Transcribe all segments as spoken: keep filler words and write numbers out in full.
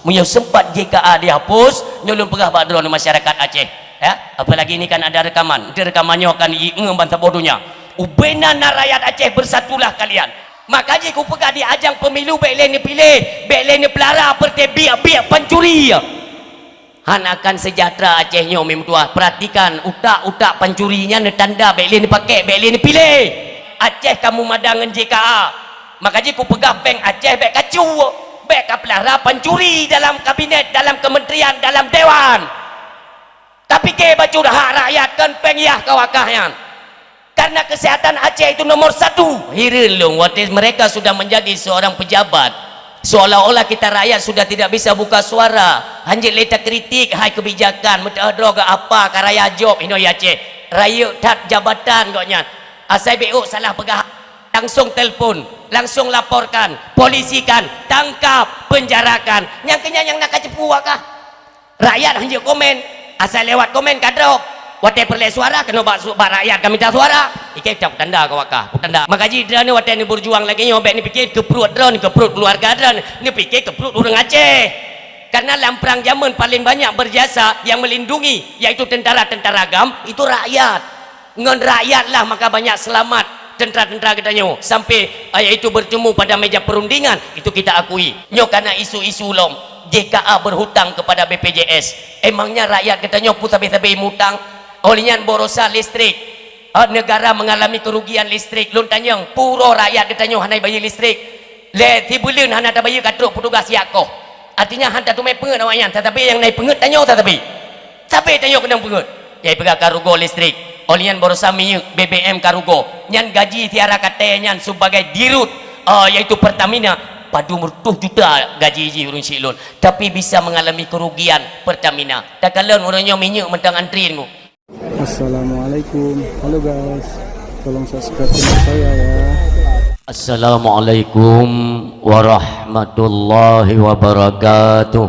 Meunyoe sempat J K A dihapus, nyoe lôn peugah bak droeneuh masyarakat Aceh, ya. Apalagi ini kan ada rekaman. Nanti rekaman nyoe akan iingat ban saboh donya. Ubena na rakyat Aceh, bersatulah kalian. Maka jih kupeugah di ajang pemilu bèk lé neupiléh, bèk lé neupeulara partai biek-biek pancuri. Hana akan sejahtera Aceh nyoe meutuah. Perhatikan, utak-utak pancuri nyan neutanda bèk lé neupaké, bèk lé neupiléh. Aceh ka meumada ngon J K A. Maka jih kupeugah péng Aceh bèk kacu, bèk kapeulara pancuri dalam kabinet, dalam kementerian, dalam dewan. Tapike bacut hak rakyat kon péng yah ka wakah nyan. Karena kesehatan Aceh itu nomor satu. Hireuen lôn watèe mereka sudah menjadi seorang pejabat. Seolah-olah kita rakyat sudah tidak bisa buka suara. Hanjeuet lé takritik hai kebijakan, meuteuh droe geuh apa ka raya job inoe Aceh. Rayeuk that jabatan gobnyan. Asai beuôt salah peugah, langsung telpon, langsung laporkan, polisikan, tangkap, penjarakan. Nyang keunyan nyang na ka ceupue wakah. Rakyat hanjeuet komen, asai lewat komen ka drop. Watèe peureulèe suara keunoe bak su-, bak rakyat ka minta suara. Ikei tanda ka wakah, tanda. Maka jih droeneuh watèe neubeurjuang lagèe nyoe bèk neupike keu pruet droeneuh, keu pruet keuluwarga droeneuh, neupike keu pruet ureueng Aceh. Karena lam perang jameun paling banyak berjasa yang melindungi, yaitu tentara-tentara GAM, itu rakyat. Ngon rakyat lah maka banyak selamat tentara-tentara geutanyoe sampai, eh, yaitu bertemu pada meja perundingan, itu kita akui. Nyoe kana isu-isu lom, J K A berhutang kepada B P J S. Emangnya rakyat geutanyoe peue sabé-sabé mutang? Óh lheueh nyan barosa listrik, eh, negara mengalami kerugian listrik. Lôn tanyong, peue uroe rakyat geutanyoe hana bayeue listrik? Lé sibuleuen hana tabayeue ka trok petugas jak koh. Artinya han tateumé peungeuet awaknyan, tatapi nyang na peungeuet tanyoe tatapi. Sabé tanyoe keunong peungeuet. Nyang peugah ka rugoe listrik. Óh lheueh nyan barosa minyeuk B B M ka rugoe. Nyan gaji Tiara Katée nyan sebagai dirut, eh, yaitu Pertamina, padum reutôh juta gaji jih ureueng syiek lôn. Tapi bisa mengalami kerugian Pertamina. Takalon ureueng nyoe minyeuk mantong antri nyoe. Assalamualaikum. Halo guys. Tolong subscribe channel saya ya. Assalamualaikum warahmatullahi wabarakatuh.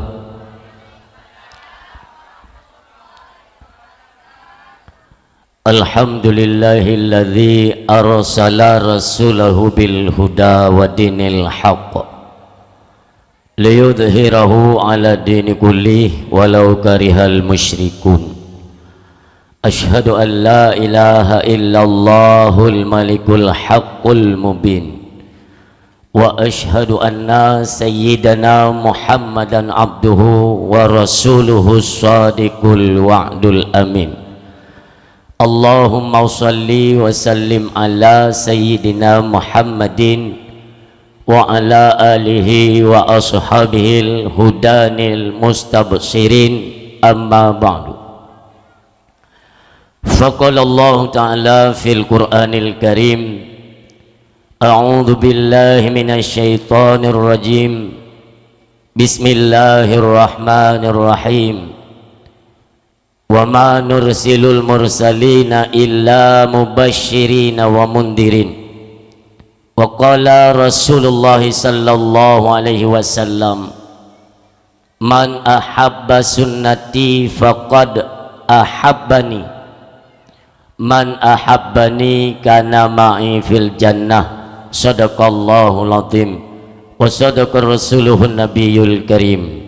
Alhamdulillahilladzi arsala rasulahu bil huda wa dinil haqq liyudhhirahu 'ala dini kullih walau karihal musyrikun. Asyhadu an la ilaha illallahul malikul haqqul mubin. Wa asyhadu anna sayyidana Muhammadan abduhu wa rasuluhu shadiqul wa'dul amin. Allahumma shalli wa sallim ala sayyidina Muhammadin wa ala alihi wa ashabihil hudanil mustabshirin, amma ba'du. Faqala Allahu ta'ala fil Qur'anil Karim, a'udzu billahi minasy syaithanir rajim. Bismillahirrahmanirrahim. Wa ma nursilul mursalina illa mubasysyirina wa mundhirin. Wa qala Rasulullah sallallahu alaihi wasallam, "Man ahabba sunnati faqad ahabbani. Man ahabbani kana ma'i fil jannah." Sadaqallahul azim. Wa sadaqa rasuluhun nabiyul karim.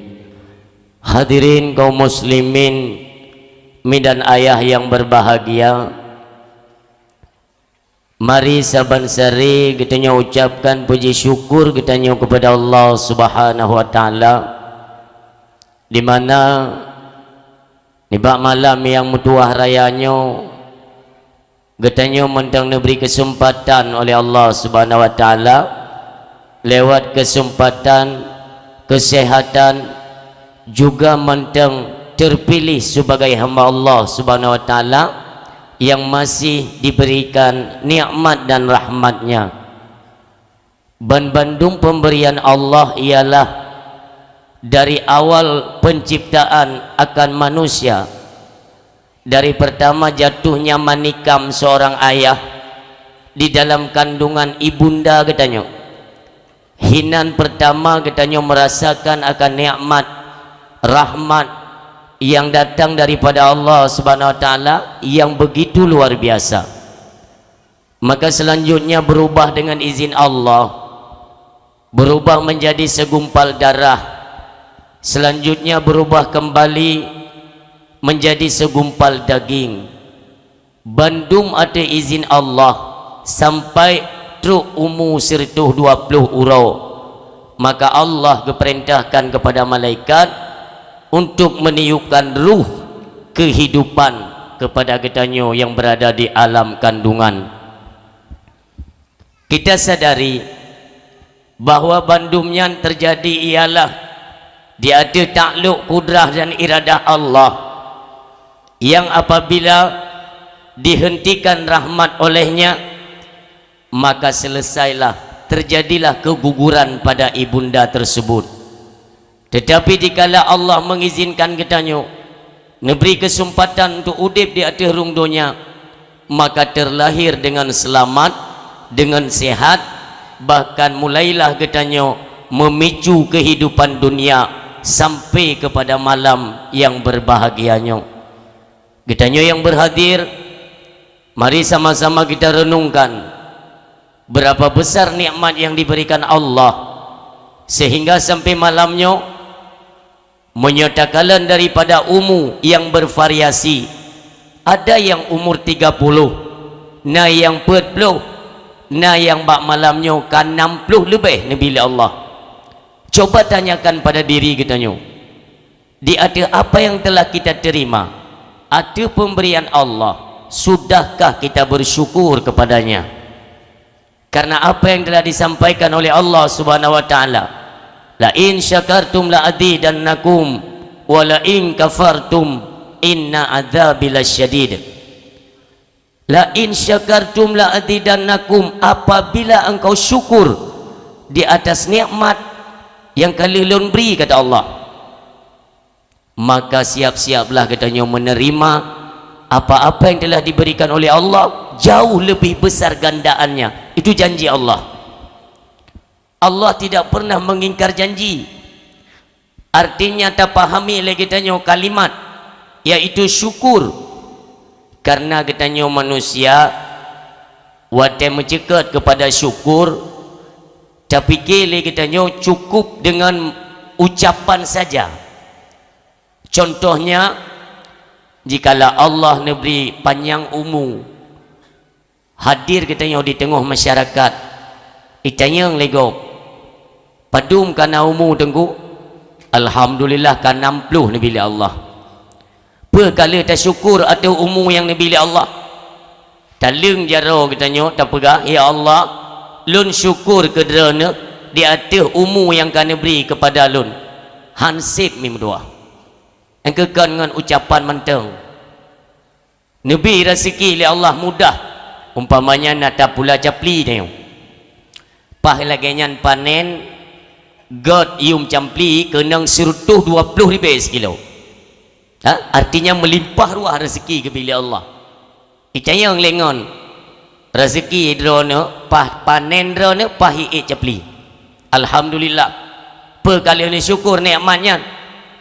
Hadirin kaum muslimin, mi dan ayah yang berbahagia, mari saban sari geutanyoe ucapkan puji syukur geutanyoe kepada Allah Subhanahu wa Ta'ala, di mana nibak malam nyang meutuwah raya nyoe, geutanyoe mantong neubri keuseumpatan oleh Allah Subhanahu wa Ta'ala lewat keuseumpatan, keuseuhatan, juga mantong teupiléh sibagai hamba Allah Subhanahu wa Ta'ala nyang masih diberikan nikmat dan rahmat-Nya. Banbandum pemberian Allah ialah dari awal penciptaan akan manusia, dari pertama jatuhnya manikam seorang ayah di dalam kandungan ibunda geutanyoe. Hinan pertama geutanyoe merasakan akan nikmat, rahmat yang datang daripada Allah Subhanahu wa Ta'ala yang begitu luar biasa. Maka selanjutnya berubah dengan izin Allah, berubah menjadi segumpal darah, Selanjutnya berubah kembali menjadi segumpal daging. Bandum ateueh izin Allah sampai trok umu sireutoh dua ploh uroe, maka Allah geupeurintahkan kepada malaikat untuk meniupkan ruh kehidupan kepada geutanyoe yang berada di alam kandungan. Kita sadari bahwa bandum nyan terjadi ialah di ateueh taklok kudrah dan iradah Allah, yang apabila dihentikan rahmat oleh-Nya, maka selesailah, terjadilah keguguran pada ibunda tersebut. Tetapi dikala Allah mengizinkan geutanyoe, neubri keuseumpatan untuk udeb di ateueh rhueng donya, maka teulahé deungon seulamat, deungon sehat, bahkan mulailah geutanyoe meumicu keuhidupan dunia sampai kepada malam nyang beurbahagia nyoe. Geutanyoe nyang beurhadir, mari sama-sama kita renungkan berapa besar nikmat yang diberikan Allah, sehingga sampai malam nyoe, meunyoe takalon daripada umu nyang beurvariasi, ada nyang umur tiga puluh, na nyang peuet ploh, na nyang bak malam nyoe ka nam ploh leubeh neubi lé Allah. Coba tanyakan pada diri geutanyoe, di ateueh apa yang telah kita terima, ateueh pemberian Allah, sudahkah kita bersyukur kepada-Nya? Karena apa yang telah disampaikan oleh Allah Subhanahu wa Ta'ala, "La in syakartum la azidannakum, wa la in kafartum inna adzabi lasyadid." "La in syakartum la azidannakum," apabila engkau syukur di atas nikmat yang ka lheueh Lôn bri, kata Allah, maka siap-siaplah geutanyoe menerima apa-apa yang telah diberikan oleh Allah, jauh lebih besar gandaannya. Itu janji Allah. Allah tidak pernah mengingkar janji. Artinya, tapahami lé geutanyoe kalimat, yaitu syukur. Karena geutanyoe manusia, watée meuceukeut keupada syukur, tapike lé geutanyoe cukup deungon ucapan saja. Contohnya, jikalau Allah neubri panyang umu, hadir geutanyoe di teungoh masyarakat, itanyong lé gob, "Padum ka na umu, Teungku?" "Alhamdulillah, ka nam ploh neubi lé Allah." Peue ka lheueh tasyukur ateueh umu nyang neubi lé Allah? Taleueng jaroe geutanyoe tapeugah, "Ya Allah, lôn syukur keu Droeneuh di ateueh umu nyang ka neubri keupada lôn." Han seb meudoá. Nyang keu kon ngon ucapan mantong. Neubi raseuki lé Allah mudah, umpamanya na tapula capli tanyoe. Paih lagée nyan panen, gét yuem capli keunong sireutoh dua ploh ribée sikilo. Ha? Artinya meulimpah ruah raseuki geubi lé Allah. Itanyong lé ngon, raseuki droeneuh, paih panen droeneuh, paih iék capli. Alhamdulillah. Peue ka lheueh neusyukur nikmat nyan?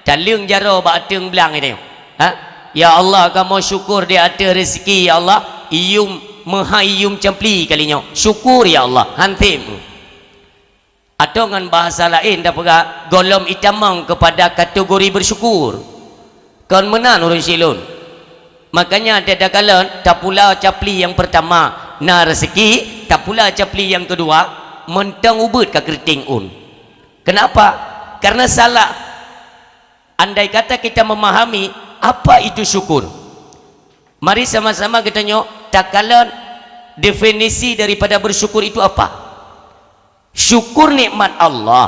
Taleueng jaroe bak ateueng blang geutanyoe. Ha? "Ya Allah, kamoe syukur di ateueh raseuki, ya Allah, yuem meuhai yuem capli kali nyoe. Syukur, ya Allah." Han seb. Atau ngon bahasa laén tapeugah, gohlom itamong keupada kategori bersyukur. Kon meunan ureuëng syiek lôn. Makanya, takalon tapula capli nyang peurtama na raseuki, tapula capli nyang keudua, mantong ubeuet ka keureuteng ôn. Kenapa? Karena salah. Andai kata kita memahami apa itu syukur, mari sama-sama geutanyoe takalon definisi daripada bersyukur itu apa. Syukur nikmat Allah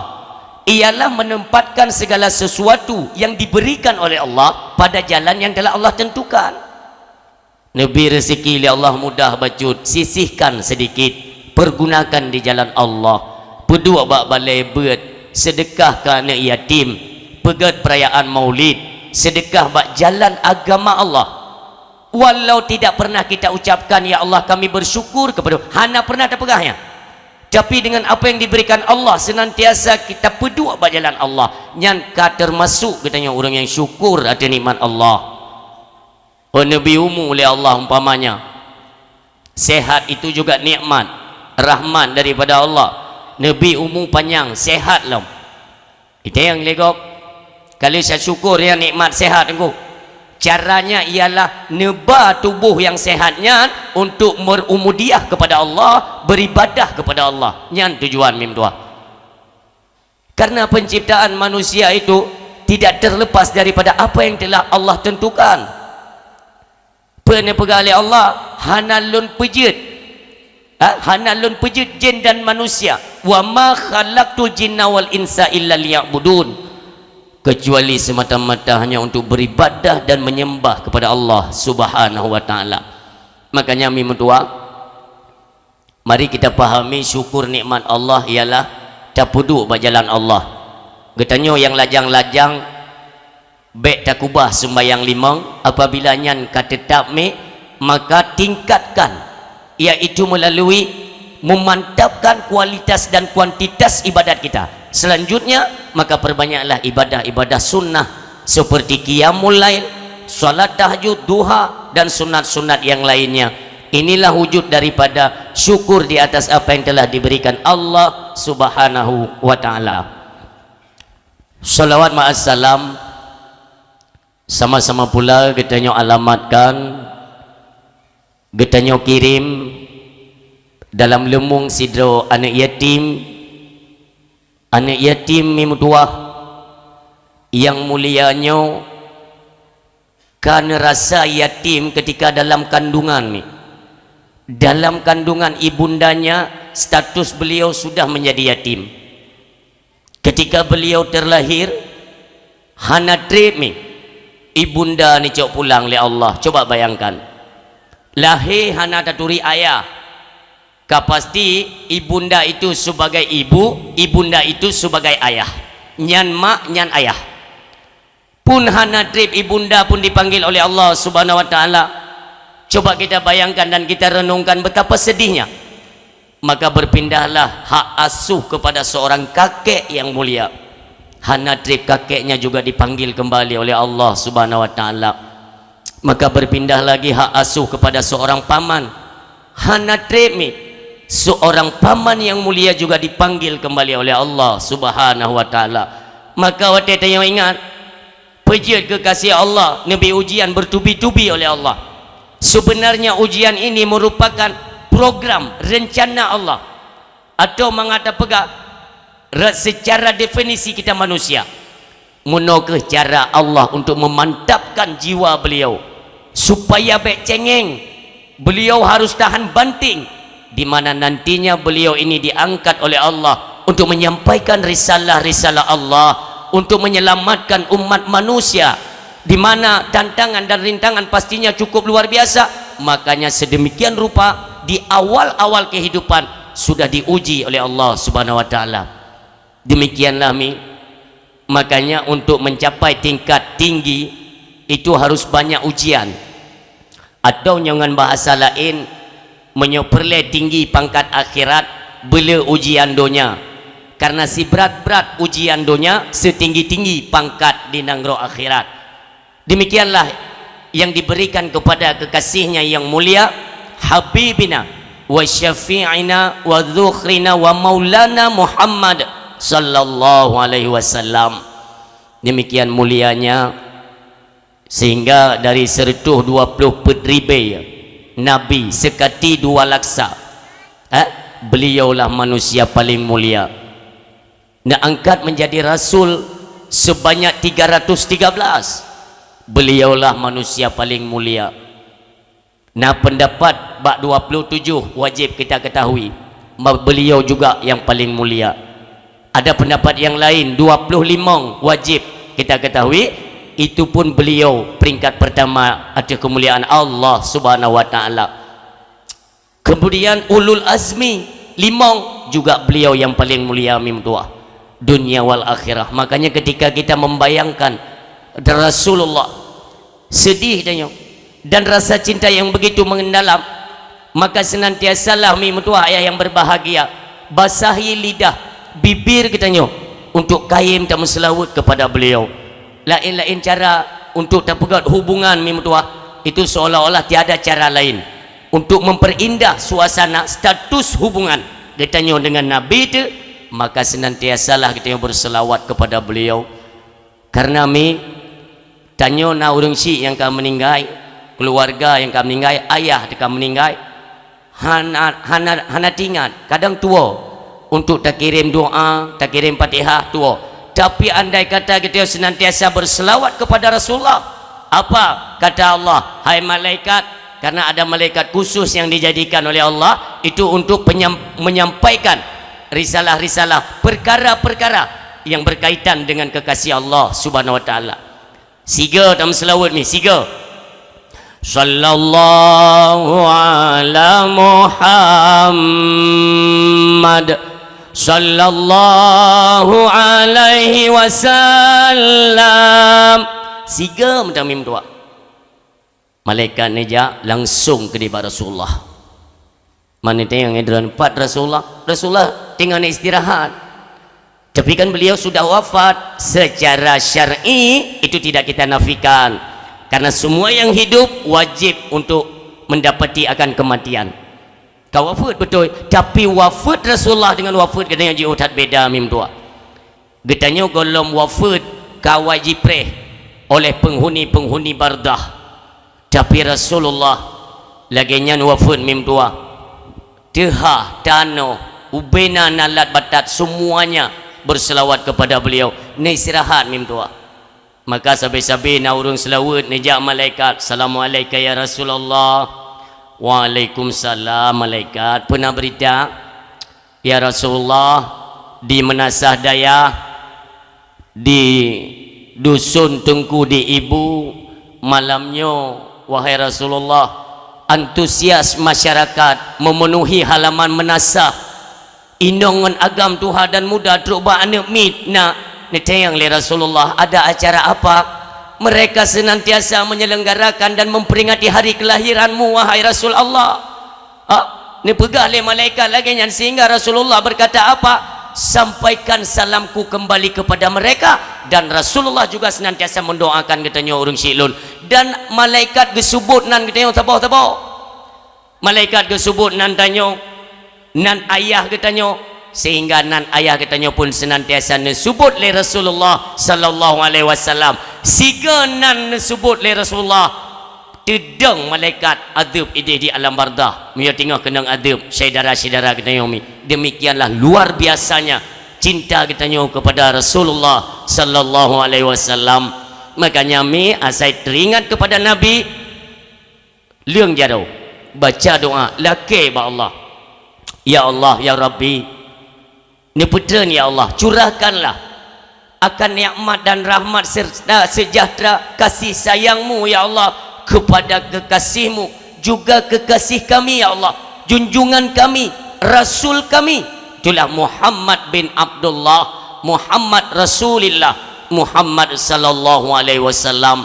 ialah menempatkan segala sesuatu yang diberikan oleh Allah pada jalan yang telah Allah tentukan. Neubi raseuki lé Allah mudah bacut, sisihkan sedikit, pergunakan di jalan Allah. Peuduek bak balée beuet, seudeukah keu aneuëk yatim, peugét peurayaan Maulid, seudeukah bak jalan agama Allah. Walau tidak pernah kita ucapkan, "Ya Allah, kami bersyukur kepada," hana pernah tapeugah nyan. Tapi dengan apa yang diberikan Allah, senantiasa kita peuduek bak jalan Allah. Nyan ka teumasok geutanyoe ureuëng nyang syukur ateueh nikmat Allah. Oh, neubi umu lé Allah umpamanya. Sehat itu juga nikmat, rahmat daripada Allah. Neubi umu panyang, sehat lom. Itanyong lé gob, Kali saya syukur ya nikmat sehat Teungku. Caranya ialah neuba tubuh yang sehat nyan untuk berubudiyah kepada Allah, beribadah kepada Allah. Nyan tujuan mim tuah. Karena penciptaan manusia itu tidak terlepas daripada apa yang telah Allah tentukan. Peue neupeugah lé Allah, "Hana lôn peujeuet, ha? Hana lôn peujeuet jin dan manusia. Wa ma khalaqtul jinna wal insa illa liya'budun." Kecuali semata-mata hanya untuk beribadah dan menyembah kepada Allah Subhanahu wa Ta'ala. Makanya, mi meutuah, mari kita pahami syukur nikmat Allah ialah tapeuduek bak jalan Allah. Geutanyoe nyang lajang-lajang, bék takubah sumbayang limong, apabila nyan ka teutab mi, maka tingkatkan, yaitu melalui memantapkan kualitas dan kuantitas ibadat kita. Selanjutnya, maka perbanyaklah ibadah-ibadah sunnah seperti qiyamul lail, salat tahajud, duha, dan sunat-sunat yang lainnya. Inilah wujud daripada syukur di atas apa yang telah diberikan Allah Subhanahu wa Ta'ala. Salawat ma'as salam sama-sama pula geutanyoe alamatkan, geutanyoe kirém dalam leumong sidroe aneuk yatim. Aneuk yatim mi meutuah nyang mulia nyoe ka neurasa yatim ketika dalam kandungan mi. Dalam kandungan ibundanya, status beliau sudah menjadi yatim. Ketika beliau terlahir, hana treb mi ibunda neucok pulang lé Allah. Coba bayangkan, lahé hana taturi ayah. Ka pasti ibunda itu sebagai ibu, ibunda itu sebagai ayah. Nyan mak, nyan ayah. Pun hana treb ibunda pun dipanggil oleh Allah Subhanahu wa Ta'ala. Coba kita bayangkan dan kita renungkan betapa sedihnya. Maka berpindahlah hak asuh kepada seorang kakek yang mulia. Hana treb kakeknya juga dipanggil kembali oleh Allah Subhanahu wa Ta'ala. Maka berpindah lagi hak asuh kepada seorang paman. Hana treb mi, seorang paman yang mulia juga dipanggil kembali oleh Allah Subhanahu wa Ta'ala. Maka watée tanyoe ingat, peujeuet keu kasih Allah, neubi ujian bertubi-tubi oleh Allah. Sebenarnya ujian ini merupakan program rencana Allah, atau mangat tapeugah, re-, secara definisi kita manusia. Meunoe kheueh cara Allah untuk memantapkan jiwa beliau, supaya bék cengeng. Beliau harus tahan banting, di mana nantinya beliau ini diangkat oleh Allah untuk menyampaikan risalah-risalah Allah, untuk menyelamatkan umat manusia, di mana tantangan dan rintangan pastinya cukup luar biasa. Makanya sedemikian rupa di awal-awal kehidupan sudah diuji oleh Allah Subhanahu wa Ta'ala. Demikianlah mi, makanya untuk mencapai tingkat tinggi itu harus banyak ujian. Atau nyoe ngon bahasa laén, meunyoe peureulée tinggi pangkat akhirat, beule ujian donya. Karena sibrat-brat ujian donya, seutinggi-tinggi pangkat di nanggroe akhirat. Demikianlah yang diberikan kepada kekasihnya yang mulia, habibina wa syafi'ina wa dzukhrina wa maulana Muhammad sallallahu alaihi wasallam. Demikian mulianya, sehingga dari seratus dua puluh peuet ribée nabi seukati dua laksa, eh, beliaulah manusia paling mulia. Neuangkat menjadi rasul sebanyak tiga ratus tiga belas. Beliaulah manusia paling mulia. Na pendapat bak dua puluh tujuh wajib kita ketahui, ma-, beliau juga yang paling mulia. Ada pendapat yang lain, dua puluh limong wajib kita ketahui, itu pun beliau peringkat pertama ateueh kemuliaan Allah Subhanahu wa Ta'ala. Kemudian ulul azmi, limong, juga beliau yang paling mulia, mi meutuah, dunia wal akhirah. Makanya ketika kita membayangkan Rasulullah sedih tanyoe dan rasa cinta yang begitu mendalam, maka senantiasalah, mi meutuah, ayah yang berbahagia, basahi lidah, bibir geutanyoe untuk kayém tameuseulaweuet kepada beliau. Laén-laén cara untuk tapeugét hubungan, mi meutuah, itu seolah-olah tiada cara lain untuk memperindah suasana status hubungan geutanyoe dengan Nabi teuh, maka senantiasalah geutanyoe berselawat kepada beliau. Karena mi, tanyoe na ureuëng syiek nyang ka meuninggai, keuluwarga nyang ka meuninggai, ayah teuka meuninggai, hana, hana, hana teuingat, kadang tuwoe, untuk takirém doa, takirém Fatihah, tuwoe. Tapi andai kata geutanyoe senantiasa berselawat kepada Rasulullah, apa kata Allah, "Hai malaikat," karena ada malaikat khusus yang dijadikan oleh Allah itu untuk penyam-, menyampaikan risalah-risalah, perkara-perkara yang berkaitan dengan kekasih Allah Subhanahu wa Taala. Siga tameuseulaweuet mi, siga. Sallallahu ala Muhammad, sallallahu alaihi wasallam. Siga meutamim dua. Malaikat neujak langsung keu nibak Rasulullah. Mana teuingat droeneuh pat Rasulullah? Rasulullah teungoh istirahat. Tapi kan beliau sudah wafat. Secara syar'i itu tidak kita nafikan. Karena semua yang hidup wajib untuk mendapati akan kematian. Ka wafat betul, tapi wafat Rasulullah dengan wafat geutanyoe jiôh that beda mim dua. Geutanyoe gohlom wafat ka awai jipreh oleh penghuni-penghuni bardah. Tapi Rasulullah lagée nyan wafat mim dua. Teuhah, tanoh, ubena, nalat, batat, semuanya berselawat kepada beliau. Neistirahat mim dua. Maka sabe-sabe na ureuëng seulaweuet neujak malaikat, "Assalamualaika ya Rasulullah." "Waalaikumsalam malaikat. Peuna beurita?" "Ya Rasulullah, di Meunasah Dayah, di dusun Teungku di Ibu, malam nyoe, wahai Rasulullah, antusias masyarakat memenuhi halaman meunasah. Inong ngon agam tuha dan muda trok bak aneuëk miet na." Neutanyong lé Rasulullah, "Ada acara apa?" "Mereka senantiasa menyelenggarakan dan memperingati hari kelahiranmu, wahai Rasul Allah." Ha? Neupeugah lé malaikat lagée nyan sehingga Rasulullah berkata apa? "Sampaikan salamku kembali kepada mereka." Dan Rasulullah juga senantiasa mendoakan geutanyoe ureuëng syiek lôn. Dan malaikat geusubot nan geutanyoe saboh-saboh. Malaikat geusubot nan tanyoe, nan ayah geutanyoe, sehingga nan ayah geutanyoe pun senantiasa neusubot lé Rasulullah sallallahu alaihi wasallam. Siga nan neusubot lé Rasulullah, teudong malaikat adeueb idéh di alam bardah. Meunyoe teungoh keunong adeueb, syedara-syedara geutanyoe mi. Demikianlah luar biasanya cinta geutanyoe kepada Rasulullah sallallahu alaihi wasallam. Makanya mi asai teringat kepada Nabi, leueng jaroe, baca doa, lakée bak Allah. Ya Allah, ya Rabbi, neupeutreun ya Allah, curahkanlah akan nikmat dan rahmat serta sejahtera kasih sayang-Mu ya Allah kepada kekasih-Mu, juga kekasih kami ya Allah, junjungan kami, Rasul kami, itulah Muhammad bin Abdullah, Muhammad Rasulillah, Muhammad sallallahu alaihi wasallam.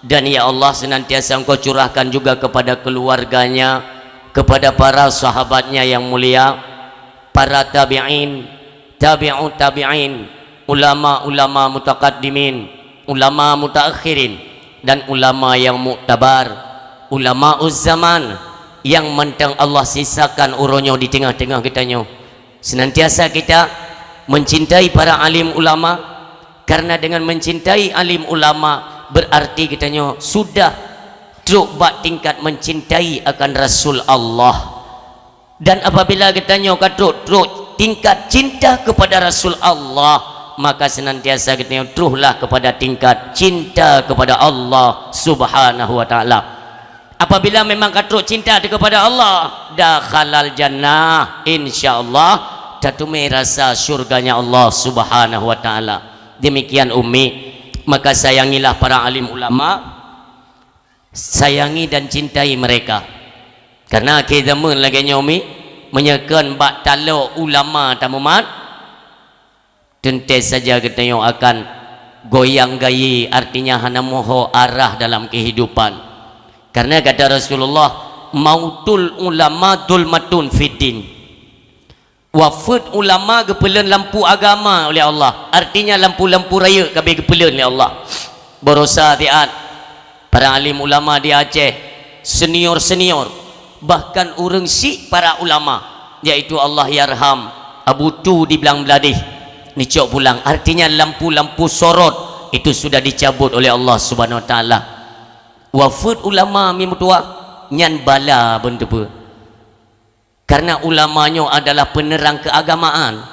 Dan ya Allah, senantiasa Engkau curahkan juga kepada keluarganya, kepada para sahabatnya yang mulia, para tabi'in, tabi'ut tabi'in, ulama-ulama mutaqaddimin, ulama mutaakhirin, dan ulama yang muktabar, ulama zaman yang mantong Allah sisakan uroe nyoe di tengah-tengah geutanyoe. Senantiasa kita mencintai para alim ulama, karena dengan mencintai alim ulama berarti geutanyoe sudah trok bak tingkat mencintai akan Rasul Allah. Dan apabila geutanyoe ka trok, trok tingkat cinta kepada Rasul Allah, maka senantiasa geutanyoe trohlah kepada tingkat cinta kepada Allah Subhanahu wa Taala. Apabila memang ka trok cinta teuh kepada Allah, dakhalal jannah, insya Allah tateumé rasa syurganya Allah Subhanahu wa Taala. Demikian Umi, maka sayangilah para alim ulama, sayangi dan cintai mereka. Karena akhé zaman lagée nyoe Umi, meunyoe kon bak taloe ulama tamumat, teuntée saja geutanyoe akan goyang gaye, artinya hana meuho arah dalam kehidupan. Karena kata Rasulullah, "Mautul ulama zulmatun fiddin." Wafeuet ulama geupeuleuen lampu agama oleh Allah, artinya lampu-lampu rayeuk ka abéh geupeuleuen lé Allah. Barosa siat para alim ulama di Aceh, senior-senior, bahkan ureuëng syiek para ulama, yaitu Allahyarham Abu Tu di Blang Bladeh, neucok pulang. Artinya lampu-lampu sorot Itu sudah dicabut oleh Allah Subhanahu Wa Taala. Wafeuet ulama mi meutuah, nyan bala beunteupeu. Karena ulama nyoe adalah penerang keagamaan.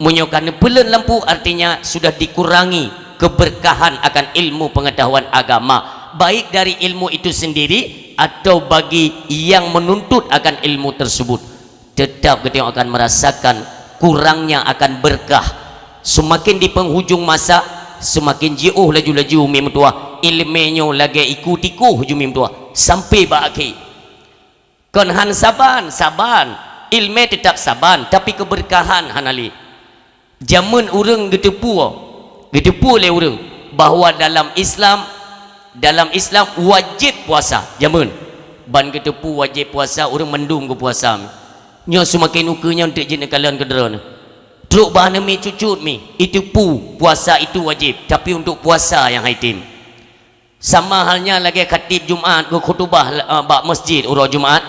Meunyoe ka neupeuleuen lampu, artinya sudah dikurangi keberkahan akan ilmu pengetahuan agama, baik dari ilmu itu sendiri atau bagi yang menuntut akan ilmu tersebut. Tetap geutanyoe akan merasakan kurangnya akan berkah. Semakin di penghujung masa, semakin jiôh laju-laju mi meutuah. Ileumé nyoe lagée iku tikoh ju mi meutuah sampai bak akhé. Kon han saban, saban. Ileumé tetap saban, tapi keberkahan hana lé. Jameun ureuëng geuteupeue, geuteupeue lé ureuëng bahwa dalam Islam, dalam Islam wajéb puasa. Jameun ban geuteupeue wajéb puasa, ureuëng mandum geupuasa. Nyoe seumaken ukeue nyoe teuk jeuet neukalon keu droeneuh. Trok bah neumi cucut mi, iteupeue puasa itu wajéb, tapi untuk puasa nyang haitem. Sama halnya lagée khatib Jumat geukhutubah, eh, bak masjid uroe Jumat,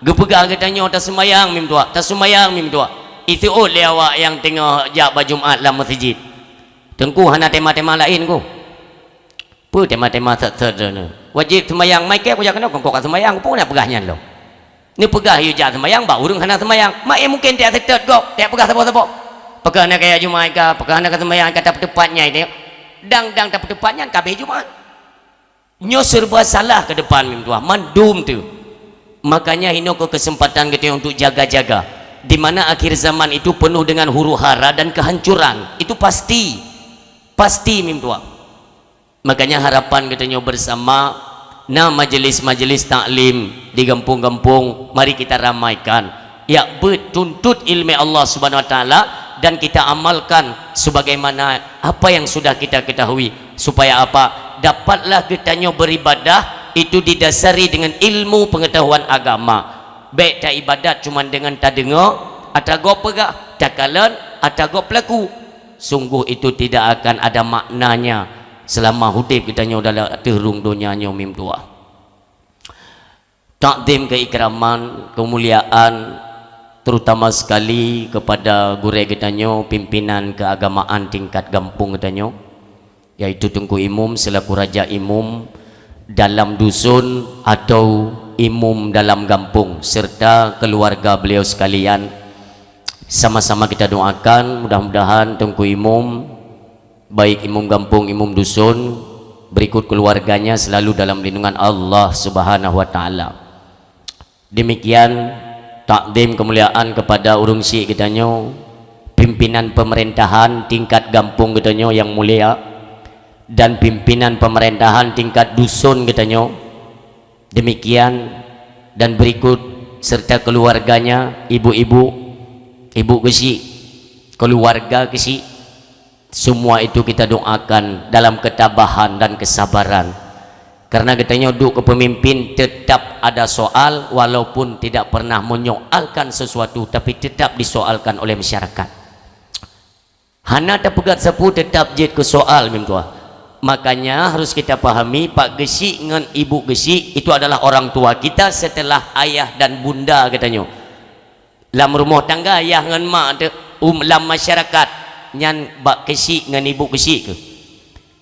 geupeugah geutanyoe taseumayang mi meutuah, taseumayang mi meutuah. Iteuôt lé awak nyang teungoh jak bak Jumat lam masjid. Teungku hana tema-tema laén ku. Peue tema-tema sat-sat droeneuh? Wajéb seumayang, mai kée kujak keunoe kon kok ka seumayang, peue na peugah nyan lom? Neupeugah yue jak seumayang bak ureuëng hana seumayang. Mak eh mungken tiak seutôt gob, tiak peugah saboh-saboh. Peugah na kaya Jumaat ka, peugah na ka seumayang ka tapeuteupat nyai teuh. Dang-dang tapeuteupat nyan ka abéh Jumaat. Nyoe serba salah ke depan mi meutuah, mandum teuh. Makanya hinoe keu kesempatan geutanyoe untuk jaga-jaga. Di mana akhir zaman itu penuh dengan huru-hara dan kehancuran. Itu pasti. Pasti mi meutuah. Makanya harapan geutanyoe bersama, na majelis-majelis taklim di gampông-gampông, mari kita ramaikan. Yak beuet tuntut ilmu Allah Subhanahu Wa Taala dan kita amalkan sebagaimana apa yang sudah kita ketahui. Supaya apa? Dapatlah geutanyoe beribadah itu didasari dengan ilmu pengetahuan agama. Bék taibadat cuma dengan tadeungoe, atawa gob peugah, takalon, atawa gob peulaku. Sungguh itu tidak akan ada maknanya selama udeb geutanyoe dalam ateueh rhueng donya nyoe mi meutuah. Takdim keikraman, kemuliaan, terutama sekali kepada gurée geutanyoe, pimpinan keagamaan tingkat gampông geutanyoe, yaitu Teungku Imum selaku raja imum dalam dusun atau imum dalam gampông, serta keluarga beliau sekalian. Sama-sama kita doakan, mudah-mudahan Teungku Imum, baik imum gampông, imum dusun, berikut keluarganya selalu dalam lindungan Allah Subhanahu wa Taala. Demikian takdim kemuliaan kepada ureuëng syik geutanyoe, pimpinan pemerintahan tingkat gampông geutanyoe yang mulia, dan pimpinan pemerintahan tingkat dusun geutanyoe. Demikian dan berikut serta keluarganya, ibu-ibu, ibu geusyik, keluarga geusyik, semua itu kita doakan dalam ketabahan dan kesabaran. Karena geutanyoe duek keu pemimpin tetap ada soal, walaupun tidak pernah menyoalkan sesuatu, tapi tetap disoalkan oleh masyarakat. Hana tapeugét sapeue tetap jeuet keu soal mi meutuah. Makanya harus kita pahami, pak geusyik ngon ibu geusyik itu adalah orang tua kita setelah ayah dan bunda geutanyoe. Lam rumoh tangga ayah ngon mak teuh, um, lam masyarakat nyan bak geusyik ngon ibu geusyik keuh.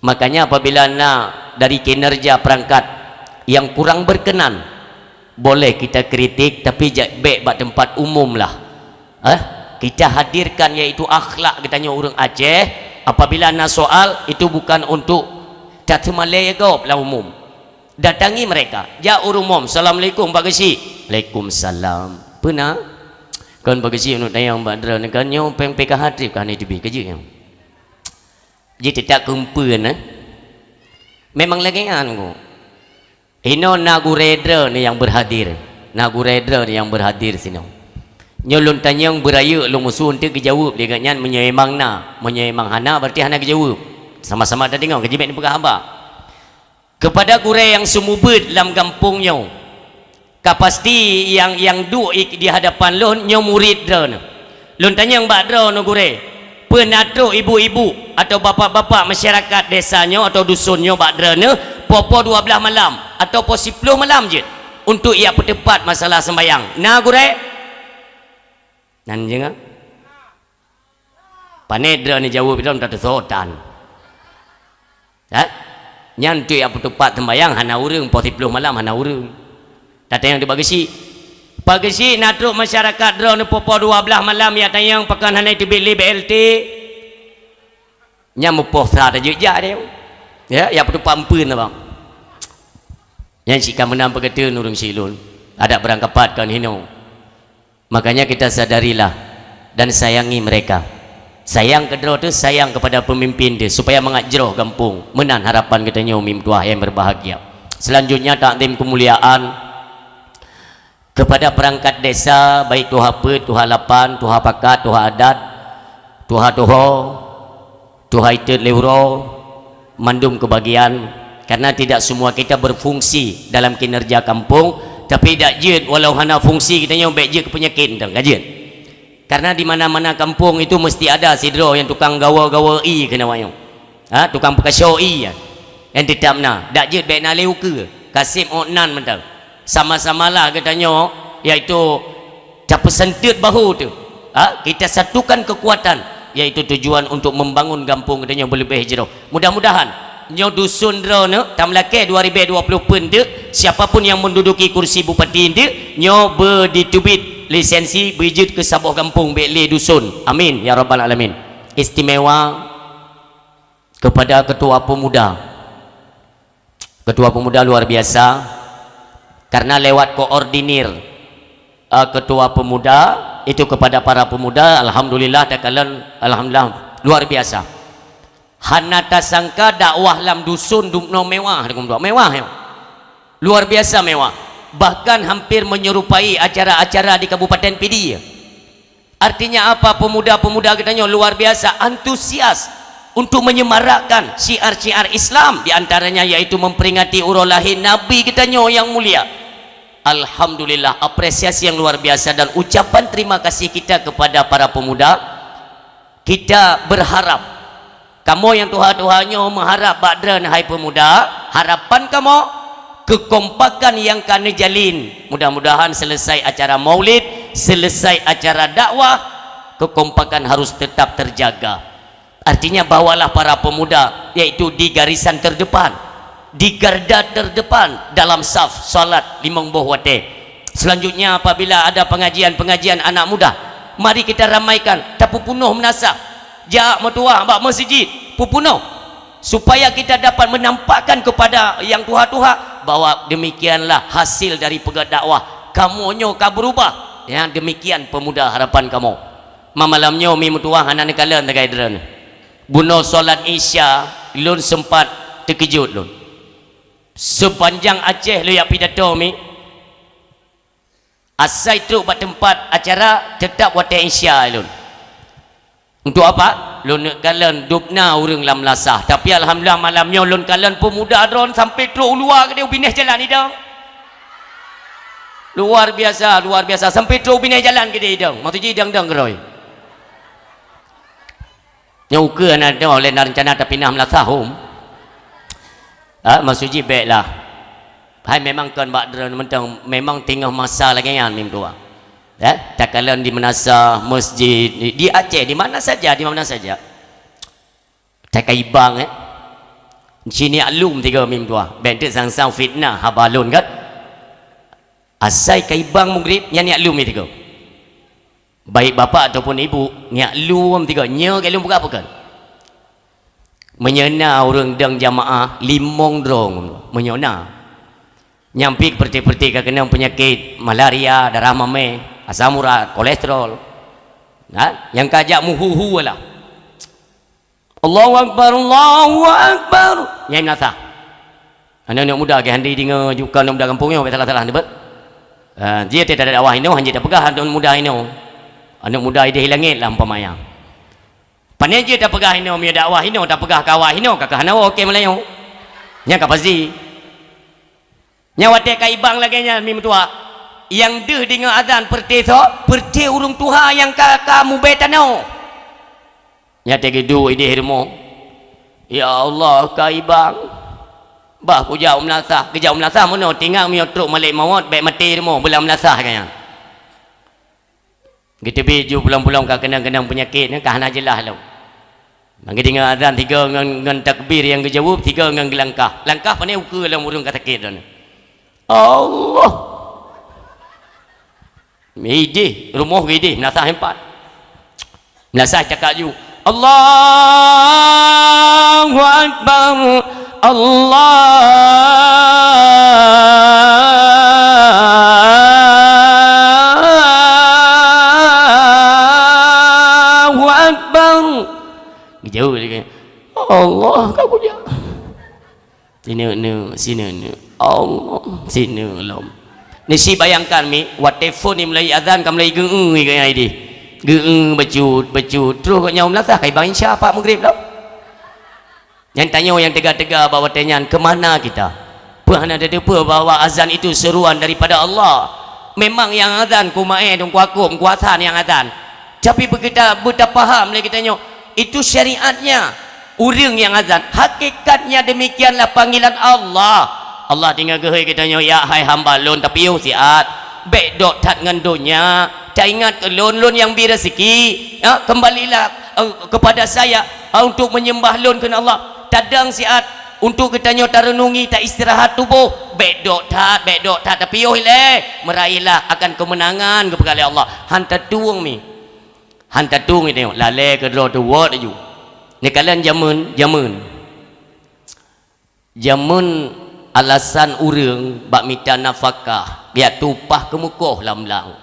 Makanya apabila na dari kinerja perangkat yang kurang berkenan, boleh kita kritik, tapi jak bék bak tempat umum lah. Eh, kita hadirkan yaitu akhlak geutanyoe ureuëng Aceh. Apabila na soal, itu bukan untuk tateumalée gob lam umum. Datangi mereka. Jak ureuëng umum, "Assalamualaikum, Pak Geusyik." "Waalaikumsalam." "Peue na?" "Kon Pak Geusyik, neuk tanyong bak droeneuh, kan nyoe péng P K H trip ka hana teubiet, keujeuet nyoe." Jiteutak keumpeuen, eh? Memang lagée nyan, Guru. Inoe na gurée droeneuh nyang berhadir. Na gurée droeneuh nyang berhadir sinoe. Nyoe lôn tanyong beurayeuk lôn musoh eunteuk geujaweueb lé gobnyan, meunyoe memang na. Meunyoe memang hana, berarti hana geujaweueb. Sama-sama tadeungoe, ka jibék neupeugah haba. Kepada gurée nyang seumeubeuet lam gampông nyoe, ka pasti nyang, nyang duek di hadapan lôn nyoe murit droeneuh. Lôn tanyong bak droeneuh gurée, peue na trok ibu-ibu atau bapak-bapak masyarakat desa nyoe atau dusun nyoe bak droeneuh poh-poh dua blaih malam atau poh siploh malam jeuet untuk jak peuteupat masalah seumbahyang? Na gurée? Nan jeuet ngon? Pané droeneuh jaweueb lom tateusoe tan. Ha? Nyan tu jak peutupat seumbahyang hana ureuëng, poh siploh malam hana ureuëng. Tatanyong di Pak Geuchik. Pak Geuchik, na trok masyarakat droeneuh poh dua blaih malam jak tanyong pakon hana teubiet lé B L T. Nyan meupoh sa tajak-jak dia. Ya, jak peutupat empeuen abang. Nyan cit ka meunan peugeuteueng ureuëng Silon. Adak beurangkapat kon hinoe. Makanya kita sadarilah dan sayangi mereka. Sayang keudroe teuh, sayang kepada pemimpin teuh, supaya mangat jroh gampông. Meunan harapan geutanyoe meutuah nyang berbahagia. Selanjutnya, takzim kemuliaan kepada perangkat desa, baik tuha peuet, tuha lapan, tuha pakat, tuha adat, tuha tuho, tuha itet lé uroe, mandum kebagian, karena tidak semua kita berfungsi dalam kinerja kampung, tapi dak jeuet walau hana fungsi geutanyoe bék jeuet keu peunyakét, entong ka jeuet. Karena di mana-mana kampung itu mesti ada sidroe nyang tukang gawa-gawa ie keunan awaknyoe. Ha, tukang peukaso ie nyan. Nyang teutap na, dak jeuet bék na lé ukeue, ka seb ôk nan mantong. Sama-samalah geutanyoe, yaitu tapeuseunteuet bahu teuh. Ha, kita satukan kekuatan, yaitu tujuan untuk membangun gampông geutanyoe beuleubeh jroh. Mudah-mudahan nyoe dusun droeneuh tameulakée dua ribée dua puluh peuet teuh, siapa pun yang menduduki kursi bupati teuh, nyoe beuditeubiet lisensi beujeuet keu saboh gampông bék lé dusun. Amin ya rabbal alamin. Istimewa kepada ketua pemuda. Ketua pemuda luar biasa, karena lewat koordinir, eh, ketua pemuda itu kepada para pemuda, alhamdulillah, takalon, alhamdulillah, luar biasa. Hana tasangka dakwah lam dusun dum-, nyoe mewah, mewah, ya. Luar biasa mewah. Bahkan hampir menyerupai acara-acara di Kabupaten Pidie. Artinya apa? Pemuda-pemuda geutanyoe luar biasa antusias untuk menyemarakkan syiar-syiar Islam, di antaranya yaitu memperingati uroe lahé Nabi geutanyoe nyang mulia. Alhamdulillah, apresiasi yang luar biasa dan ucapan terima kasih kita kepada para pemuda. Kita berharap Kamoe nyang tuha-tuha nyoe meuharab bak droeneuh hai peumuda, harapan kamoe, keukompakan nyang ka neujalin, mudah-mudahan seuleusai acara maulid, seuleusai acara dakwah, keukompakan harus teutap teujaga. Artinya, bawalah para peumuda, yaitu di garisan terdepan, di garda terdepan dalam saf salat limong boh watée. Selanjutnya, apabila ada pengajian-pengajian anak muda, mari kita ramaikan, tapeupunoh meunasah. Jak meutuah bak meuseujid, peupunoh, supaya kita dapat menampakkan kepada nyang tuha-tuha bahwa demikianlah hasil dari peugét dakwah. Kamoe nyoe ka beurubah. Nyang demikian peumuda harapan kamoe. Ma malam nyoe mi meutuah hana neukalon sagai droeneuh. Bunoe salat Isya, lôn sempat teukeujot lôn. Sepanjang Aceh lôn jak pidato mi, asai trok bak teumpat acara, teutap watée Isya lôn. Untuk apa? Lôn neuk kalon dub na ureuëng lam meunasah. Tapi alhamdulillah, malam nyoe lôn kalon peumuda droen sampai trok u luwa keudeh u binéh jalan idong. Luar biasa, luar biasa. Sampai trok u binéh jalan keudeh idong. Maksud jih idong-idong keudroe. Nyoe ukeue hana teuh, lé na reuncana tapinah meunasah hom. Ha, maksud jih bék lah. Hai memang kon bak droen mantong, memang teungoh masa lagée nyan mi meutuah. Eh, takalon di meunasah, meuseujid, di, di Aceh, di mana saja, di mana saja. Takai bang, eh. Sini aklum tiga mi meutuah. Bék teuk sang-sang fitnah haba lôn kan. Asai kai bang mugrib, nyan aklum tiga. Baik bapak ataupun ibu, nyak lom tiga, nyoe keu lôn peugah peue kon. Meunyoe na ureuëng dong jamaah limong droe, meunyoe na. Nyang pih peureute-peureute ka keunong peunyakét malaria, darah mamèh, asam urat, kolesterol. Ha? Nyang ka jak meuhu-hu lah. Allahu Akbar, Allahu Akbar. Nyai meunasah. Aneuk-aneuk muda geuh hana deungoe, jukon aneuk muda gampông nyoe, salah-salah neubeuet. Ah, jih teuh dakwah inoe, hanjeuet tapeugah aneuk muda inoe. Aneuk muda idéh langét lah umpamanya. Pane jeuet tapeugah inoe, meunyoe dakwah inoe, tapeugah keu awak inoe, ka keuh hana woe keu Meulayu. Nyan ka pasti. Nyan watée ka ibang lagée nyan mi meutuah. Nyang deuh deungoe azan peureute soe, peureute ureuëng tuha nyang ka, ka mubée tanoh. Nyan teuh geuduek idéh rumoh. Ya Allah, ka ibang. Bah kujak u meunasah, geujak u meunasah meunoe, tinggai meunyoe trok malaikat mawöt, bék maté rumoh, beulam meunasah ka nyan. Geuteubiet ju pulang-pulang ka keunong-keunong peunyakét nyan ka hana jeulaih lom. Bagi deungoe azan tiga ngon, ngon takbir nyang geujaweueb, tiga ngon geulangkah. Langkah pané ukeue lom ureuëng ka sakét droeneuh. Allah. Idéh, rumoh idéh, meunasah empat. Meunasah cakak ju. Allahu Akbar. Allahu Akbar. Jauh lagi. Allah ka kujak. Sineuk-neuk, sineuk-neuk. Allah, sineuk lom. Nisi bayangkan mi, watée phon ni mulai azan ka mulai geu-eu geuh idéh. Geu-eu bacut, bacut. Terus gobnyan meunasah kai bang Isya pak Maghrib lom. Nyang tanyoe nyang teuga-teuga bak watée nyan, keumana kita? Peue hana tateupeue bahwa azan itu seruan daripada Allah? Memang nyang azan ku maé dong ku akub, ku asan nyang azan. Tapi beukita beutapaham lé geutanyoe, itu syariatnya. Ureuëng nyang azan, hakikatnya demikianlah panggilan Allah. Allah tinggai geuhôi geutanyoe, "Ya hai hamba Lôn, tapiôh siat. Bék dok that ngon donya. Taingat keu Lôn, Lôn nyang bi raseuki. Ya, kembalilah, eh, kepada Saya, eh, untuk menyembah Lôn," kheun Allah. Tadong siat untuk geutanyoe tareunungi, taistirahat tuboh. Bék dok that, bék dok that, tapiôh ilée. Meuraihlah akan keumeunangan geupeugah lé Allah. Han tatueng mi. Han tatueng mi tanyoe, lalée keudroe teuwot laju. Neukalon jameun, jameun. Jameun alasan ureuëng bak mita nafakah, jak tumpah keumukoh lam blang.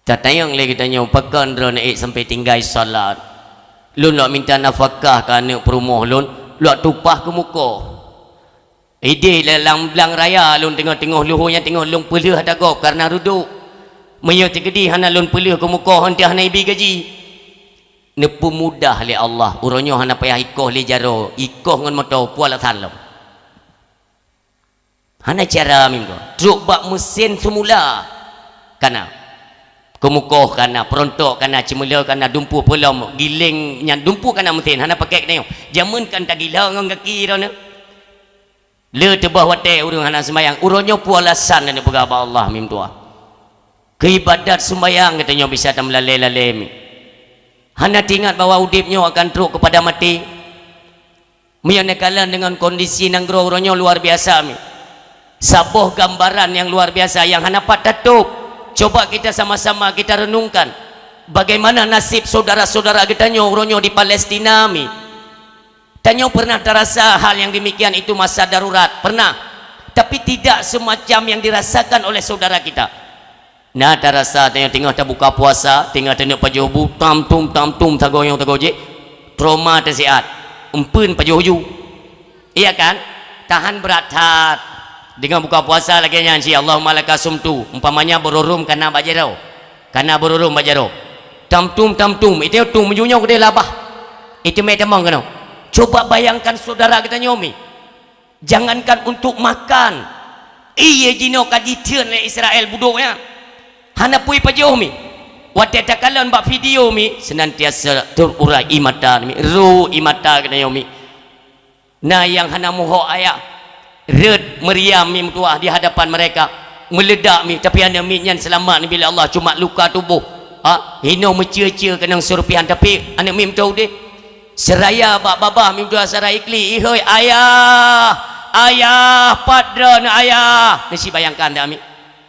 Tatanyong lé geutanyoe, pakon droeneuh ék sampai tinggai salat? Lôn lok mita nafakah keu aneuëk peurumoh lôn, lok tumpah keumukoh. Idéh lé lam blang raya lôn teungoh-teungoh luho nyan teungoh lôn peulheueh ata gob kareuna reudok. Meunyoe teukeudi hana lôn peulheueh keumukoh, han teuh hana ibi gaji. Neupeumudah lé Allah, uroe nyoe hana payah ikoh lé jaroe, ikoh ngon moto, peue alasan lom. Hana cara meunan. Trok bak meusen seumula. Kana. Keumukoh kana, peurontok kana, ceumeuleu kana, dumpeue peulom, giléng nyan dumpeue kana meusen, hana pakék geutanyoe. Jameun kan tagila ngon gaki droeneuh. Le teuboh watée ureuëng hana seumayang, uroe nyoe peue alasan dan peugah bak Allah mim tuah. Keu ibadat seumayang geutanyoe bisa tameulalée-lalée mi. Hana teuingat bahwa udeb nyoe akan trok keupada maté. Meunyoe neukalon deungon kondisi nanggroe uroe nyoe luar biasa mi. Saboh gambaran nyang luar biasa nyang hana pat tatôb. Coba kita sama-sama kita renungkan, bagaimana nasib saudara-saudara geutanyoe uroe nyoe di Palestina mi. Tanyoe pernah tarasa hal yang demikian itu masa darurat, pernah. Tapi tidak semacam yang dirasakan oleh saudara kita. Na tarasa tanyoe teungoh tabuka puasa, teungoh taneuk pajoh bu, tam tum, tam tum, tagoe nyoe tagoe jih, trauma teusiat, empeuen pajoh ju. Iya kan? Tahan brat that. Deungoe buka puasa lagée nyan si Allahumma laka sumtu, umpamanya beururôm kana bak jaroe. Kana beururôm bak jaroe. Tam tum, tam tum, itu tum meunyoe keudeh labah. Itu mé tamong keunoe. Coba bayangkan saudara geutanyoe mi. Jangankan untuk makan. Ié jinoe ka jitheun lé Israel budok nyan. Hana pui pajoh mi. Watée takalon bak video mi, senantiasa terurai mata mi, ru mata geutanyoe mi. Na nyang hana muhok ayah. Rot meuriam mi meutuah di hadapan mereka. Meuledak mi, tapi aneuk miet nyan seulamat neubri lé Allah, cuma luka tuboh. Ha, hinoe meucue-cue keunong seurpihan, tapi aneuk miet meutuah udeb. Seuraya bak babah mi meutuah sarai kli, "Ihôi ayah, ayah, pat droeneuh ayah?" Neusibayangkan dak mi?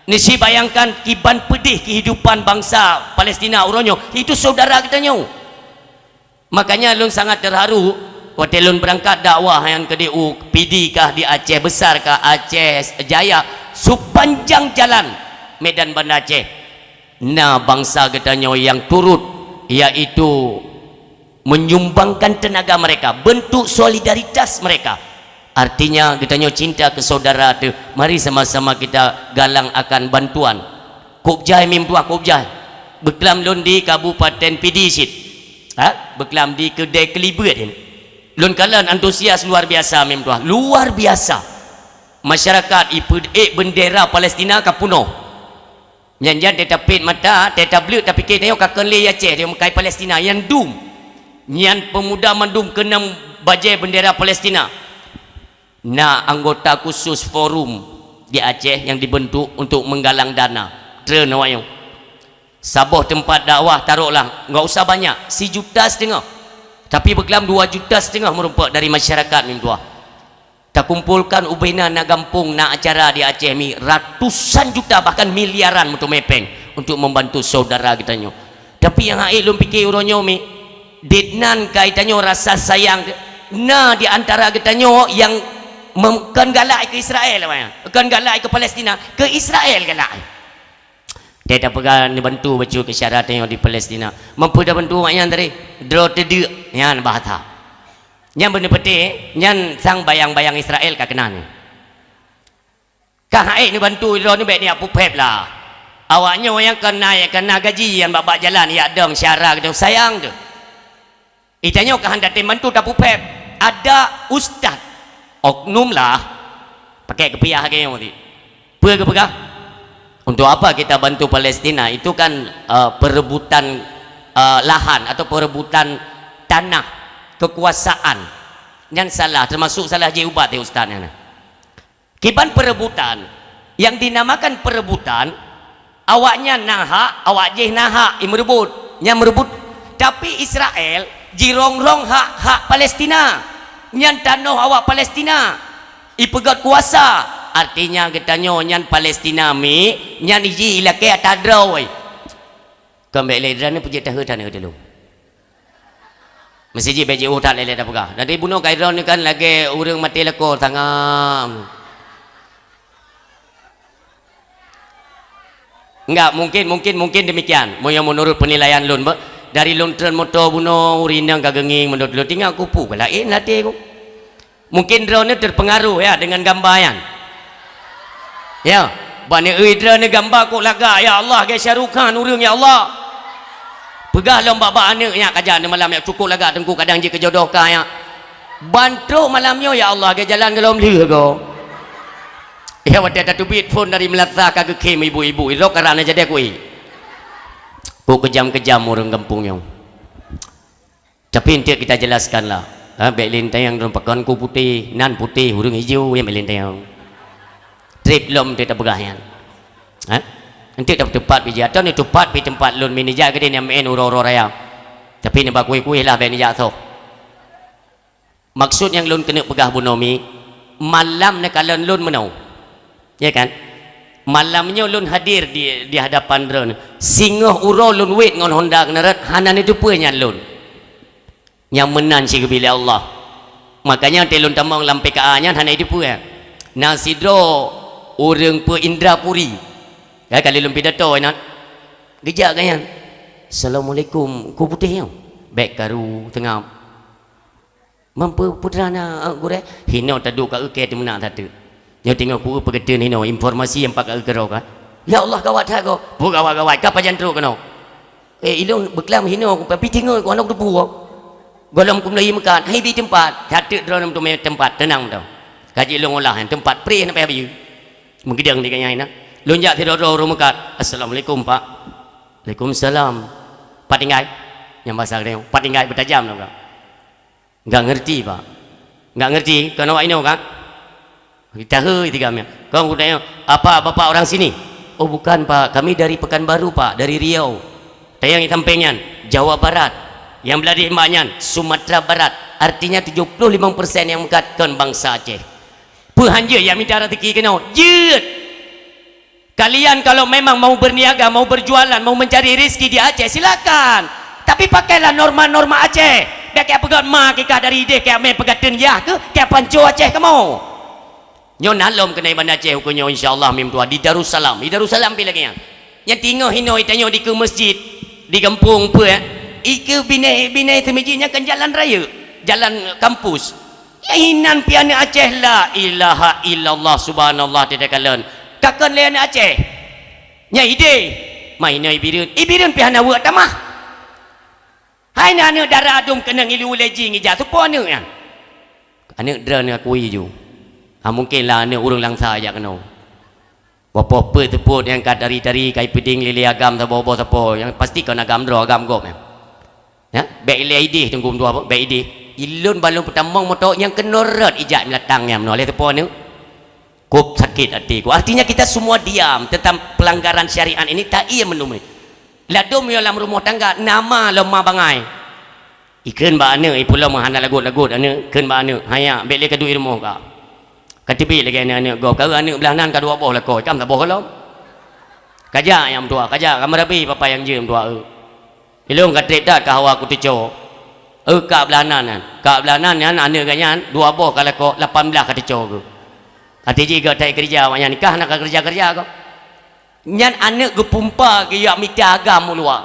Neusibayangkan kiban peudeh keuhidupan bansa Palestina uroe nyoe. Itu saudara geutanyoe. Makanya lôn sangat terharu watée lôn beurangkat dakwah nyang keudeh u Pidie kah di Aceh Besar kah Aceh Jaya, sepanjang jalan Medan Banda Aceh, na bansa geutanyoe nyang turut, yaitu menyumbangkan tenaga mereka, bentuk solidaritas mereka. Artinya geutanyoe cinta keu saudara teuh, mari sama-sama kita galang akan bantuan. Kôb jai mi meutuah kôb jai. Beuklam lôn di Kabupaten Pidie cit. Ha? Beuklam di keudée keulibeuet nyan. Lôn kalon antusias luar biasa mi meutuah, luar biasa. Masyarakat ipeuék beundera Palestina ka peunoh. Nyan-nyan teuh tapét mata, teuh tableuet tapike tanyoe ka kon lé Aceh, tanyoe meukai Palestina, nyan dum. Nyan peumuda mandum keunong bajée beundera Palestina. Na anggota khusus forum di Aceh nyang dibentuk untuk menggalang dana. Treun awak nyoe. Saboh teumpat dakwah taroklah, enggak usah banyak, sijuta siteungoh. Tapi beuklam dua juta setengah meurumpok dari masyarakat meutuah. Takumpolkan ubena na gampông, na acara di Aceh mi, ratusan juta, bahkan miliaran meuteumé péng untuk membantu saudara geutanyoe. Tapi nyang hak ék lôn pike uroe nyoe mi, ditnan ka geutanyoe rasa sayang na di antara geutanyoe nyang mem-, kon galak keu Israel, kon galak keu Palestina, keu Israel galak. Teuka peugah neubantu bacut keu syedara tanyoe di Palestina. Mampu tabantu awak nyan tadi? Droe teudeuk nyan bahasa. Nyan beuneupeuteh, nyan sang bayang-bayang Israel ka keunan. Ka hana neubantu droe, neubek neujak pupheb lah. Awaknyoe nyang ka na, ka na gaji nyan bak-bak jalan, jak dong syedara geutanyoe sayang teuh. Geutanyoe ka hana tem bantu tapupheb. Ada ustaz, oknum lah, pakai keupiah lagèe nyoe tadi. Peue geupeugah? Untuk apa kita bantu Palestina? Itu kan, eh, perebutan, eh, lahan atau perebutan tanah, kekuasaan. Nyan salah, termasuk salah jih ubat di ustaz nyan. Kiban perebutan, yang dinamakan perebutan, awaknyan na hak, awak jih na hak, i meureubot, nyan meureubot. Tapi Israel jirongrong hak-hak Palestina, nyan tanoh awak Palestina, ipeugöt kuasa. Artinya geutanyoe nyan Palestina mi, nyan iji ilakèe ata droe. Kon bèk lé droeneuh peujeuet tahe-tahe dulu. Meusti jih bèk jiôh that lé-lé tapeugah. Jadi bunoe keu droeneuh kan lagèe ureueng maté lakoe tanggam. Enggak, mungkin, mungkin, mungkin demikian. Meunyoe meunurot peunilaian lôn, beuh, dari lôn treun moto bunoe, ureueng inong ka geungieng meunurot lôn, tinggai kupeue ka laén até ku. Mungkin droeneuh terpengaruh ya dengan gamba nyan. Ya, bak neueu droeneuh gamba kok lagak, "Ya Allah, lagèe Shah Rukh Khan ureueng, ya Allah." Peugah lom bak-bak aneuk nyan, "Ka jak neumalam nyan, cukôp lagak Teungku, kadang jeuet keu jodoh kah nyan." Ban trok malam nyoe, "Ya Allah, lagèe jalan goh lom lheueh goh." Ya, watèe tateubiet phôn dari meunasah ka geukhém ibu-ibu, idroe karang na jadèe kui. Kok keujam-keujam ureueng gampông nyoe. Tapi eunteuk kita jelaskan lah. Ha, bèk lé tanyong droe pakon ku putéh, nan putéh, ureueng ijo nyang bèk lé tanyong. Trép lom teuh tapeugah nyan. Ha? Eunteuk teumpat pih jih, atau neuteupat pih teumpat lôn mi neujak keudéh nyang meu'en uroe-uroe raya. Tapi neuba kueh-kueh lah bèk neujak soh. Maksud nyang lôn keuneuk peugah bunoe mi, malam neukalon lôn meunoe. Ya kan? Malam nyoe lôn hadir di, di hadapan droeneuh. Singoh uroe lôn wét ngon honda keuneurot, hana neuteupeue nyan lôn. Nyang meunan sigeubri lé Allah. Makanya watèe lôn tamong lam P K A nyan hana neuteupeue. Na sidroe ureueng peue Indrapuri. Ya, kali lôn pidato inan. Geujak gobnyan. "Assalamualaikum, ku putéh nyoe." Bèk karu teungab. "Mampu putra na, eh, gurèe?" "Hinoe taduek ka eu kèe teumeunak that teuk. Nyoe teungoh ku eu peugeuteueng hinoe, informasi nyang pat ka eu keudroe ka." "Ya Allah, gawat that goh." "Peue gawat-gawat, ka pajan trok keunoe?" "Eh, ilôn beuklam hinoe, tapi teungoh ku hana kuteupeu goh. Gohlom ku meulayeue meukat, han ibi teumpat." "That teuk droeneuh meuteumé teumpat, teunang mantong. Ka jeuet lôn olah nyan, teumpat preh hana payah bayeue." Meugeudong di gobnyan inan. Lôn jak sidroe-droe ureueng meukat. "Assalamualaikum, Pak." "Waalaikumsalam." "Pat tinggai?" Nyang basa geutanyoe, "Pat tinggai?" Beutajam lom ka. "Enggak ngerti, Pak." "Enggak ngerti? Kon awak inoe kan?" Tahe tiga miet. "Kon," ku tanyong, "apa Bapak orang sini?" "Oh, bukan, Pak. Kami dari Pekanbaru, Pak. Dari Riau." Tanyong nyang sampéng nyan, "Jawa Barat." Nyang blah di mbak nyan, "Sumatera Barat." Artinya tujuh puluh lima persen nyang meukat kon bansa Aceh. Peue han jeuet jak mita raseuki keunoe? Jeuet! Kalian kalau memang mau berniaga, mau berjualan, mau mencari rezeki di Aceh, silakan. Tapi pakailah norma-norma Aceh. Bèk kajak peugöt ma kikah dari idéh, kajak mé peugateun yah keuh, kajak panco Aceh kamoe. Nyoe na lom keuneuk Banda Aceh ukeue nyoe, insya Allah, mim tuha di Darussalam. Di Darussalam pih lagèe nyan. Nyang teungoh hinoe tanyoe dikeue masjid, di gampông peue, eh? Ikeue binéh-binéh seumeujid nyan kan jalan rayeuk, jalan kampus. Nyang inan pih aneuk Aceh, la ilaha illallah, subhanallah, teuka kalon. Ka kon lé aneuk Aceh. Nyang idéh, ma inoe Ibireuen. Ibireuen pih hana weuek tamah. Hai na aneuk dara dum keunong ilu lé jih ngijak, soe po aneuk nyan? Aneuk droeneuh akui ju. Ha, mungken lah aneuk ureueng Langsa jak keunoe. Bapak peuet teupot nyang ka tari-tari, ka ipeuding lé-lé agam saboh-boh sapo, nyang pasti kon agam droe, agam gob nyan. Ya, bèk ilèe idéh teungku meutuah, bèk idéh. Ilôn ban lôn peutamong moto nyang keunoe rot ijak meulatang nyan meunoe lé sapo aneuk. Kop sakét até ku. Artinya kita semua diam tentang pelanggaran syariat ini, tak iya meunurut. Ladôm nyoe lam rumoh tangga, nama lom ma bangai. Ikheun bak aneuk, ipulo meuhana lagot-lagot aneuk, kheun bak aneuk, "Hai nyak, bèk lé kaduek i rumoh kah. Kateubiet lagèe aneuk-aneuk gob, ka aneuk blah nan ka dua boh lakoe, ikam saboh gohlom. Kajak nyang meutuah, kajak, kameurabi papa nyang jeuem tuah eu." Ilôn ka trép that ka hawa kuteuco. Eu, ka blah nan nyan. Ka blah nan nyan aneuk geuh nyan dua boh ka lakoe, lapan blah ka teuco geuh. Até jih geuh that keureuja awak nyan, ka hana ka keureuja-keureuja gob. Nyan aneuk geupumpa geujak mita agam u luwa.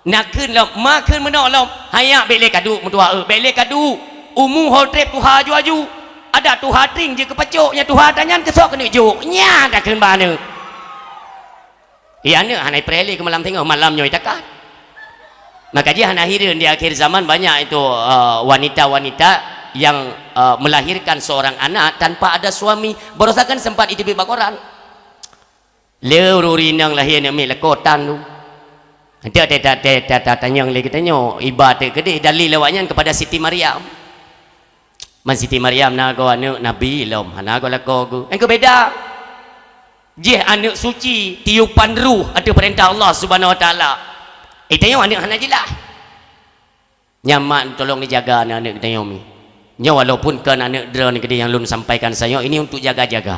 Na kheun lom, ma kheun meunoe lom, "Hai nyak, bèk lé kaduek meutuah eu, bèk lé kaduek. Umu ho trép tuha aju-aju. Adak tuha tring jeuet keu pacok, nyan tuha tanyan keusoe keuneuk jok." Nyan takheun bak aneuk. Iya, aneuk hana ipreh lé keu malam singoh, malam nyoe itakat. Maka jih hana hireuen di akhir zaman banyak itu, eh, wanita-wanita yang, eh, melahirkan seorang anak tanpa ada suami. Barusan kan sempat iteubiet bak koran. Lé ureueng inong lahé aneuk miet lakoe tan tu. Enteuk ta-, ta-, ta-, ta-, tatanyong lé geutanyoe, iba teuk keudeh dalil awak nyan kepada Siti Maryam. Man Siti Maryam na goe aneuk nabi lom, hana goe lakoe geuh. Nyang keu beda. Jih aneuk suci, tiupan ruh ateueh peurintah Allah Subhanahu Wa Taala. Geutanyoe aneuk hana jeulaih. Nyan mak tolong neujaga aneuk-aneuk geutanyoe mi. Nyoe walaupun kon aneuk droeneuh keudeh nyang lôn sampaikan sayoe, ini untuk jaga-jaga.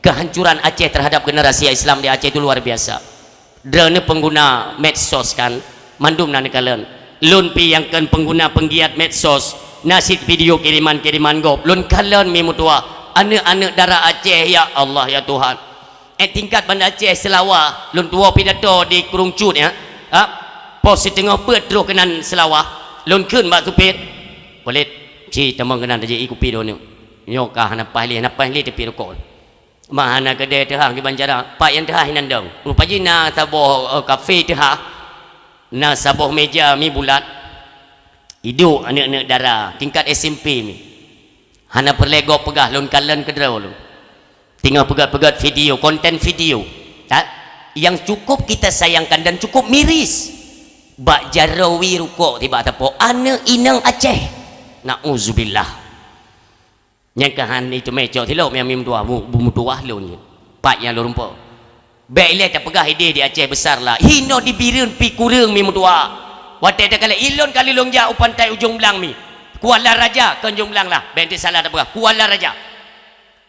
Kehancuran Aceh terhadap generasi Islam di Aceh itu luar biasa. Droeneuh pengguna medsos kan, mandum na neukalon. Lôn pi nyang kon pengguna penggiat medsos, na cit video kiriman-kiriman gob. Lôn kalon mi meutuah, aneuk-aneuk dara Aceh, ya Allah, ya Tuhan. Eh, tingkat Banda Aceh, Seulawah, lôn tuwoe pidato di Krueng Cut, ya. Ha? Pos siteungoh peuet troh keunan Seulawah, lôn kheun bak supir, "Walid, ci tamong keunan tajak i kupi droeneuh. Nyoe ka hana paih lé, hana paih lé tapi rukok. Ma hana keudè teuhah kiban cara, pat nyang teuhah inan dong." Rupa jih na saboh, eh, kafe teuhah, na saboh meja mi bulat. Iduek aneuk-aneuk dara, tingkat S M P mi. Hana peureulèe gob peugah, lôn kalon keudroe lôn. Teungoh peugöt-peugöt video, konten video. That, yang cukup kita sayangkan dan cukup miris. Bak jaroe wie rukok tibak sapo, aneuk inong Aceh. Nauzubillah. Nyang ka han iteumé cok silop nyang mi meutuah, bu-, bu-, meutuah lôn nyoe. Pat nyang lôn rumpok. Bèk ilèe tapeugah idéh di Aceh besar lah. Hinoe di Bireuen pi kureueng mi meutuah. Watèe takalon ilôn kali lôn jak u pantai Ujong Blang mi. Kuala Raja, kon Ujong Blang lah. Bèk teusalah tapeugah. Kuala Raja.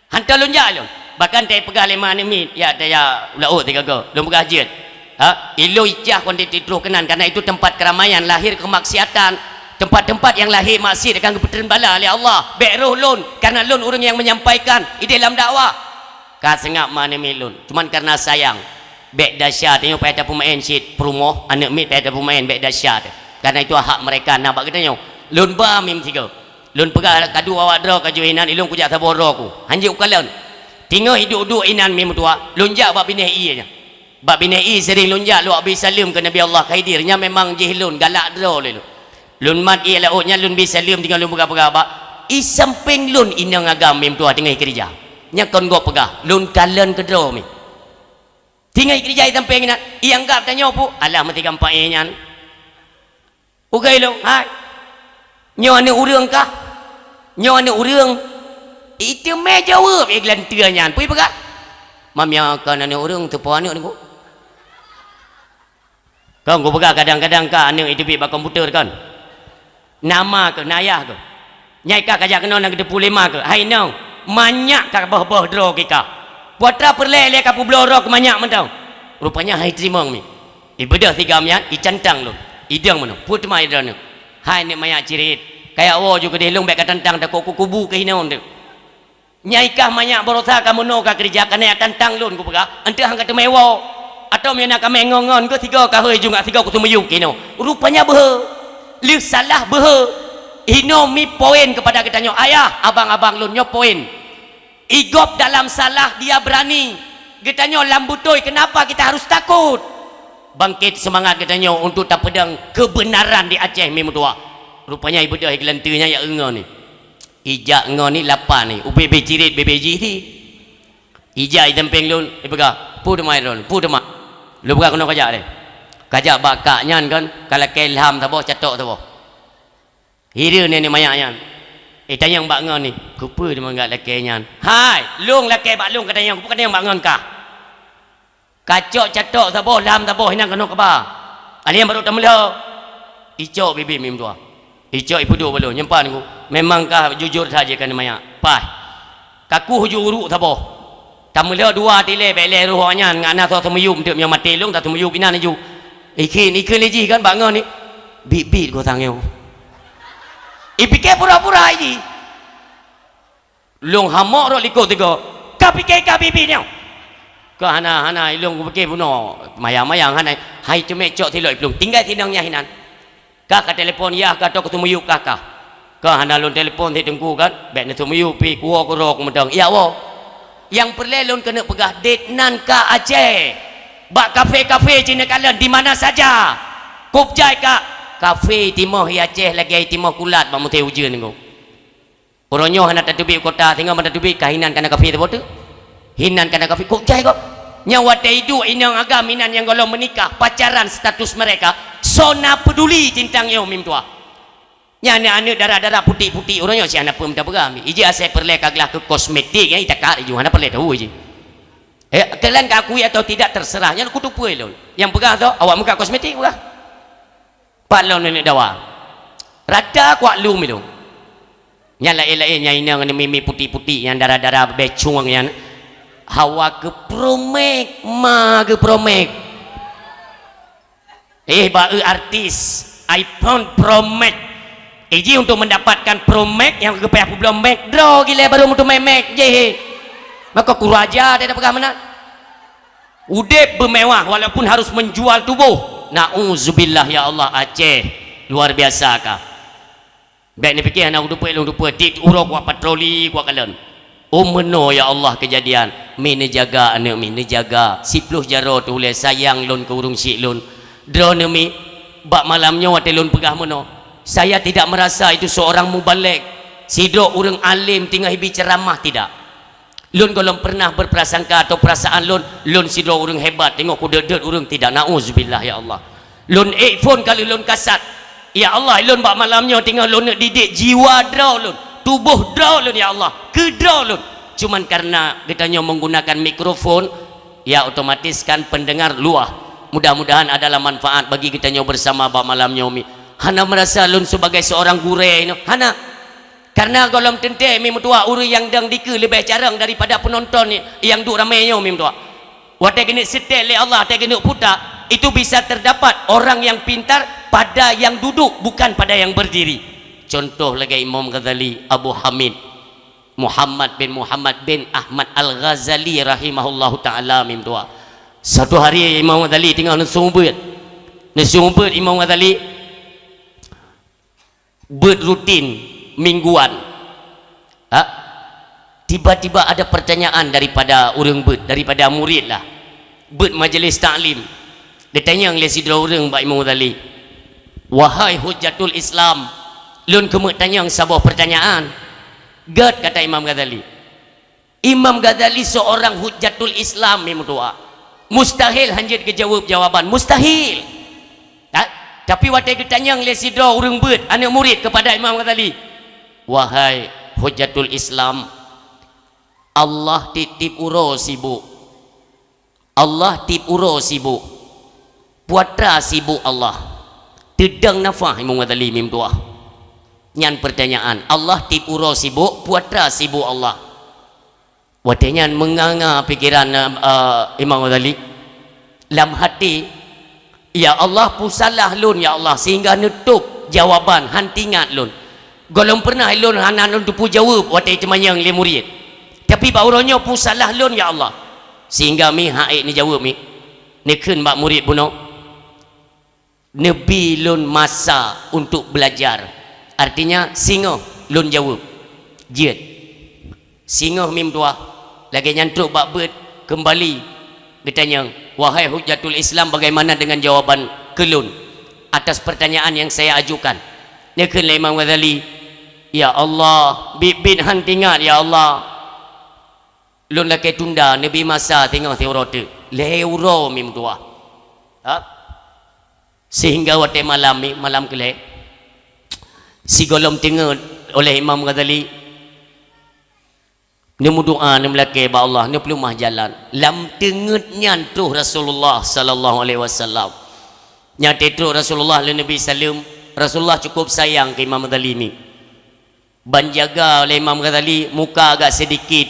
Hantom lôn jak lôn. Bahkan tapeugah lé ma aneuk miet, "Ya, taya u laôt sigoe-goe." Lôn peugah jeuet. Ha, ilôn icah kon di troh keunan, karena itu tempat keramaian, lahir kemaksiatan. Tempat-tempat yang lahir maksiat akan geupeutreun bala lé Allah. Bèk roh lôn, karena lôn ureueng nyang menyampaikan idéh lam dakwah. Ka seungab ma aneuk miet lôn, cuman karena sayang. Bèk desya, tanyoe payah tapeumaén cit peurumoh, aneuk miet payah tapeumaén, bèk desya teuh. Karena itu hak mereka na bak geutanyoe. Lôn ba mi meusigoe. Lôn peugah kadu awak droe ka jeuet inan, ilôn kujak saboh droe ku. Hanjeuet kukalon. Teungoh iduek-duek inan mi meutuah, lôn jak bak binéh ie nyan. Bak binéh ie sering lôn jak lôn bi saleuem keu Nabi Allah Khidir. Nyan memang jih lôn galak droe lé lôn. Lôn mat ie laôt nyan lôn bi saleuem teungoh lôn peugah-peugah bak ie sampéng lôn inong agam mi meutuah teungoh ikeurija. Nyan kon gob peugah, lôn kalon keudroe mi. Teungoh ikeurija ie sampéng inan, ianggap tanyoe pu, alah meuti gampang ie nyan. Ugai lôn, "Hai, nyoe aneuk ureueng kah? Nyoe aneuk ureueng?" Iteumé jaweueb ie geulanteue nyan. Peue ipeugah? "Mam nyoe kon aneuk ureueng, teupo aneuk nyoe." Kon kupeugah kadang-kadang ka aneuk iteubiet bak komputer kon. Nama keuh, na ayah keuh. Nyai ka kajak keunoe na geuteupeue lé ma keuh. Hai nong, manyak ka boh-boh droe kika. Peue atra peureulèe lé ka peubloe droe keu manyak mantong. Rupanya hai teurimong mi. Ibeudôh sigoe nyan, icantang lôn. Idong meunoe, peue teuma droeneuh? Hai aneuk manyak cirit, kajak woe ju keudeh lôn bèk katantang takot kukubu keuh hinoe teuh. Nyai kah manyak baroesa ka meunoe ka keurija, ka neujak tantang lôn kupeugah, eunteuk han ka teumé woe. Atau meunyoe na ka mé ngon-ngon keuh sigoe ka hôi ju ngat sigoe kuteumiyueb keuh hinoe. Rupanya beuhe. Lheueh salah beuhe. Hinoe mi poin keupada geutanyoe ayah, abang-abang lôn nyoe poin. Igob dalam salah dia berani. Geutanyoe lam beutôi, kenapa kita harus takut? Bangkit semangat geutanyoe untuk tapeudong keubeunaran di Aceh mi meutuah. Rupanya ibeudôh ie geulanteue nyan jak ngon ni. Ijak ngon ni lapan ni, ubé-bé cirit bebe jih ni. Ijak i sampéng lôn, ipeugah, "Peue teuma droeneuh, peue teuma?" Lôn peugah keunoe kajak deh. Kajak bak kak nyan kon, ka lakèe lham saboh, catok saboh. Hireuen nenek manyak nyan. Itanyong bak ngon ni, "Keupeue teuma galak lakèe nyan?" "Hai, lôn lakèe bak lôn katanyong, keupeue katanyong bak ngon kah?" Kacok catok saboh, lham saboh, inan keunoe kaba. Alèh nyan barô tameulhô. Icok bibit mi meutuah. Icok ipeuduek bak lôn, nyoe pat Teungku. Memang ka jujur that jih keu aneuk manyak. Paih. Ka kuh ju uruk saboh. Tameulhok dua tilèe bèk lé roh awaknyan ngon na soe seumiyueb teuk, meunyoe maté lôn taseumiyueb inan laju. Ikheun, ikheun lé jih kan bak ngon ni. Bit-bit gosang nyoe. Ipike pura-pura jih. Lôn hamok rot likot tiga. Ka pike ka bit-bit nyoe. Ka hana, hana, ilôn kupike bunoe. Mayang-mayang hana. Hai ceumek cok silop iplueng. Tinggai sinong nyang hinan. Ka, ka telepon yah ka atau keuteumiyueb ka, ka. Ka hana lôn telepon si Teungku kan. Bèk neuteumiyueb pi kuwoe keudroe kumantong. Ya woe. Nyang peureulèe lôn keuneuk peugah date nan ka Aceh. Bak kafe-kafe cit neukalon di mana saja. Kôb jai ka. Kafe timoh i Aceh lagèe timoh kulat bak musém ujeuen Teungku. Uroe nyoe hana tateubiet kota, singoh ban tateubiet ka hinan kana kafe saboh teuk. Hinan kana kafe, kôb jai kôb. Nyang watèe iduek inong agam inan nyang gohlom meunikah, pacaran status mereka, soe na peduli teuntang nyoe mim tuah. Nyan aneuk-aneuk dara-dara putik-putik uroe nyoe si hana peue mita peugah. Ijih asai peureulèe ka glah keu kosmetik, ya, itakat iju, hana peureulèe tahu ijih. Eh, kalian ka akui atau tidak terserah, nyan kutupeue lôn. Nyang peugah tu, awak muka kosmetik peugah. Pat lôn neuk dawa. Rata kuak lum ilôn. Nyang laén-laén nyang inong ngon mi-mi putik-putik nyang dara-dara becong nyan. Hawa keu Pro Max, ma keu Pro Max. Eh, ba eu artis, iPhone Pro Max. Iji untuk mendapatkan Pro Max nyang geupayah peubloe Max, droe gilée baru meuteumé Max jih. Maka kuraja dia peugah meunan. Udeb beumewah walaupun harus menjual tubuh. Nauzubillah ya Allah, Aceh luar biasa ka. Bèk neupike hana kuteupeu lôn teupeu, tiep uroe kuat patroli kuat kalon. Oh meunoe ya Allah keujadian, mi neujaga aneuk mi neujaga, siploh jaroe teuh ulèe sayang lôn keu ureueng syik lôn. Droeneuh mi, bak malam nyoe watèe lôn peugah meunoe, saya tidak merasa itu seorang mubalig, sidroe ureueng além teungoh ibi ceuramah, tidak. Lôn gohlom pernah berprasangka atau perasaan lôn, lôn sidroe ureueng hebat, teungoh kudeuet-deuet ureueng, tidak, nauzubillah ya Allah. Lôn ék phon ka lheueh lôn kasat. Ya Allah, lôn bak malam nyoe teungoh lôn neuk didik jiwa droe lôn, tuboh droe lôn ya Allah, keu droe lôn. Cuman karena geutanyoe menggunakan mikrofon, ya otomatis kan pendengar luah. Mudah-mudahan adalah manfaat bagi geutanyoe bersama bak malam nyoe mi. Hana merasa lôn sebagai seorang gurèe inoe, hana. Karena gohlom teuntèe mi meutuah ureueng nyang dong dikeue leubeh carông daripada peunonton nyang duek ramé nyoe mi meutuah. Watèe geuneuk seutét lé Allah, watèe geuneuk puta, itu bisa terdapat orang yang pintar pada yang duduk, bukan pada yang berdiri. Contoh lagèe Imam Ghazali, Abu Hamid, Muhammad bin Muhammad bin Ahmad Al-Ghazali rahimahullahu taala mi meutuah. Satu hari Imam Ghazali teungoh neuseumeubeuet. Neuseumeubeuet Imam Ghazali, beuet rutin mingguan. Ha? Tiba-tiba ada pertanyaan daripada ureueng beuet, daripada murid lah. Beuet majlis taklim. Geutanyong lé sidroe ureueng bak Imam Ghazali, "Wahai Hujjatul Islam, lôn keumeuk tanyong saboh pertanyaan." "Gèt," kata Imam Ghazali. Imam Ghazali seorang hujjatul Islam, mi meutuah. Mustahil hanjeuet geujaweueb jawaban, mustahil. Ta-, tapi watèe geutanyong lé sidroe ureueng beuet, aneuk murid kepada Imam Ghazali, "Wahai hujjatul Islam, Allah tiep-tiep uroe sibuk. Allah tiep uroe sibuk. Peue atra sibuk Allah? Teudong nafah Imam Ghazali mi meutuah." Nyan pertanyaan, Allah tiep uroe sibuk, peue atra sibuk Allah? Watèe nyan meunganga pikeran, eh, Imam Ghazali. Lam hati, "Ya Allah, peue salah lôn, ya Allah, sehingga neutôb jawaban han teuingat lôn. Gohlom pernah lôn hana lôn teupeu jaweueb watèe teumanyong lé murid. Tapi bak uroe nyoe peue salah lôn, ya Allah, sehingga mi han ék neujaweueb mi." Neukheun bak murid bunoe, "Neubi lôn masa untuk belajar." Artinya, singoh lôn jaweueb. Jeuet. Singoh mi meutuah, lagèe nyan trok bak beuet keumbali geutanyong, "Wahai Hujjatul Islam, bagaimana dengan jawaban keu lôn atas pertanyaan yang saya ajukan?" Neukheun lé Imam Ghazali, "Ya Allah, biet-biet han teuingat, ya Allah. Lôn lakèe tunda, neubi masa singoh siuroe teuk." Lhèe uroe mi meutuah. Ha? Sehingga watèe malam mi, malam keulhèe, sigohlom teungeut oleh Imam Ghazali, neumeudoa, neumeulakèe bak Allah, neupeuleumah jalan. Lam teungeut nyan troh Rasulullah sallallahu alaihi wasallam. Nyang trok Rasulullah lé Nabi saleuem, Rasulullah cukup sayang keu Imam Ghazali ni. Ban jaga lé Imam Ghazali, muka agak sedikit,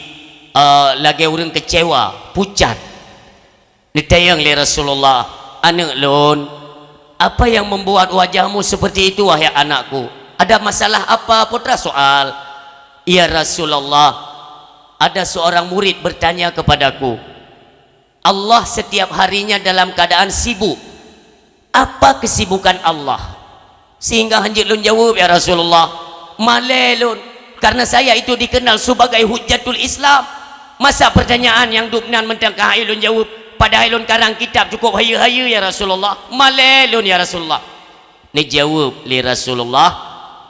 eh, lagée ureuëng kecewa, pucat. Ditanyong lé Rasulullah, "Aneuëk lôn, apa yang membuat wajahmu seperti itu, wahai anakku? Ada masalah apa?" Putra soal, "Ya Rasulullah, ada seorang murid bertanya kepadaku, Allah setiap harinya dalam keadaan sibuk. Apa kesibukan Allah sehingga hanjeuet lôn jaweueb, ya Rasulullah? Malée lôn, karena saya itu dikenal sebagai hujjatul Islam. Masa pertanyaan nyang dum nan mantong ka hai lôn jaweueb, padahai lôn karang kitab cukup hayeue-hayeue, ya Rasulullah. Malée lôn, ya Rasulullah." Neujaweueb lé Rasulullah,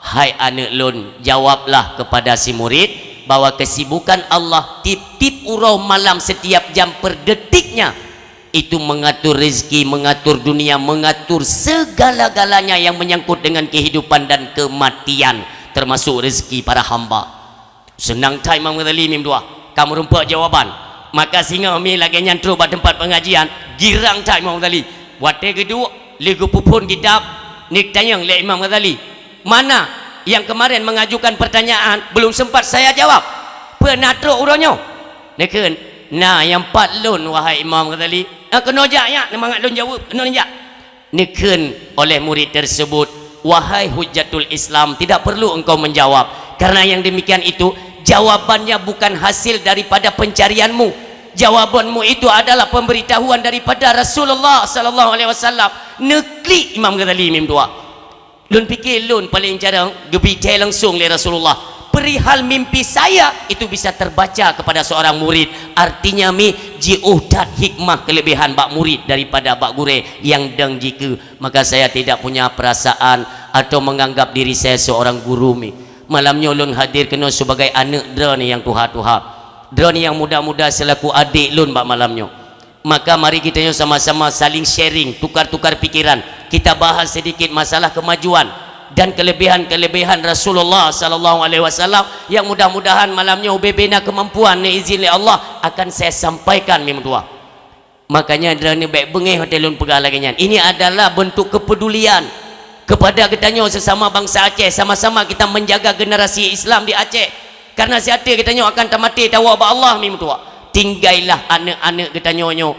"Hai aneuëk lôn, jawablah kepada si murid bahwa kesibukan Allah tiep-tiep uroe malam, setiap jam per detiknya, itu mengatur rezeki, mengatur dunia, mengatur segala-galanya yang menyangkut dengan kehidupan dan kematian, termasuk rezeki para hamba." Seunang that Imam Ghazali mi meutuah, ka meurumpok jawaban. Maka singoh mi lagée nyan trok bak teumpat pengajian, girang that Imam Ghazali. Watée geuduek, lheueh geupeuphon kitab, neutanyong lé Imam Ghazali, "Mana yang kemarin mengajukan pertanyaan belum sempat saya jawab? Peue na trok uroe nyoe?" Neukheun, "Na nyang pat lôn, wahai Imam Ghazali." "Ah, keunoe jak nyak, neumangat lôn jaweueb, keunoe jak." Neukheun oleh murid tersebut, "Wahai hujjatul Islam, tidak perlu engkau menjawab, karena yang demikian itu jawabannya bukan hasil daripada pencarianmu. Jawabanmu itu adalah pemberitahuan daripada Rasulullah sallallahu alaihi wasallam." Neuklik Imam Ghazali mi meutuah. Lôn pike lôn paléng jarang geubri thée langsong lé Rasulullah. Perihal mimpi saya, itu bisa terbaca kepada seorang murid. Artinya mi jiôh that hikmah keuleubiehan bak murid daripada bak gurée nyang dang jikeue. Maka saya tidak punya perasaan atau menganggap diri saya seorang guru mi. Malam nyoe lôn hadir keunoe sebagai aneuëk droeneueh nyang tuha-tuha. Droeneueh nyang muda-muda selaku adék lôn bak malam nyoe. Maka mari geutanyoe sama-sama saling sharing, tukar-tukar pikiran. Kita bahas sedikit masalah kemajuan dan kelebihan-kelebihan Rasulullah sallallahu alaihi wasallam yang mudah-mudahan malam nyoe ubé-bé na keumampuan, neuizin lé Allah, akan saya sampaikan mi meutuah. Makanya droeneueh bék beungéh watée lôn peugah lagée nyan. Ini adalah bentuk kepedulian kepada geutanyoe sesama bangsa Aceh, sama-sama kita menjaga generasi Islam di Aceh. Karena siaté geutanyoe akan tamaté tawoe bak Allah mi meutuah. Tinggailah aneuëk-aneuëk geutanyoe nyoe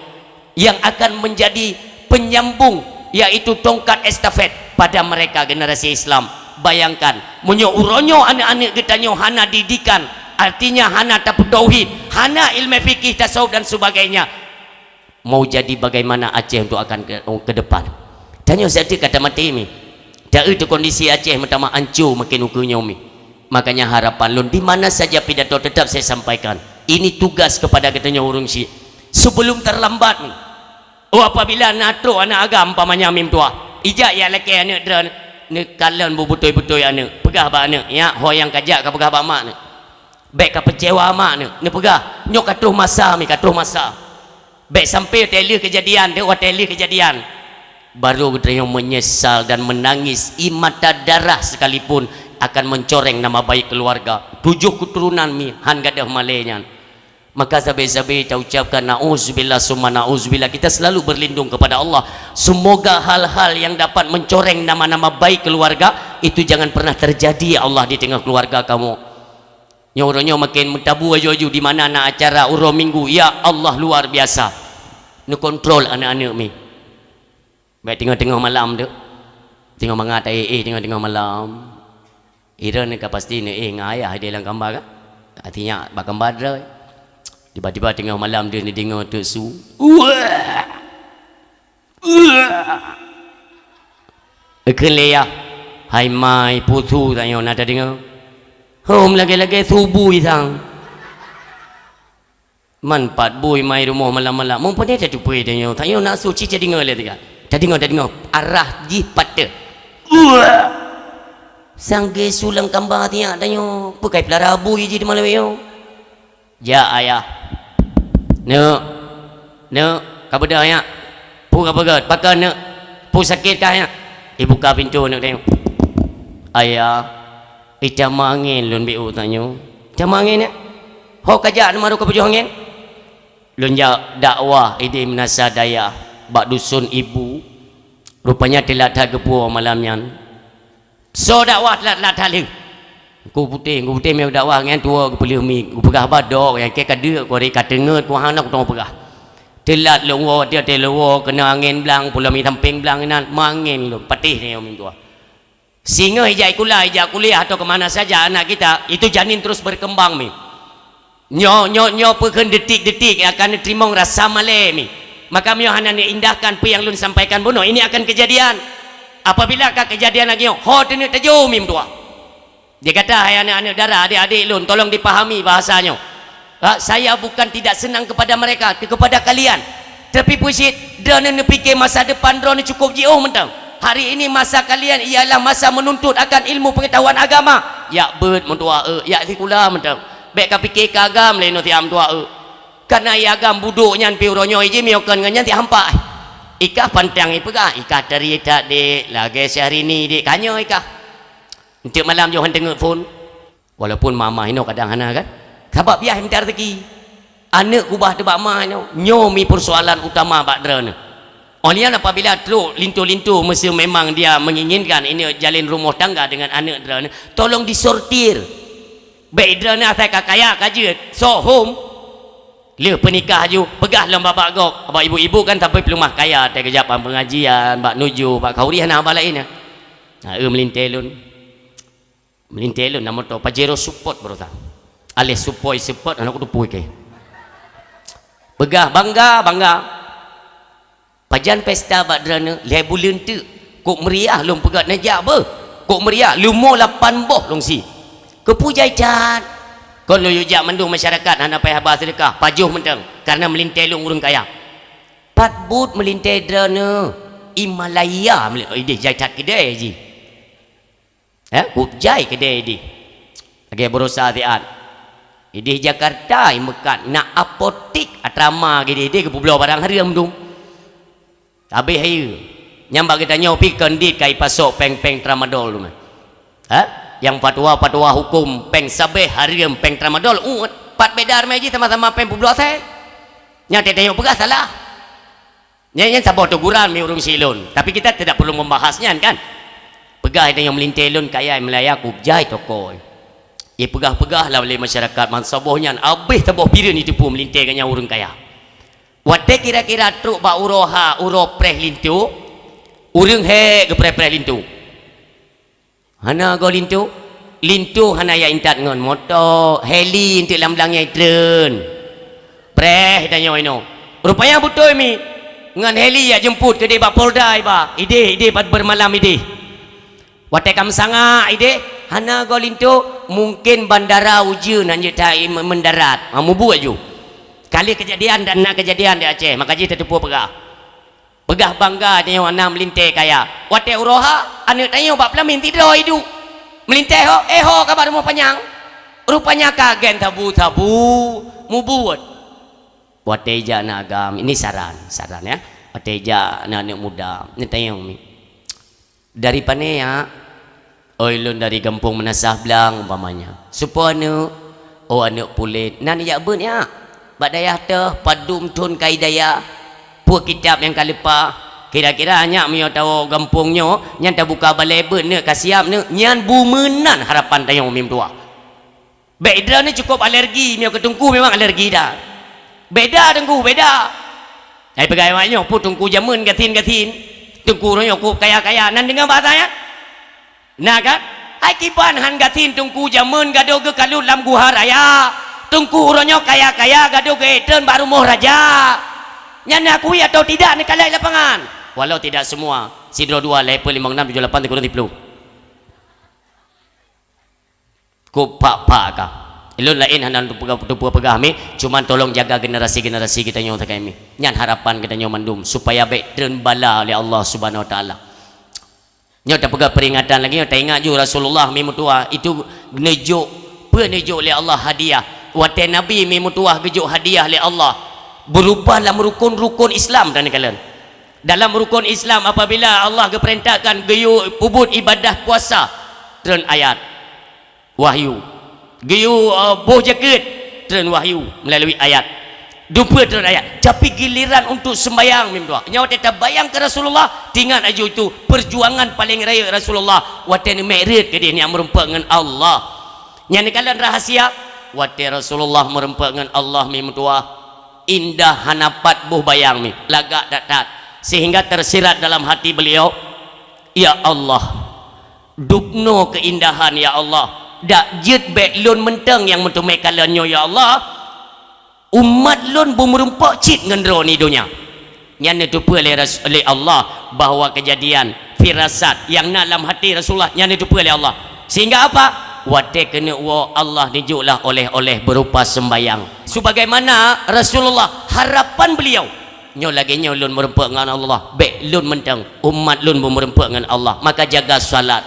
yang akan menjadi penyambung, yaitu tongkat estafet pada mereka generasi Islam. Bayangkan, meunyoe uroe nyoe aneuëk-aneuëk geutanyoe hana didikan, artinya hana tapeutauhid, hana ilmu fikih, tasawuf dan sebagainya, mau jadi bagaimana Aceh untuk akan ke, ke depan? Tanyoe siaté ka tamaté mi. Taeu tu kondisi Aceh meutamah ancô makin ukeue nyoe mi. Makanya harapan lôn di mana saja pidato tetap saya sampaikan. Ini tugas kepada geutanyoe ureuëng syiek. Sebelum terlambat mi. Oh, apabila na trok aneuëk agam umpamanya mi meutuah, ijak jak lakée aneuëk droeneueh, neukalon beubeutôi-beutôi aneuëk, peugah bak aneuëk, "Nyak, ho nyang kajak kapeugah bak mak neuëk. Bék kapeucewa mak neuëk." Neupeugah, "Nyoe ka troh masa mi, ka troh masa." Bék sampai watée lheueh keujadian, deuek watée lheueh keujadian. Baru geutanyoe menyesal dan menangis, i mata darah sekalipun akan mencoreng nama baik keluarga. Tujoh keturunan mi han gadôh malée nyan. Maka sabe-sabe taucapkan nauzubillah summa nauzubillah. Kita selalu berlindung kepada Allah. Semoga hal-hal yang dapat mencoreng nama-nama baik keluarga itu jangan pernah terjadi, ya Allah, di tengah keluarga kamu. Nyoe uroe nyoe makin meutabu aju-aju di mana na acara uroe Minggu. Ya Allah, luar biasa. Neukontrol aneuëk-aneuëk mi. Bék teungoh-teungoh malam tu. Teungoh mangat, eh, eh, teungoh-teungoh malam. Droeneueh ka pasti neuéh ngon ayah di lam kamba kan? Artinya bak kamba droe. Tiba-tiba teungoh malam tu neudeungoe teuk su. Wah! Wah! Ikheun lé yah, "Hai mai, peue su tanyoe na tadeungoe? Hom lagée-lagée su bui sang." Man pat bui mai rumoh malam-malam. Meupeue tatupeue tanyoe? Tanyoe na su cit tadeungoe lé teuka. Tadeungoe, tadeungoe. Arah jih pat teuh. Wah! Sang geusu lam kamba tiak tanyoe. Peue kai peulara bui jih di malam nyoe? Jak ayah. Neuk. Neuk, ka beudôh nyak. Peue ka peugét? Pakon neuk? Peue sakét kah nyak? Ibuka pintoe neuk tanyoe. Ayah. Ih, tamong angén lôn beu tanyoe. Tamong angén nyak. Ho kajak neumaru ka peujoh angén? Lôn jak dakwah idéh meunasah dayah bak dusun ibu. Rupanya teulat that geupuwoe malam nyan. Soe dakwah teulat-teulat that lheueh. Ku putéh, ku putéh meu dakwah ngon tuwo geupeuleueh mi, geupeugah ba dok nyang keu ka deuk, ku hari ka teungeut, ku hana kutoe peugah. Teulat lôn woe, tiep-tiep lôn woe, keunong angén blang, pulo mi sampéng blang inan, mangén lôn, patéh nyoe mintuwa. Singoh ijak sikula, ijak kuliah atau ke mana saja anak kita, itu janin terus berkembang mi. Nyoe, nyoe, nyoe peukheun detik-detik akan neuteurimong rasa malée mi. Maka meunyoe hana neuindahkan peue nyang lôn sampaikan bunoe, ini akan kejadian. Apabila ka kejadian lagée nyoe, ho teuneuk tajô mi meutuah. Dia kata, "Hai aneuk-aneuk dara, adik-adik lôn, tolong dipahami bahasa nyoe. Ha, saya bukan tidak senang kepada mereka, kepada kalian. Tapi pucit, droeneuh neupike masa depan droeneuh cukup jiôh mantong. Hari ini masa kalian ialah masa menuntut akan ilmu pengetahuan agama. Yak beuet meutuah, eh, yak sikula mantong. Bék ka pike ka agam lé nyoe siat meutuah, eh. Kana i agam budok nyan pi uroe nyoe iji miyokon ngon nyan siat hampa, eh." Ikah pantang ipeugah, ikah teri that dek, lagée Syahrini dek, kanyoe ikah. Enteuk malam jih han teungeut phon. Walaupun mama inoe kadang hana kan. Sabab biah minta rezeki. Aneuk kubah teuh bak ma inoe, nyoe mi persoalan utama bak droeneuh. Óh lheueh nyan apabila trok linto-linto meuseu memang dia menginginkan ini jalin rumoh tangga dengan aneuk droeneuh, tolong disortir. Bék droeneuh asai ka kaya ka jeuet, sohom. Lheueh peunikah aju, peugah lom bak-bak gob. Bak ibu-ibu kan sampai peulumah kaya, teuh geujak bak pengajian, bak nuju, bak khauri hana haba laén. Nah, eu meulintée lôn. Meulintée lôn na moto Pajero Sport baroesa. Aléh Supoi Sport hana kuteupeue keu. Peugah bangga, bangga. Pajan pesta bak droeneuh lhée buleuen teuk. Kok meriah lôn peugah neujak beuh. Kok meriah leumo lapan boh lôn sie. Keupeue jai that. Kon lôn yue jak mandum masyarakat hana payah haba seudeukah, pajoh mantong karena meulintée lôn ureuëng kaya. Pat buet meulintée droeneuh, i Malaya meuli-, ideh jai that keudée jih. Eh, kujai keudée ideh. Lagée baroesa siat. Ideh Jakarta, i meukat na apotik, atra ma geudeh-deh geupeubloe barang hareuem dum. Habéh hayeue. Nyang bak geutanyoe pih kon dit ka ipasok péng-péng tramadol dum. Ha? Nyang fatwa-fatwa huköm péng sabeh hareuem péng tramadol, uet. Pat beda ramé jih sama-sama péng peubloe asai. Nyang teutanyoe peugah salah. Nyan, nyan saboh teguran mi ureuëng silôn, tapi kita tidak perlu membahas nyan kan. Peugah tanyoe meulintée lôn kaya Malaya kujai toko. Ipeugah-peugah lam lé masyarakat mansaboh nyan abéh saboh pireuen iteupeue meulintée geuh nyan ureuëng kaya. Watée kira-kira trok bak uroe ha, uroe preh linto, ureuëng hék geupreh-preh linto. Hana goe linto. Linto hana ya intat ngon moto, heli enteuk lam blang nyang treun. Preh tanyoe inoe. Rupanya beutôi mi. Ngon heli ya jemput keudeh bak Polda iba. Ideh, ideh bak bermalam ideh. Watée ka meusangak ideh, hana goe linto, mungkin bandara ujeuen hanjeuet that mendarat. Ha, mubuet ju. Kali kejadian dan na kejadian di Aceh, maka jih tateupeue peugah. Peugah bangga tanyoe na meulintée kaya. Watée uroe ha, aneuk tanyoe bak peulamin sidroe iduek. Meulintée ho, eh ho ka bak rumoh panyang. Rupanya ka gen sabu-sabu mubuet. Watée jak na agam, ini saran, saran ya. Watée jak na aneuk muda, neutanyong mi. Dari pane ya? Oi lôn dari gampông Meunasah Blang umpamanya. Soe po aneuk? Oh aneuk pulet. Nan jak beuet nyak? Bak dayah teuh padum thon ka idaya. Peue kitab nyang ka leupah? Kira-kira nyak meunyoe tawoe gampông nyoe, nyan tabuka balée beuet neuk ka siab neuk, nyan bumeunan harapan tanyoe mim tuah. Bék droeneuh cukôp alergi, meunyoe keu teungku memang alergi dah. Beda teungku, beda. Hai peugah awak nyoe, peue teungku jameun gasien-gasien. Teungku uroe nyoe kôp kaya-kaya, nan deungoe bahasa nyan? Na kan? Hai kiban han gasien teungku jameun gadôh geukalut lam guha raya. Teungku uroe nyoe kaya-kaya gadôh geuék treun bak rumoh raja. Nyan neukui atau tidak neukalai lapangan. Walau tidak semua, sidroe dua, lhée peuet, limong, nam, tujoh, lapan, sikureueng, siplôh. Kôp phak-phak ka. Ulôn laén hana teupeugah, teupeugah mé, cuman tolong jaga generasi-generasi geutanyoe sakai mé. Nyan harapan geutanyoe mandum, supaya bék treun bala lé Allah Subhanahu Wa Taala. Nyoe tapeugah peringatan lagée nyoe, taingat ju Rasulullah mé meutuwah, itu neujok, peue neujok lé Allah hadiah. Watée Nabi mé meutuwah geujok hadiah lé Allah, berupa lam rukun-rukun Islam, dan kalian. Dalam rukun Islam, apabila Allah geupeurintahkan geuyue peubuet ibadah puasa, treun ayat. Wahyu. Geuyue, eh, boh jakeuet, treun wahyu meulalu ayat. Dumpeue turot ayat. Tapi giliran untuk sembayang mim dua. Nyoe watée tabayang keu Rasulullah, tingat aju itu perjuangan paling rayeuk Rasulullah. Watée neumiet rot keudeh nyang meureumpok ngon Allah. Nyan neukalon rahasia. Watée Rasulullah meureumpok ngon Allah mim dua. Indah hana pat boh bayang mim. Lagak that-that. Sehingga tersirat dalam hati beliau, "Ya Allah, dubnoe keuindahan, ya Allah. Dak jeuet bék lôn mantong nyang meuteumé kalon nyoe, ya Allah. Umat lôn beumeureumpok cit ngon droeneuh donya." Nyan neuteupeue lé Ras-, lé Allah bahwa keujadian firasat nyang na lam hati Rasulullah nyan neuteupeue lé Allah. Sehingga apa? Watée keuneuk woe Allah neujok lah oleh-oleh beurupa sembayang. Sebagaimana Rasulullah harapan beliau, "Nyoe lagée nyoe lôn meureumpok ngon Allah, bék lôn mantong, umat lôn beumeureumpok ngon Allah, maka jaga salat."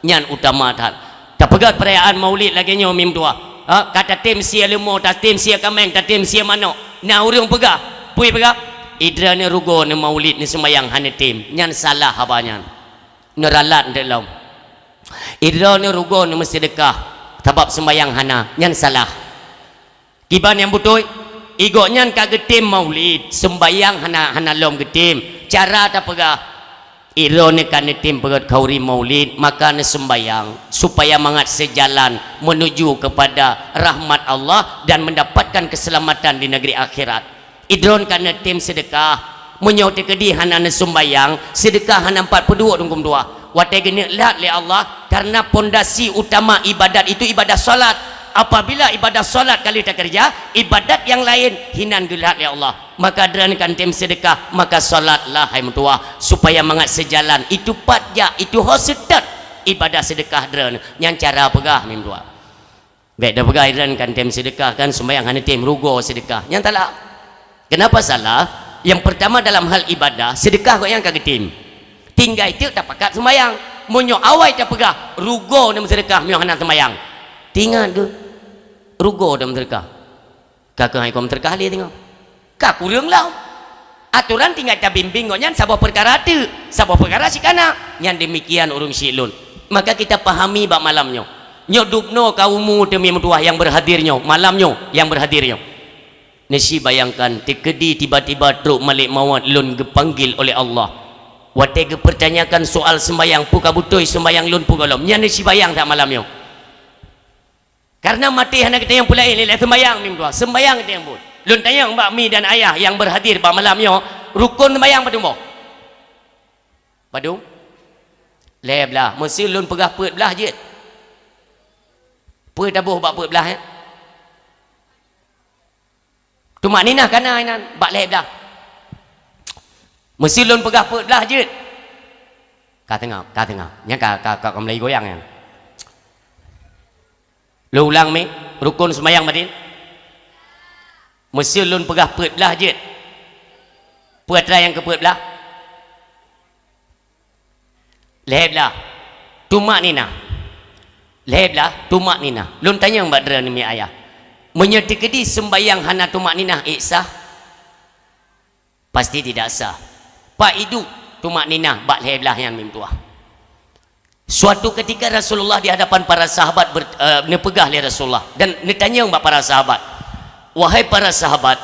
Nyan utama that. Tapeugét peurayaan Maulid lagée nyoe mim dua. Ha, ka tatem sie leumo, tatem sie kaméng, tatem sie manok. Na ureuëng peugah, peue peugah, "Idroeneuh rugoe neumaulid neuseumbayang hana tem." Nyan salah haba nyan. Neuralat nteuk lom. "Idroeneuh rugoe neumeuseudekah sabab seumbayang hana." Nyan salah. Kiban nyang beutôi, i gobnyan ka geutem maulid, seumbayang hana, hana lom geutem. Cara tapeugah, "Idroeneuh ka neutem peugét khauri maulid, maka neuseumbayang, supaya mangat seujalan menuju kepada rahmat Allah dan mendapatkan keselamatan di negeri akhirat." Idroeneuh ka neutem seudeukah, meunyoe teukeudi hana neuseumbayang, seudeukah hana pat peuduek dungkum dua. Watée geuneuk lhat lé Allah, karena pondasi utama ibadat itu ibadah salat. Apabila ibadah salat ka lheueh takeureuja, ibadat nyang laén hinan geulhat lé Allah. Maka droeneuh kan tem seudeukah, maka salatlah hai meutuwah, supaya mangat seujalan. Itu pat jak, itu ho seutôt ibadah seudeukah droeneuh. Nyan cara peugah meutuwah. Bék tapeugah droeneuh kan tem seudeukah, kan seumbayang hana tem, rugoe seudeukah. Nyan salah. Kenapa salah? Yang pertama, dalam hal ibadah, seudeukah gobnyan ka geutem. Tinggai teuk tapakat seumbayang. Meunyoe awai tapeugah, rugoe neumeuseudekah meunyoe hana seumbayang. Tingat geuh, rugoe neumeuseudekah. Ka keuh hai kong meuseudeukah lé teungoh. Ka kureueng lom. Atoran tinggai tabimbéng gobnyan saboh peukara teuk, saboh peukara sikana. Nyan demikian ureuëng syiek lôn. Maka kita pahami bak malam nyoe. Nyoe dubnoe ka umu teumé meutuwah nyang beurhadir nyoe, malam nyoe nyang beurhadir nyoe. Neusibayangkan, teukeudi tiba-tiba trok malaikat maut lôn geupanggil oleh Allah. Watée geupeurtanyakan soal seumbayang, peue ka beutôi seumbayang lôn peue gohlom. Nyan neusibayang that malam nyoe. Karena maté hana geutanyong peue laén, ilée seumbayang meutuwah. Seumbayang geutanyong buet. Lôn tanyong bak mi dan ayah nyang beurhadir bak malam nyoe, rukon seumbayang padum boh? Padum? Lhée blaih. Meuseu lôn peugah peuet blaih jeuet. Peue taboh bak peuet blaih, eh? Tumakninah ka na inan bak lhée blaih. Meuseu lôn peugah peuet blaih jeuet. Ka teungoh, ka teungoh. Nyan ka, ka, ka, ka mulai goyang nyan. Lôn ulang mi, rukon seumbayang batin. Meuseu lôn peugah peuet blaih jeuet. Peue atra nyang keu peuet blaih? Lhée blaih, tumakninah. Lhée blaih, tumakninah. Lôn tanyong bak droeneuh mi ayah. Meunyoe teukeudi seumbayang hana tumakninah, ék sah? Pasti tidak sah. Pak idup tumakninah bak lhée blaih nyan meutuwah. Suatu ketika Rasulullah di hadapan para sahabat ber-, eh, neupeugah lé Rasulullah dan neutanyong bak para sahabat, "Wahai para sahabat,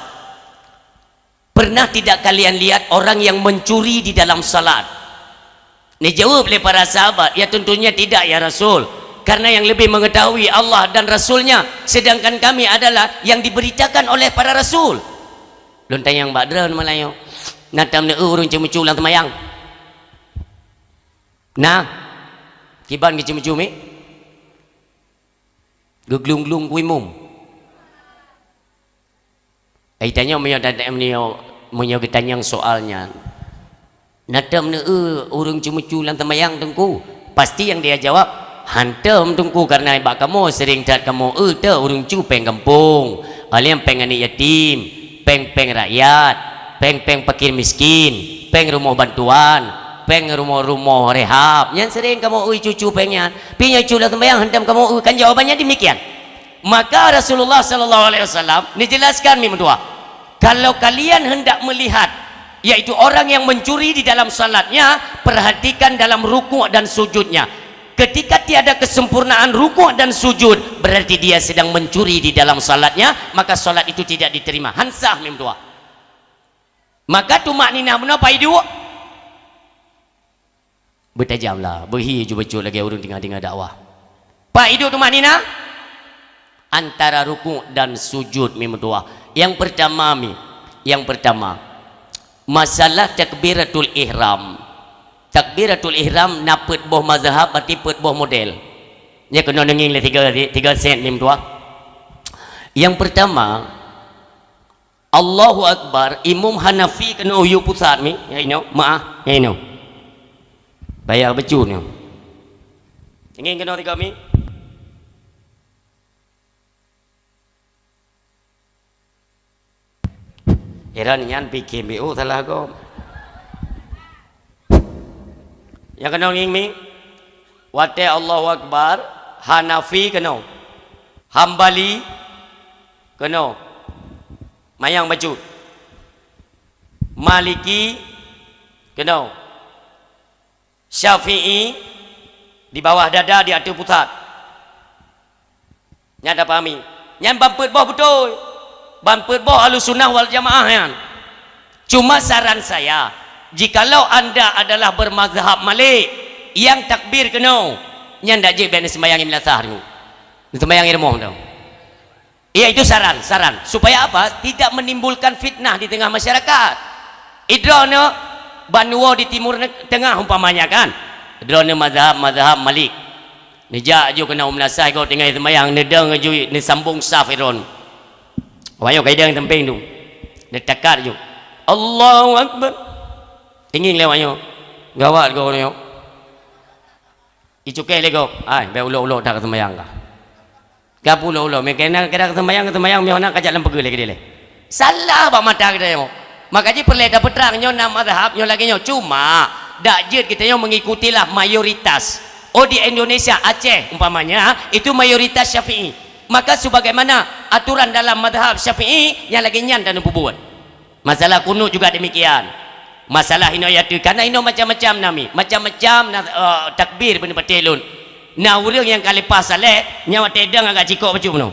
pernah tidak kalian lihat orang yang mencuri di dalam salat?" Dijawab lé para sahabat, "Ya, tentunya tidak, ya Rasul, karena yang lebih mengetahui Allah dan Rasul-Nya, sedangkan kami adalah yang diberitakan oleh para rasul." Lôn tanyong bak droeneuh malam nyoe, na tam neu ureuëng ceumeucue lam seumayang? Nah, kiban geuceumeucue mi? Geuglung-glung kuimum. Ai tanyong meunyoe, meunyoe, meunyoe geutanyong soal nyan, na tam neu ureuëng ceumeucue lam seumayang, Teungku? Pasti nyang dia jawab, "Hantom, Teungku, karena bak kamoe sering that kamoe eu teu ureuëng cue péng gampông, alem péng aneuk yatim, péng-péng rakyat, péng-péng fakir miskin, péng rumoh bantuan, péng rumoh-rumoh rehab. Nyan sering kamoe eu cucu péng nyan. Pi nyoe cue lam seumayang hantom kamoe eu." Kan jawabannya demikian. Maka Rasulullah sallallahu alaihi wasallam neujelaskan mi meutuwah, "Kalau kalian hendak melihat, yaitu orang yang mencuri di dalam salatnya, perhatikan dalam rukuk dan sujudnya. Ketika tiada kesempurnaan rukuk dan sujud, berarti dia sedang mencuri di dalam salatnya, maka salat itu tidak diterima. Han sah meutuah. Maka tumakninah bunoe pai duek. Beutajamlah, beuhi ju bacut lagée ureuëng teungoh-teungoh dakwah. Pai duek tumakninah? Antara rukuk dan sujud meutuah. Yang pertama mi, yang pertama, masalah takbiratul ihram. Takbiratul ihram na peuet boh mazhab, berarti peuet boh model. Nya keunoe neungieng lé tiga, tiga set meutuah. Yang pertama, Allahu Akbar, imum Hanafi keunoe yue pusat mi, ya inoe, maah, ya inoe. Bayar becu nyoe. Ingin keunoe tiga mi? Iran nyan P K B U salah gob. Nyang keunoe ngieng mi, watée Allahu Akbar, Hanafi keunoe, Hambali keunoe, mayang bacut, Maliki keunoe, Syafi'i di bawah dada di ateueh pusat. Nyan tapahami. Nyan ban peuet boh beutôi. Ban peuet boh Ahlussunnah wal Jamaah nyan. Cuma saran saya, jikalau anda adalah bermazhab Malik, yang takbir keunoe, nyan dak jeuet bèk neuseumbahyang i meulasah nyoe. Neuseumbahyang i rumoh nyoe. Iya, itu saran, saran. Supaya apa? Tidak menimbulkan fitnah di tengah masyarakat. Idroeneuh ban woe di Timur Tengah umpamanya kan. Droeneuh mazhab, mazhab Malik. Neujak ju keunoe u meulasah gob tinggai seumayang, neudong ju neusambong saf droeneuh. Awak nyoe ka idong teumpéng tu. Neutakat ju. Allahu Akbar. Ingieng lé awak nyoe. Gawat gob nyoe. Icukéh lé gob. Ai, bèk ulok-ulok that ka seumayang kah. Ka peuulok-ulok, meukeuna kadang seumayang, seumayang meuhana kajak lam peugeuh lé keudeh lé. Salah bak mata geutanyoe. Maka jih peureulée tapeutrang nyoe na mazhab nyoe lagée nyoe. Cuma, dak jeuet geutanyoe mengikutilah mayoritas. Oh, di Indonesia, Aceh umpamanya, itu mayoritas Syafi'i. Maka sebagaimana aturan dalam mazhab Syafi'i, nyang lagée nyan dan peubuet. Masalah kunut juga demikian. Masalah inoe yateuh, karena inoe macam-macam nami, macam-macam na, eh, takbir beuneuk patéh lôn. Na ureuëng nyang ka leupah saleh, nyan watée dong agak cikok bacut bunoe.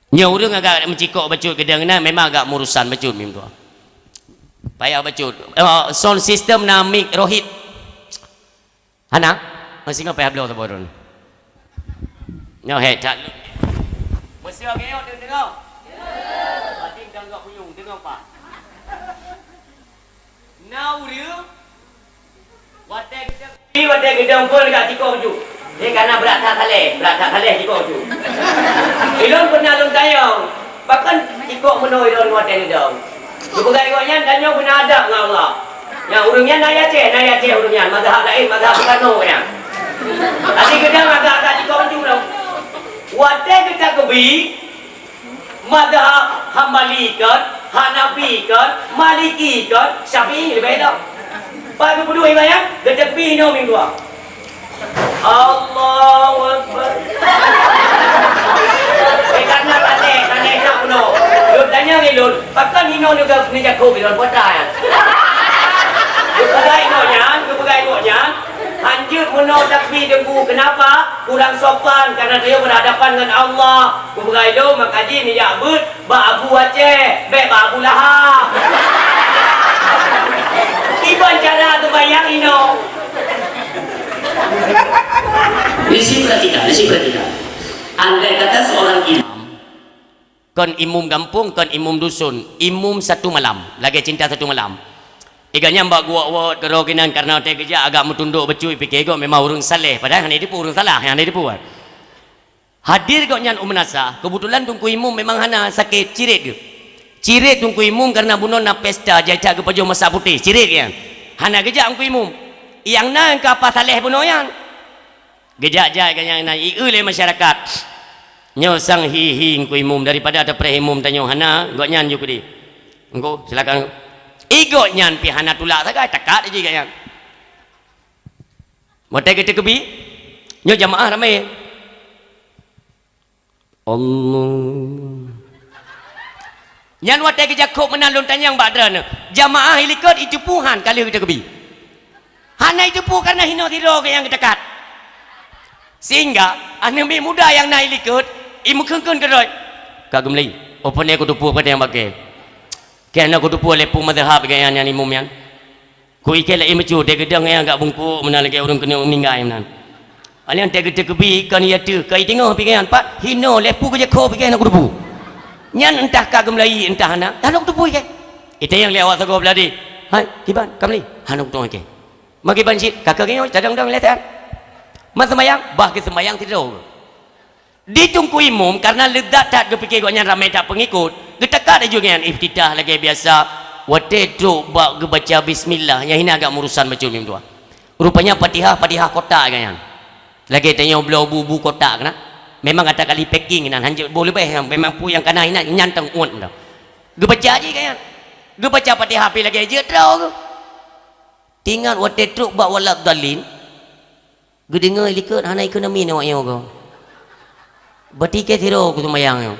Nyoe ureuëng agak meucikok bacut geudong na memang agak murusan bacut mim tuha. Payah bacut. Eh, sound system na mik rohit. Hana? Masih ngapa ya bloe saboh droeneuh? Nyoe hek that lôn. Meuseu geuyo deungoe? Berarti deungoe kuyung, deungoe pa. Na ureuëng watée geudong, watée geudong pun gak cikok ju. Dia kana berat that saleh, berat that saleh cikok ju. Ilôn pernah lôn tanyong, pakon cikok meunoe ilôn watée geudong. Geupeugah gobnyan tanyoe beuna adab ngon Allah. Nyang ureuëng nyan na Aceh, na Aceh ureuëng nyan, mazhab laén, mazhab Kano nyan. Tapi geudong agak-agak jikok maju lom. Watée geutakeubi, mazhab Hambali kon, Hanafi kon, Maliki kon, Syafi'i leubeh lom. Pat geupeuduek ibayan, geuteupi inoe minggu. Allahu Akbar. Eh, kana tadek, tadek nak bunoe. Lôn tanyong ilôn, pakon inoe neuga-, neujakob ilôn puasa nyan? Geupeugah inoe nyan, geupeugah inoe nyan, hanjeuet meunoe takbir deungoe. Kenapa? Kurang sopan, karena dia berhadapan dengan Allah. Geupeugah ilôn, maka jih neujak beuet, bak Abu Aceh, bèk bak Abu Lahab. Kiban cara teubayang inoe. Di sini perhatikan, di sini perhatikan. Andai kata seorang imam, kon imum gampông, kon imum dusun, imum satu malam, lagée cinta satu malam. Iga nyang bak guwot-wot keudroe keunan karena watée geujak agak meutundok bacut, pike gob memang ureuëng saleh, padahai hana dipu ureuëng salah, hana dipu. Hadir gobnyan u meunasah, keubeutulan Teungku Imum memang hana sakét, cirét geuh. Cirét Teungku Imum kareuna bunoe na pesta, jai that geupajoh masa putéh, cirét geuh nyan. Hana geujak Teungku Imum. Nyang na nyang ka apa saleh bunoe nyan. Geujak-jak gobnyan na ié lé masyarakat. Nyoe sang hi-hi Teungku Imum, daripada tapreh imum tanyoe hana, gobnyan ju keudeh. Teungku, silakan. Ié gobnyan pih hana tulak sagai, takat jih gobnyan. Watée geutakeubi, nyoe jamaah ramé. Allah. Nyan watée geujakob meunan lôn tanyong bak droeneuh, jamaah ilikot iteupeue han ka lheueh geutakeubi. Hana jiteupeue kareuna hinoe sidroe geuh nyang geutakat. Sehingga aneuk miet muda nyang na ilikot, imeukheun-kheun keudroe. Ka geumeuli, oh pane kuteupeue pane nyang bakée. Keu na kuteupeue lé peue mazhab geuh nyan, nyan imum nyan. Ku ikée lé imeucue, deh geudong nyang agak bungkôk meunan lagée ureuëng keuneuk meuninggai meunan. Aleueng teugeuteukebi kon iya teuh, ka iteungoh pikéran pat, hinoe lé peue keujakho pikéran hana kuteupeue. Nyan entah ka geumeulayi entah hana, hana kuteupeue ikée. Itanyong lé awak sagoe Beuladi, "Hai, kiban, ka meuli?" "Hana kuteupeue ikée." "Ma kiban cit?" "Ka keu nyoe, tadong-dong lé that." "Ma seumayang?" "Bah geuseumayang sidroe." Di Teungku Imum, kareuna leuzat that geupike gobnyan ramé that peungikot, geuteuka laju nyan iftitah lagée biasa, watée trok bak geubaca bismillah, nyang hina agak meurusan bacut mim dua. Rupanya Fatihah, Fatihah kotak gobnyan. Lagée tanyoe bloe bu-bu kotak keunan. Memang ata kali packing nan, hanjeuet boh leubeh, memang peue nyang kana inan, nyan teuh uet meunan. Geubaca jih gobnyan. Geubaca Fatihah pi lagée jeuet droe geuh. Tingat watée trok bak waladdallin, geudeungoe likot hana ikeuneumi nyoe awak nyoe goe. Berarti kée sidroe ku seumayang nyoe.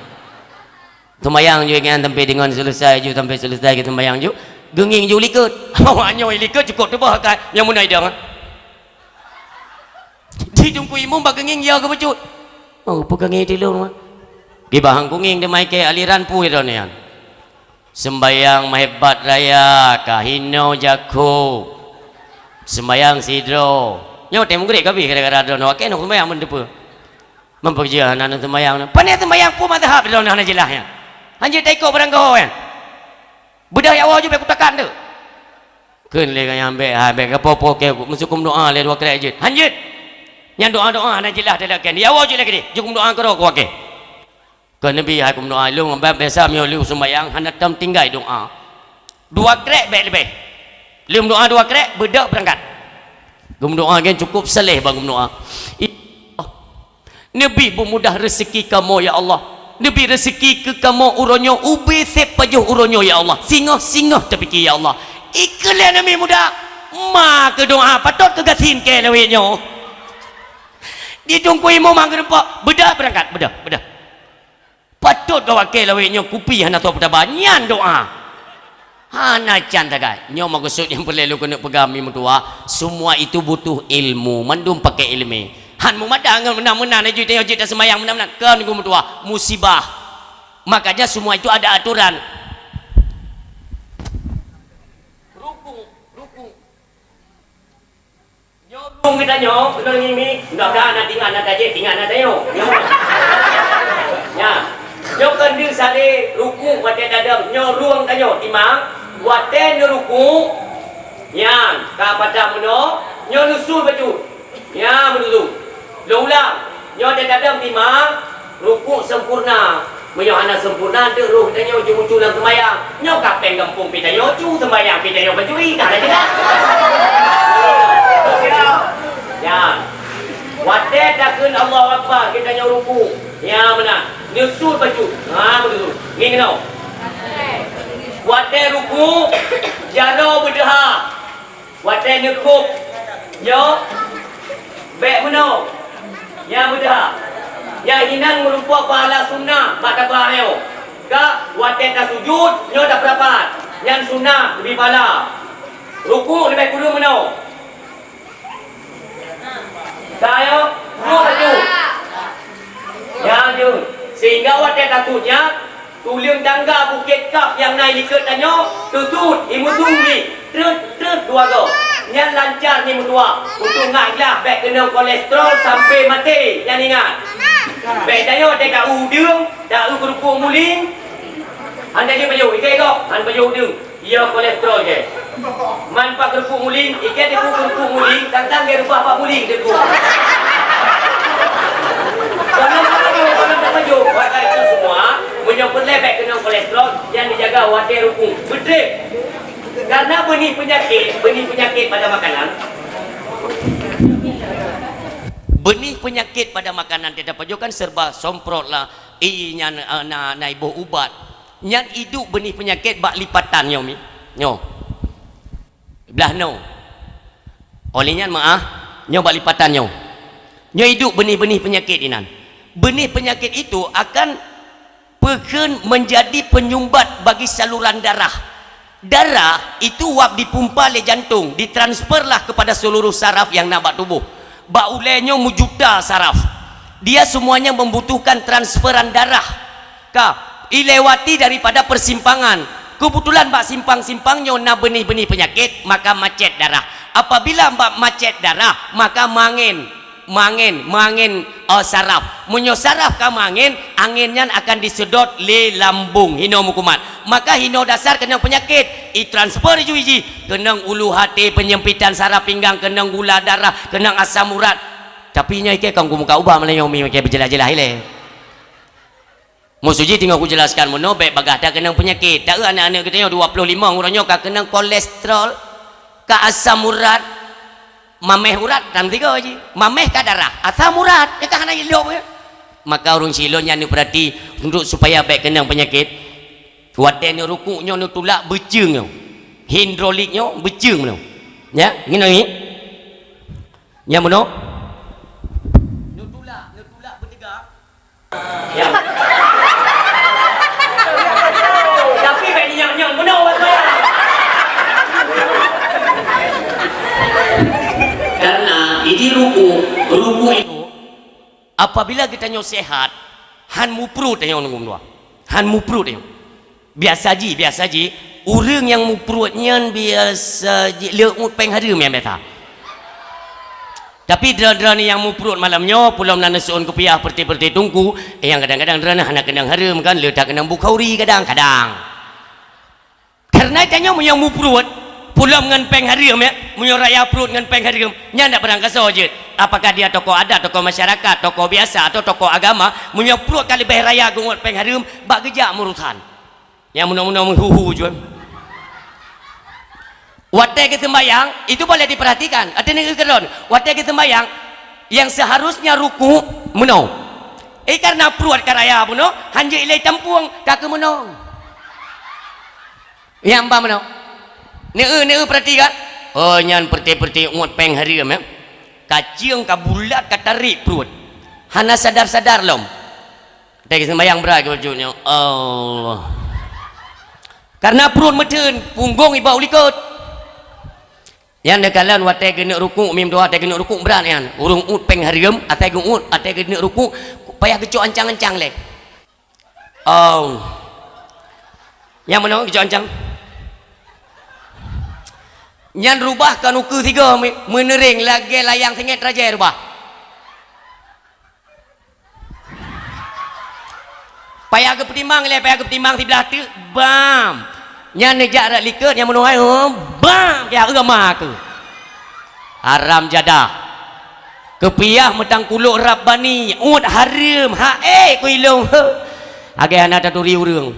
Seumayang jih nyan sampai deungon selesai ju, sampai selesai ke seumayang ju, geungieng ju likot. Awak nyoe likot cukop teuboh akai nyang meunan idong. Di Teungku Imum bak geungieng ya keu bacut. Oh, peue ka ngieng tilong, Mak? Kiban han kungieng teuma ikée aliran peue droeneuh nyan. Seumbayang meuhebat raya ka hinoe jakho. Seumbayang sidroe. Nyoe teuh meugreb ka bih gara-gara droeneuh wakée nyoe seumbayang meuteupeue. Meupeujeue hana neuseumayang nyoe. Pane seumbayang peue mazhab droeneuh hana jeulaih nyan. Hanjeuet taikot barangkaho nyan. Beudôh ya Allah ju bék kutakan teuh. Kheun lé gobnyan bék, hai bék gapo-po kée meusukum doa lé dua krek jeuet. Hanjeuet. Nyan doa-doa hana jeulaih dalakée. Ya Allah jeuet lé keudeh. Jeuet kumeudoa keudroe kuwakée. Keu Nabi hai kumeudoa, lôn biasa meunyoe lôn seumayang hana tom tinggai doa. Dua krek bék leubeh. Lôn doa dua krek, beudôh beurangkat. Geumeudoa gén cukop saleh ban geumeudoa. Ya Allah, neubi beumudah reuseuki kamoe ya Allah. Neubi reuseuki keu kamoe uroe nyoe ubé sép pajoh uroe nyoe ya Allah. Singoh-singoh tapike ya Allah. Ikeu lé aneuk miet muda, ma keu doa patot keu gasien kée lawét nyoe. Di Teungku Imum han geureumpok, beudôh beurangkat, beudôh, beudôh. Patot gawakée lawét nyoe kupi hana soe peutaba, nyan doa. Hana can sagai. Nyoe meukeusut nyang peureulée lôn keuneuk peugah mi meutuwah, semua itu butuh ilmu, mandum pakai ileumé. Han meumada ngon meunan-meunan laju tanyoe jeuet taseumayang meunan-meunan, kon geumeudua, musibah. Makanya semua itu ada aturan. Rukuk, rukuk. Nyoe rueng geutanyoe, keunoe ngieng mi, mudah-mudahan na tingat na tajép, tingat na tanyoe. Nyoe. Nya. Nyoe keuneuk sabe rukuk watée tadong, nyoe rueng tanyoe, timang, watée neurukuk, nyan, ka patah meunoe, nyoe neusul bacut. Nya, meunusul. Lôn ulang, nyoe watée tadong timang, Rukuk sempurna. Meunyoe hana sempurna, deuh roh tanyoe jimuncul lam seumayang. Nyoe kapéng gampông pih tanyoe cu seumayang pih tanyoe bacut, ka lagée nyan. Nyan. Watée takheun Allahu Akbar, geutanyoe rukuk. Nyan meunan. Neusul bacut. Ha, beutôi. Ngieng keunoe. Watée rukuk, jaroe beudeuha. Watée neukôb, nyoe bék meunoe, nyang beudeuha. Nyang inan meurumpok pahala sunnah bak tabah nyoe. Ka watée tasujut, nyoe tapeurapat, nyan sunnah leubeh pahala. Rukuk leubeh kureueng meunoe. Ka nyoe, rukuk laju. Nyan jeuet. Sehingga watée tasujut nyan, tuleueng tangga Bukét Kaf nyang na ilikot tanyoe, teusut, imeusung jih, treut-treut dua goe. Nyan lancar ngieng meutuwah, untuk ngat glah bék keunong kolesterol sampai maté, nyan ingat. Bék tanyoe teuka u udeueng, ta u keurupuk muling. Hana jeuet pajoh, ikei gob, han pajoh udeueng. Iya kolesterol ke? Man pat keurupuk muling, ikei teupeu keurupuk muling, tantang ke reubah pat muling teupeu. Konon tak pajoh, konon tak pajoh. Maka itu semua, meunyoe peureulée bék keunong kolesterol, nyan dijaga watée rukuk. Beutôi. Karena benih penyakit, benih penyakit pada makanan. Benih penyakit pada makanan teuh tapajoh kan serba semprot lah. Ih, nyan, eh, na, na iboh ubat. Nyan iduek benih penyakit bak lipatan nyoe mi. Nyoe. Blah nyoe. Oleh nyan meuah, nyoe bak lipatan nyoe. Nyoe iduek benih-benih penyakit inan. Benih penyakit itu akan peukheun menjadi penyumbat bagi saluran darah. Darah itu wab dipumpa lé jantong, ditransferlah kepada seluruh saraf nyang na bak tuboh. Bak ulée nyoe meujuta saraf. Dia semuanya membutuhkan transferan darah. Ka, ilewati daripada persimpangan. Kebetulan bak simpang-simpang nyoe na benih-benih penyakit, maka macet darah. Apabila bak macet darah, maka mangén. Mangén, mangén, eh, saraf. Meunyoe saraf ka mangén, angén nyan akan disedot lé lambung, hinoe meukumat. Maka hinoe dasar keunong peunyakét. Itransfer ju jih, keunong ulu haté, penyempitan saraf pinggang, keunong gula darah, keunong asam urat. Tapi nyoe ikée kon kumuka ubah malam nyoe mi ikée beujeulaih-jeulaih ilée. Musoji teungoh kujelaskan meunoe, bék bagaih that keunong peunyakét. Taeu aneuk-aneuk geutanyoe dua ploh limong uroe nyoe ka keunong kolesterol, ka asam urat, maméh urat tam tiga ji. Maméh ka darah, asam urat, nyan ka hana ilop ya. Maka ureuëng silon nyan neupeurati untuk supaya bék keunong peunyakét. Watée neurukuk nyoe neutulak beuceueng nyoe. Hidrolik nyoe beuceueng nyoe. Ya, ngieng nyoe. Nyang meunoe. Neutulak, neutulak beutegak. Ya. Tapi bak nyang-nyang meunoe buat saya. Karena ini ruku, ruku itu apabila geutanyoe sehat, han muprut tanyoe nunggu meunoe. Han muprut tanyoe. Biasa ji, biasa ji, ureuëng nyang muprut nyan biasa ji le uet péng hareuem nyang biasa. Tapi droe-droe nyang muprut malam nyoe, pulom na neuseuôn kupiah peureute-peureute teungku, nyang kadang-kadang droe hana keunong hareuem kan, le that keunong Bukhari kadang-kadang. Karena tanyoe meunyoe muprut, pulom ngon péng hareuem ya, meunyoe raya prut ngon péng hareuem, nyan dak beurangkasoe jeuet. Apakah dia tokoh adat, tokoh masyarakat, tokoh biasa atau tokoh agama, meunyoe prut ka leubeh raya geuuet péng hareuem, bak geujak meurusan. Nyang meunoe-meunoe meuhuhu jeuet. Watée geuseumbayang, itu boleh diperhatikan. Artinya keudroe, watée geuseumbayang, yang seharusnya ruku meunoe. Eh, karena pruet ka raya bunoe, hanjeuet ilée tampueng ka keu meunoe. Nyang ba meunoe. Neu-eu, neu-eu perhatikan. Oh, nyan peureute-peureute uet péng hareuem ya. Kaceueng ka bulat ka tarék pruet. Hana sadar-sadar lom. Teuka seumbayang brat keu bacut nyoe, Allah. Karena pruet meutheun, punggong iba u likot. Nyan neukalon watée geuneuk rukuk, mim doa watée geuneuk rukuk brat nyan. Ureuëng uet péng hareuem, asai geuuet, watée geuneuk rukuk, payah geucok ancang-ancang lé. Oh. Nyang meunoe geucok ancang. Nyan rubah kon ukeue sigoe, meuneureng lagée layang sengét rajée rubah. Payah geupeutimang lé, payah geupeutimang siblah teuk, bam! Nyan neujak rot likot nyang meunoe, bam! Keu agama keuh. Haram jadah. Keupiah meutangkulok Rabbani, uet hareuem, ha eh, ku ilong, he. Agée hana taturi ureuëng.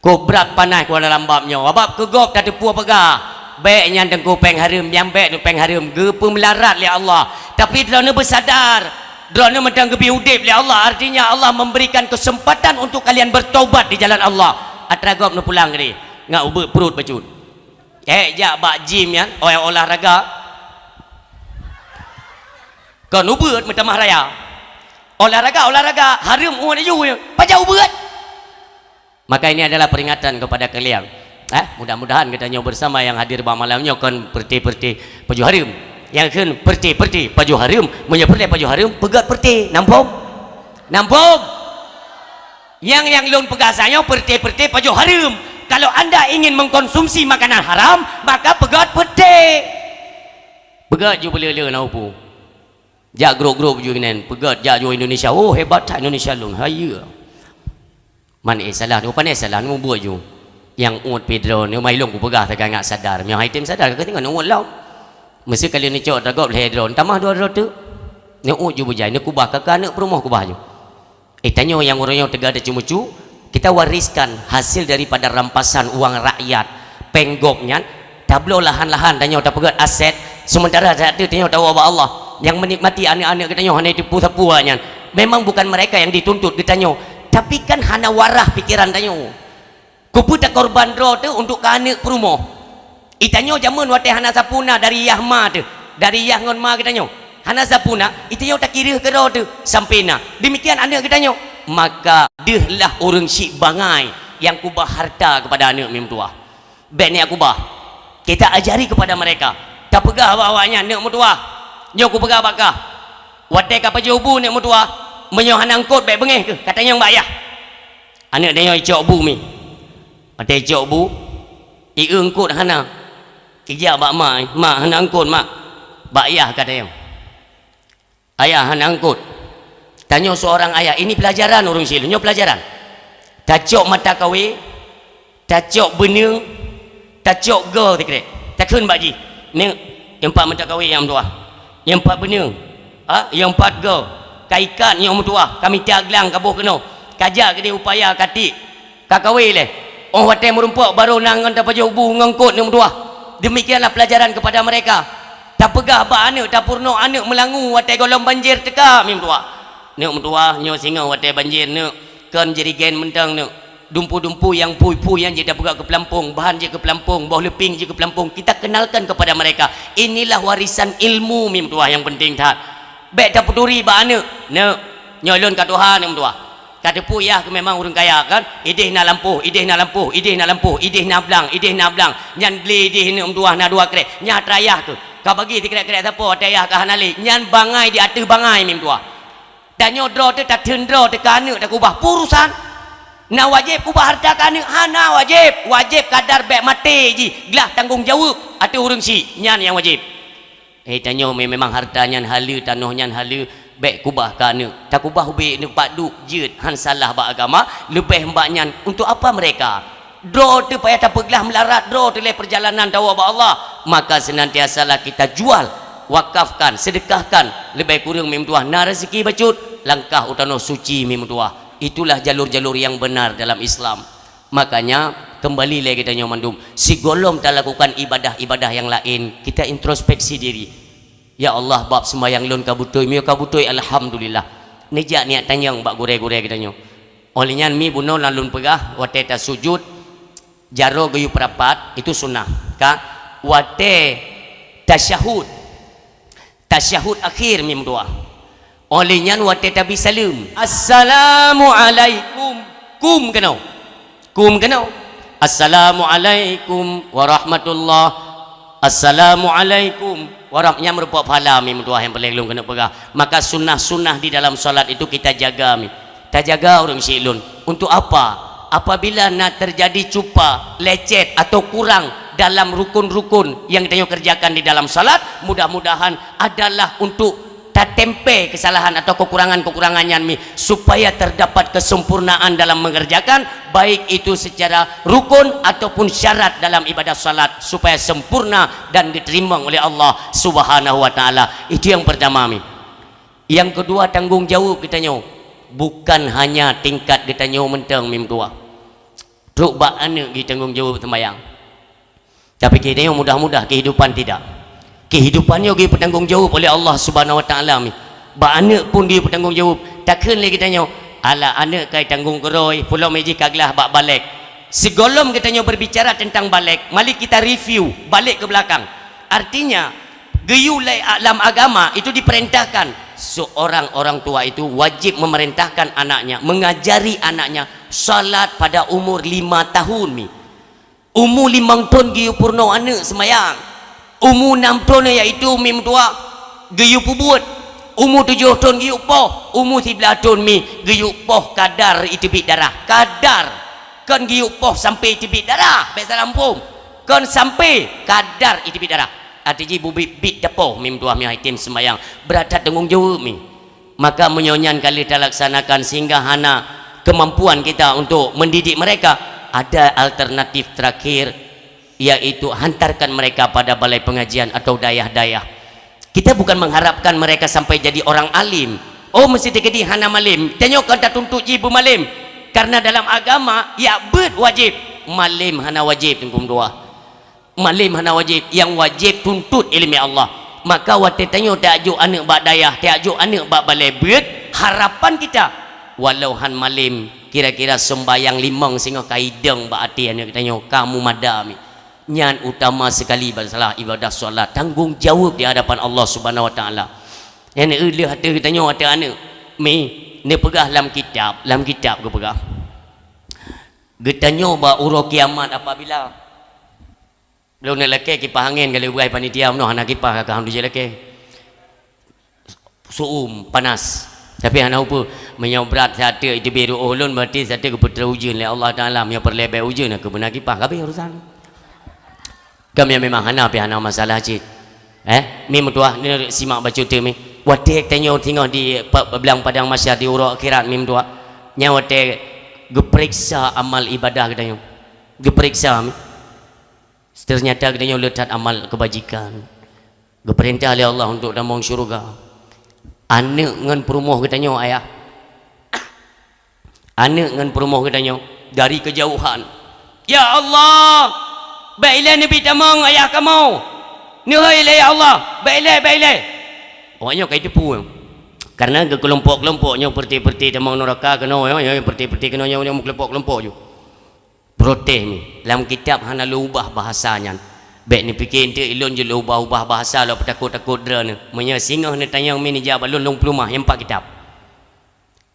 Kok brat panas kuala lambab nyoe, abab keu gob tateupeue peugah. Bék nyan teungku péng hareuem, nyang bék nyoe péng hareuem, geupeumelarat lé Allah. Tapi droeneuh beusadar, droeneuh mantong geubri udeb lé Allah, artinya Allah memberikan kesempatan untuk kalian bertobat di jalan Allah. Atra gob neupulang keudeh, ngat ubeuet pruet bacut. Eh, jak bak gym nyan, olah-olahraga. Kon ubeuet meutamah raya. Olahraga, olahraga, hareuem uet laju, pajan ubeuet. Maka ini adalah peringatan kepada kalian. Eh, mudah-mudahan geutanyoe bersama yang hadir bak malam nyoe kon peureute-peureute pajoh hareuem. Nyang kheun peureute-peureute pajoh hareuem, meunyoe peureute pajoh hareuem, peugét peureute. Nampom? Nampom? Nyang, nyang lôn peugah sanyoe peureute-peureute pajoh hareuem. Kalau anda ingin mengkonsumsi makanan haram, maka peugét peureute. Peugét ju beuleu-leu na upu. Jak grup-grup ju geunen, peugét jak ju Indonesia. Oh, hebat that Indonesia lôn. Hayeue. Man eh salah, nyoe pane salah, nyoe buet ju. Nyang uet pih droeneuh, mai lôn kupeugah teuka ngat sadar. Meunyoe hai tem sadar, ka teuka neuuet lom. Meuseu ka lheueh neucok atra gob lhée droe, tamah dua droe teuk. Neuuet ju beujai, neukubah ka keu aneuëk peurumoh kubah ju. Eh, tanyoe nyang uroe nyoe teuga teucumucu, kita wariskan hasil daripada rampasan uang rakyat, péng gob nyan, tabloe lahan-lahan tanyoe tapeugét aset, sementara aset teuh tanyoe tawoe bak Allah. Nyang menikmati aneuëk-aneuëk geutanyoe hana jiteupeue sapeue nyan. Memang bukan mereka yang dituntut geutanyoe, tapi kan hana warah pikeran tanyoe. Keupeue takorban droe teuh untuk keu aneuëk peurumoh? Itanyoe jameun watée hana sapeue na dari yah ma teuh, dari yah ngon ma geutanyoe. Hana sapeue na, itanyoe takireuh keudroe teuh sampoe na. Demikian aneuëk geutanyoe. Maka deuhlah ureuëng syiek bangai nyang kubah hareuta keupada aneuëk meutuah. Bék neuk kubah. Kita ajari kepada mereka. Tapeugah bak awaknyan, neuk meutuwah. Nyoe kupeugah bak kah. Watée ka pajoh bu neuk meutuwah, meunyoe hana eungkôt bék beungéh keuh, ka tanyong bak yah. Aneuk tanyoe icok bu mi. Watée icok bu, i eungkôt hana. Ijak bak mak, "Mak, hana eungkôt, Mak." Bak yah ka tanyong. Ayah hana eungkôt. Tanyoe seorang ayah, ini pelajaran ureuëng syiek lôn, nyoe pelajaran. Tacok mata kawé, tacok beuneung, tacok goe sikrek. Takheun bak jih, "Neuk, nyang pat mata kawé nyang meutuwah, nyang pat beuneung, ha, nyang pat goe, ka ikat nyang meutuwah, ka mita glang ka boh keunoe, ka jak keudeh upaya ka tiek." Ka kawé lé. Óh watée meurumpok barô na ngon tapajoh bu ngon eungkôt neuk meutuwah. Demikianlah pelajaran kepada mereka. Tapeugah bak aneuk, tapeurunoe aneuk meulangue watée gohlom banjir teuka mi meutuwah. Neuk meutuwah, nyoe singoh watée banjir neuk, kon jirigen mantong neuk. Dumpu-dumpu nyang phui-phui nyan jeuet tapeugah keu peulampong, bahan jeuet keu peulampong, boh leuping jeuet keu peulampong. Kita kenalkan kepada mereka. Inilah warisan ilmu mi meutuwah nyang penting that. Bék tapeuturi bak aneuk, "Neuk, nyoe lôn ka tuha neuk meutuwah." Ka teupeu yah keuh memang ureuëng kaya kan? Ideh na lampôh, ideh na lampôh, ideh na lampôh, ideh na blang, ideh na blang. Nyan glé ideh neuk meutuwah na dua krek. Nyan atra yah keuh. Ka bagi sikrek-krek sapo atra yah ka hana lé. Nyan bangai di ateueh bangai mi meutuwah. Tanyoe droe teuh tatheun droe teuh keu aneuk takubah. Peue urusan? Na wajéb kubah hareuta keu aneuk? Hana wajéb. Wajéb kadar bék maté jih. Glah tanggong jaweueb ateueh ureuëng syiek. Nyan nyang wajéb. Eh, tanyoe me-, memang hareuta nyan haleue, tanoh nyan haleue, bék kubah keu aneuk. Takubah ubé neuk pat duek jeuet, han salah bak agama, leubeh bak nyan untuk apa mereka? Droe teuh payah tapeuglah meularat, droe teuh lé peurjalanan tawoe bak Allah. Maka senantiasalah kita jual, wakafkan, sedekahkan, leubeh kureueng mi meutuwah na rezeki bacut, langkah u tanoh suci mi meutuwah. Itulah jalur-jalur yang benar dalam Islam. Makanya, kembali lé geutanyoe mandum, sigohlom talakukan ibadah-ibadah nyang laén, kita introspeksi diri. "Ya Allah, bab seumayang lôn ka beutôi, meunyoe ka beutôi, alhamdulillah." Neujak neuk tanyong bak gurée-gurée geutanyoe. Óh lheueh nyan mi bunoe na lôn peugah, watée tasujut, jaroe geuyue peurapat, itu sunnah. Ka, watée tasyahud, tasyahud akhir mi meutuwah. Óh lheueh nyan watée tabi saleuem, "Assalamualaikum." Kum keunoe. Kum keunoe. "Assalamualaikum warahmatullah. Assalamualaikum warah-," nyan meureumpok pahala mi meutuwah nyang paléng lôn keuneuk peugah. Maka sunnah-sunnah di dalam salat itu kita jaga mi. Tajaga ureuëng syiek lôn. Untuk apa? Apabila na terjadi cupa, lecet atau kurang dalam rukun-rukun yang geutanyoe kerjakan di dalam salat, mudah-mudahan adalah untuk tatempé kesalahan atau kekurangan-kekurangan nyan mi, supaya terdapat kesempurnaan dalam mengerjakan, baik itu secara rukun ataupun syarat dalam ibadah salat, supaya sempurna dan diterima oleh Allah Subhanahu wa Taala. Itu yang pertama mi. Yang kedua, tanggung jawab geutanyoe bukan hanya tingkat geutanyoe mantong mi meutuwah. Trok bak aneuk geutanggung jawab seumayang. Tapi geutanyoe mudah-mudah, kehidupan tidak. Kehidupan nyoe geupeutanggong jaweueb oleh Allah Subhanahu Wa Taala mi. Bak aneuk pun geupeutanggong jaweueb. Takheun lé geutanyoe, "Alah, aneuk ka tanggong keudroe, peulom jih ka glah bak balek." Sigohlom geutanyoe berbicara tentang balek, mari kita review, balik ke belakang. Artinya, geuyue lé a-, lam agama itu diperintahkan, seorang orang tua itu wajib memerintahkan anaknya, mengajari anaknya salat pada umur lima tahun mi. Umu limong thon geuyue peurunoe aneuk seumayang. Umu nam thon, yaitu mi meutuwah, geuyue peubuet. Umu tujoh thon geuyue poh. Umu siblaih thon mi geuyue poh kadar iteubiet darah. Kadar. Kon geuyue poh sampai iteubiet darah. Bék salah muphom. Kon sampai kadar iteubiet darah. Arti jih bubit-bit tapoh mi meutuwah, mi item seumayang. Brat that tanggong jaweueb mi. Maka meunyoe nyan ka lheueh talaksanakan sehingga hana kemampuan kita untuk mendidik mereka, ada alternatif terakhir, yaitu hantarkan mereka pada balai pengajian atau dayah-dayah. Kita bukan mengharapkan mereka sampai jadi orang alim. Oh, meusti teukeudi hana malem. Tanyoe kon tatuntut jih beumalem. Karena dalam agama, jak beuet wajéb. Malem hana wajéb, Teungku meutuwah. Malem hana wajéb, nyang wajéb tuntut ileumèe Allah. Maka watèe tanyoe tajok aneuk bak dayah, tajok aneuk bak balè beuet, harapan kita, walau han malem, kira-kira seumbayang limong singoh ka idong bak até aneuk tanyoe, ka mumada mi. Nyan utama sekali masalah ibadah salat, tanggong jaweueb di hadapan Allah Subhanahu Wa Taala. Nyan lheueh ateueh tanyoe ateueh aneuk, mi, neupeugah lam kitab, lam kitab geupeugah. Geutanyoe bak uroe kiamat apabila Lôn neuk lakée kipah angén ka lheueh beuai panitia meunoe hana kipah ka hana jilakée. Su'um, panas. Tapi hana upeue, meunyoe brat sateuk iteubiet ruoh lôn, berarti sateuk geupeutrok ujeuen lé Allah Taala. Meunyoe peureulée bèk ujeuen, keu beuna kipah, ka habéh urusan. Kami memang hana pih hana masalah cit. Eh, mi meutuah, ni simak bacut teuk mi. Watée tanyoe singoh di pa-, blang padang mahsyar di uroe akhirat mi meutuah. Nyan watée geupeuriksa amal ibadah geutanyoe. Geupeuriksa mi. Ternyata geutanyoe le that amal kebajikan. Geupeurintah lé Allah untuk tamong syurga. Aneuëk ngon peurumoh geutanyoe ayah. Aneuëk ngon peurumoh geutanyoe dari keujauhan. "Ya Allah, bèk ilée neubi tamong ayah kamoe. Neuhôi ilée ya Allah, bèk ilée, bèk ilée." Awaknyoe ka jiteupeue. Karena geukeulumpok-keulumpok nyoe peureuté-peureuté tamong neuraka keunoe, nyoe, nyoe peureuté-peureuté keunoe, nyoe, nyoe meukeulumpok-keulumpok ju. Protes mi. Lam kitab hana lôn ubah bahasa nyan. Bèk neupike eunteuk ilôn jeuet lôn ubah-ubah bahasa lôn peutakot-takot droeneuh. Meunyoe singoh neutanyong mi neujak bak lôn, lôn peuleumah nyang pat kitab.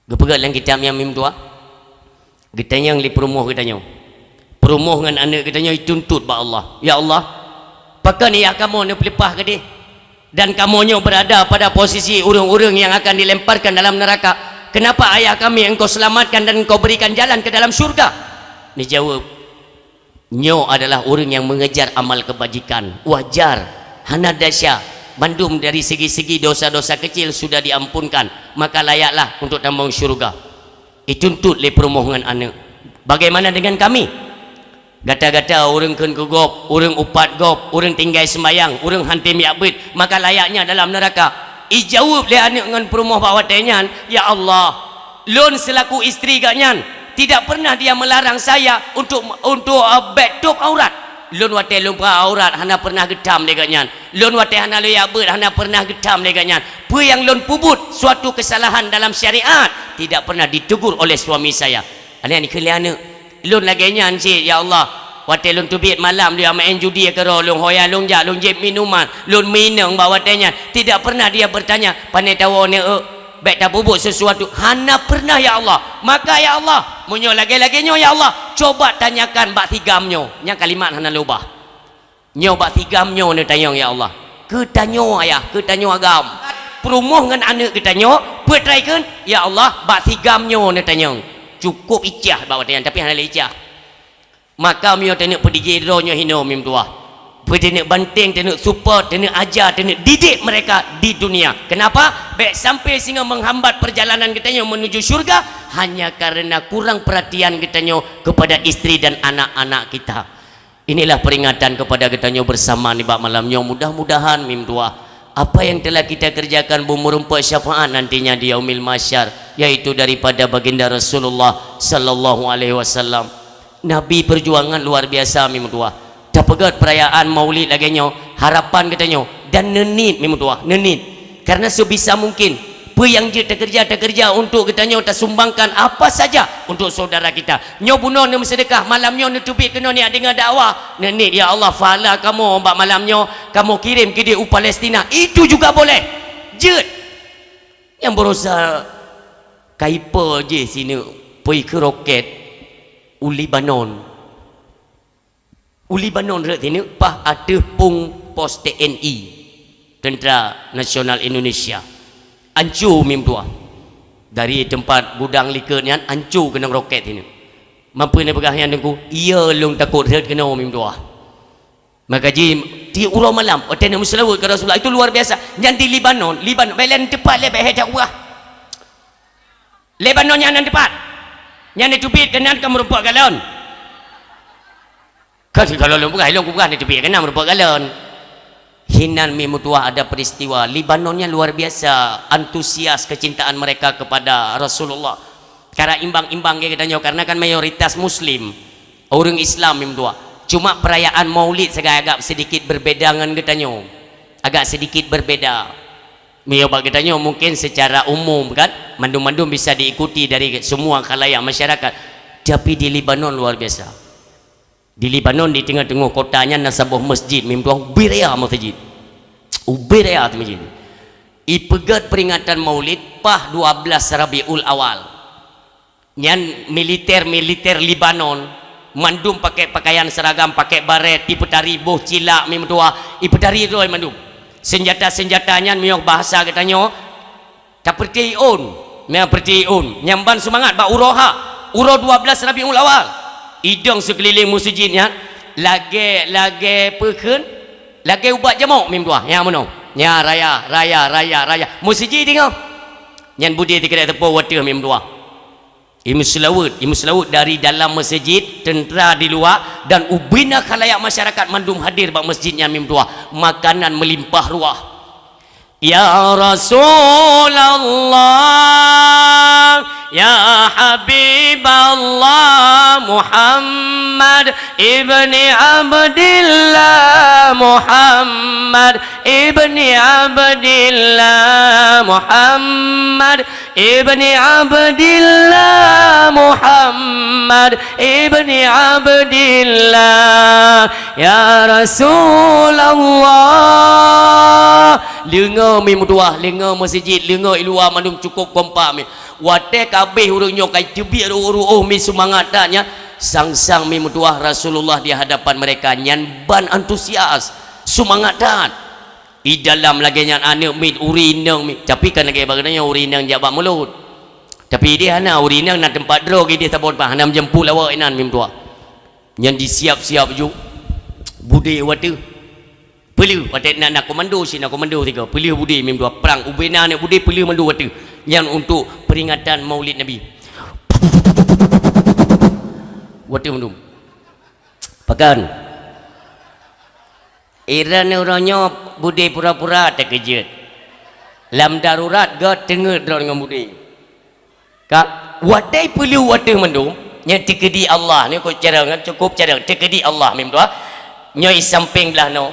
Geupeugah lam kitab nyan mi meutuah. Geutanyong lé peurumoh geutanyoe. Peurumoh ngon aneuëk geutanyoe jituntut bak Allah. "Ya Allah, pakon ayah kamoe neupeuleupah keudeh?" Dan kamoe nyoe berada pada posisi ureuëng-ureuëng nyang akan dilemparkan dalam neuraka. Kenapa ayah kami Engkau selamatkan dan Engkau berikan jalan ke dalam syurga? Neujaweueb, nyoe adalah ureuëng nyang mengejar amal kebajikan. Wajar, hana desya, bandum dari segi-segi dosa-dosa kecil sudah diampunkan, maka layaklah untuk tamong syurga. Dituntut lé peurumoh ngon aneuëk. Bagaimana dengan kami? Gata-gata ureuëng kheun keu gob, ureuëng upat gob, ureuëng tinggai seumbayang, ureuëng han tem jak beuet, maka layaknya dalam neuraka. Ijaweueb lé aneuëk ngon peurumoh bak watée nyan, "Ya Allah, lôn seulaku istri geuh nyan, tidak pernah dia melarang saya untuk, untuk, eh, bèk tôb aurat. Lôn watée lôn buka aurat hana pernah geutham lé geuh nyan. Lôn watée hana lôn jak beuet hana pernah geutham lé geuh nyan. Peue nyang lôn peubuet suatu kesalahan dalam syariat tidak pernah ditegur oleh suami saya." Aneuëk neukheun lé aneuëk, "Lôn lagée nyan cit, ya Allah. Watée lôn teubiet malam, lôn maén judi keudroe, lôn hoya lôn jak, lôn jieb minuman, lôn meuinong bak watée nyan. Tidak pernah dia bertanya, 'Pane tawoe neuëk, bèk tapeubuet sesuatu.' Hana pernah, ya Allah. Maka, ya Allah, meunyoe lagée-lagée nyoe, ya Allah, coba tanyakan bak si gam nyoe." Nyang kalimat hana lôn ubah. Nyoe bak si gam nyoe neutanyong, ya Allah. Keu tanyoe ayah, keu tanyoe agam. Peurumoh ngon aneuëk geutanyoe, peuet rai kheun, ya Allah, bak si gam nyoe neutanyong. Cukup icah bak watée nyan, tapi hana lé icah. Maka meunyoe taneuk peudijih droe nyoe hinoe mi meutuah. Peue taneuk banting, taneuk support, taneuk aja, taneuk didik mereka di dunia. Kenapa? Bèk sampai singoh menghambat perjalanan geutanyoe menuju syurga hanya karena kurang perhatian geutanyoe kepada istri dan anak-anak kita. Inilah peringatan kepada geutanyoe bersama nibak malam nyoe. Mudah-mudahan mi meutuah apa yang telah kita kerjakan beumeureumpok syafaat nantinya di Yaumil Mahsyar, yaitu daripada Baginda Rasulullah sallallahu alaihi wasallam. Nabi perjuangan luar biasa mi meutuah. Tapeugét perayaan Maulid lagée nyoe, harapan geutanyoe dan neuniet mi meutuah, neuniet. Karena sebisa mungkin, peue nyang jeuet takeureuja, takeureuja untuk geutanyoe, tasumbangkan apa saja untuk saudara kita. Nyoe bunoe neumeuseudeukah, malam nyoe neuteubiet keunoe neujak deungoe dakwah. Neuniet, "Ya Allah, pahala kamoe bak malam nyoe, kamoe kirém keudeh u Palestina." Itu juga boleh. Jeuet. Nyang baroesa Kuiper jih sineuk peukeuh rokét u Lebanon. U Lebanon rhot sineuk paih ateueh pong pos T N I, Tentara Nasional Indonesia. Anco mi meutuah. Dari teumpat gudang likot nyan anco keunong rokét sineuk. Mampu neupeugah nyan Teungku, "Iya lôn takot rhot keunoe mi meutuah." Maka jih di uroe malam, watée neumeuseulaweuet keu Rasulullah, itu luar biasa. Nyan di Lebanon, Lebanon, bèk lé neuteupah lé, bèk hai that ubah. Lebanon nyan nan teumpat. Nyan neuteubiet keunan ka meurumpok galon. Kan kalau lôn peugah, lôn peugah neuteubiet keunan meurumpok galon. Hinan mi meutuah ada peristiwa. Lebanon nyan luar biasa antusias kecintaan mereka kepada Rasulullah. Kara imbang-imbang geutanyoe, karena kan mayoritas muslim, ureuëng Islam mi meutuah. Cuma perayaan Maulid sagai agak sedikit berbeda ngon geutanyoe. Agak sedikit berbeda. Meunyoe bak geutanyoe mungkin secara umum kan, mandum-mandum bisa diikuti dari semua khalayak masyarakat. Tapi di Lebanon luar biasa. Di Lebanon, di teungoh-teungoh kota nyan na saboh masjid, mi meutuah ubé raya masjid. Ubé raya masjid. Ipeugét peringatan Maulid paih dua belas Rabiul Awal. Nyan militer-militer Lebanon Mandum pakai pakaian seragam, pakai baret, ipeutari boh cilak mi meutuah, ipeutari droe mandum. Senjata-senjata nyan, miyuh bahasa geutanyoe, tapeurtiun, meupeurtiun. Nyan ban seumangat bak uroe ha, uroe dua belas Rabiul Awal. Idong seukeulileng meuseujid nyan lagée, lagée peukheun, lagée ubat jamok mi meutuah. Nyan meunoe. Nyan raya, raya, raya, raya. Meuseujid deungoe. Nyan beudé teukeudek teupeu wateuh mi meutuah. Imeuseulaweuet, imeuseulaweuet dari dalam meuseujid, teuntra di luwa, dan ubena khalayak masyarakat mandum hadir bak meuseujid nyan mi meutuah. Makanan meulimpah ruah. Ya Rasulullah, ya Habiballah, Muhammad ibni Abdillah, Muhammad ibni Abdillah, Muhammad ibni Abdillah, Muhammad ibni Abdillah, ya Rasulullah. Leungoe mi meutuah, leungoe meuseujid, leungoe i luwa mandum cukôp kompak mi. Watée ka abéh ureuëng nyoe ka iteubiet ruôh-ruôh mi seumangat that nyan, sang-sang mi meutuah Rasulullah di hadapan mereka nyan ban antusias, seumangat that. I dalam lagée nyan aneuëk miet, ureuëng inong miet. Tapi kan lagée bagaimana nyoe ureuëng inong jak bak mulod. Tapi ideh hana, ureuëng inong na teumpat droe ideh saboh teumpat, hana meujampu lawak inan mi meutuah. Nyan disiap-siap ju budé wateuh. Peuleueh watée na, na komando si, na komando tiga. Peuleueh budé mi meutuah, prang ubena aneuëk budé peuleueh mandum wateuh. Nyan untuk peringatan Maulid Nabi. Wateuh mandum. Pakon? Ireuen uroe nyoe budé pura-pura teukeujeuet. Lam darurat göt teungeut droe ngon budé. Ka, watée peuleueh wateuh mandum, nyan teukeudi Allah, nyoe cukôp carông, cukôp carông, teukeudi Allah mi meutuah. Nyoe i sampéng blaih noe,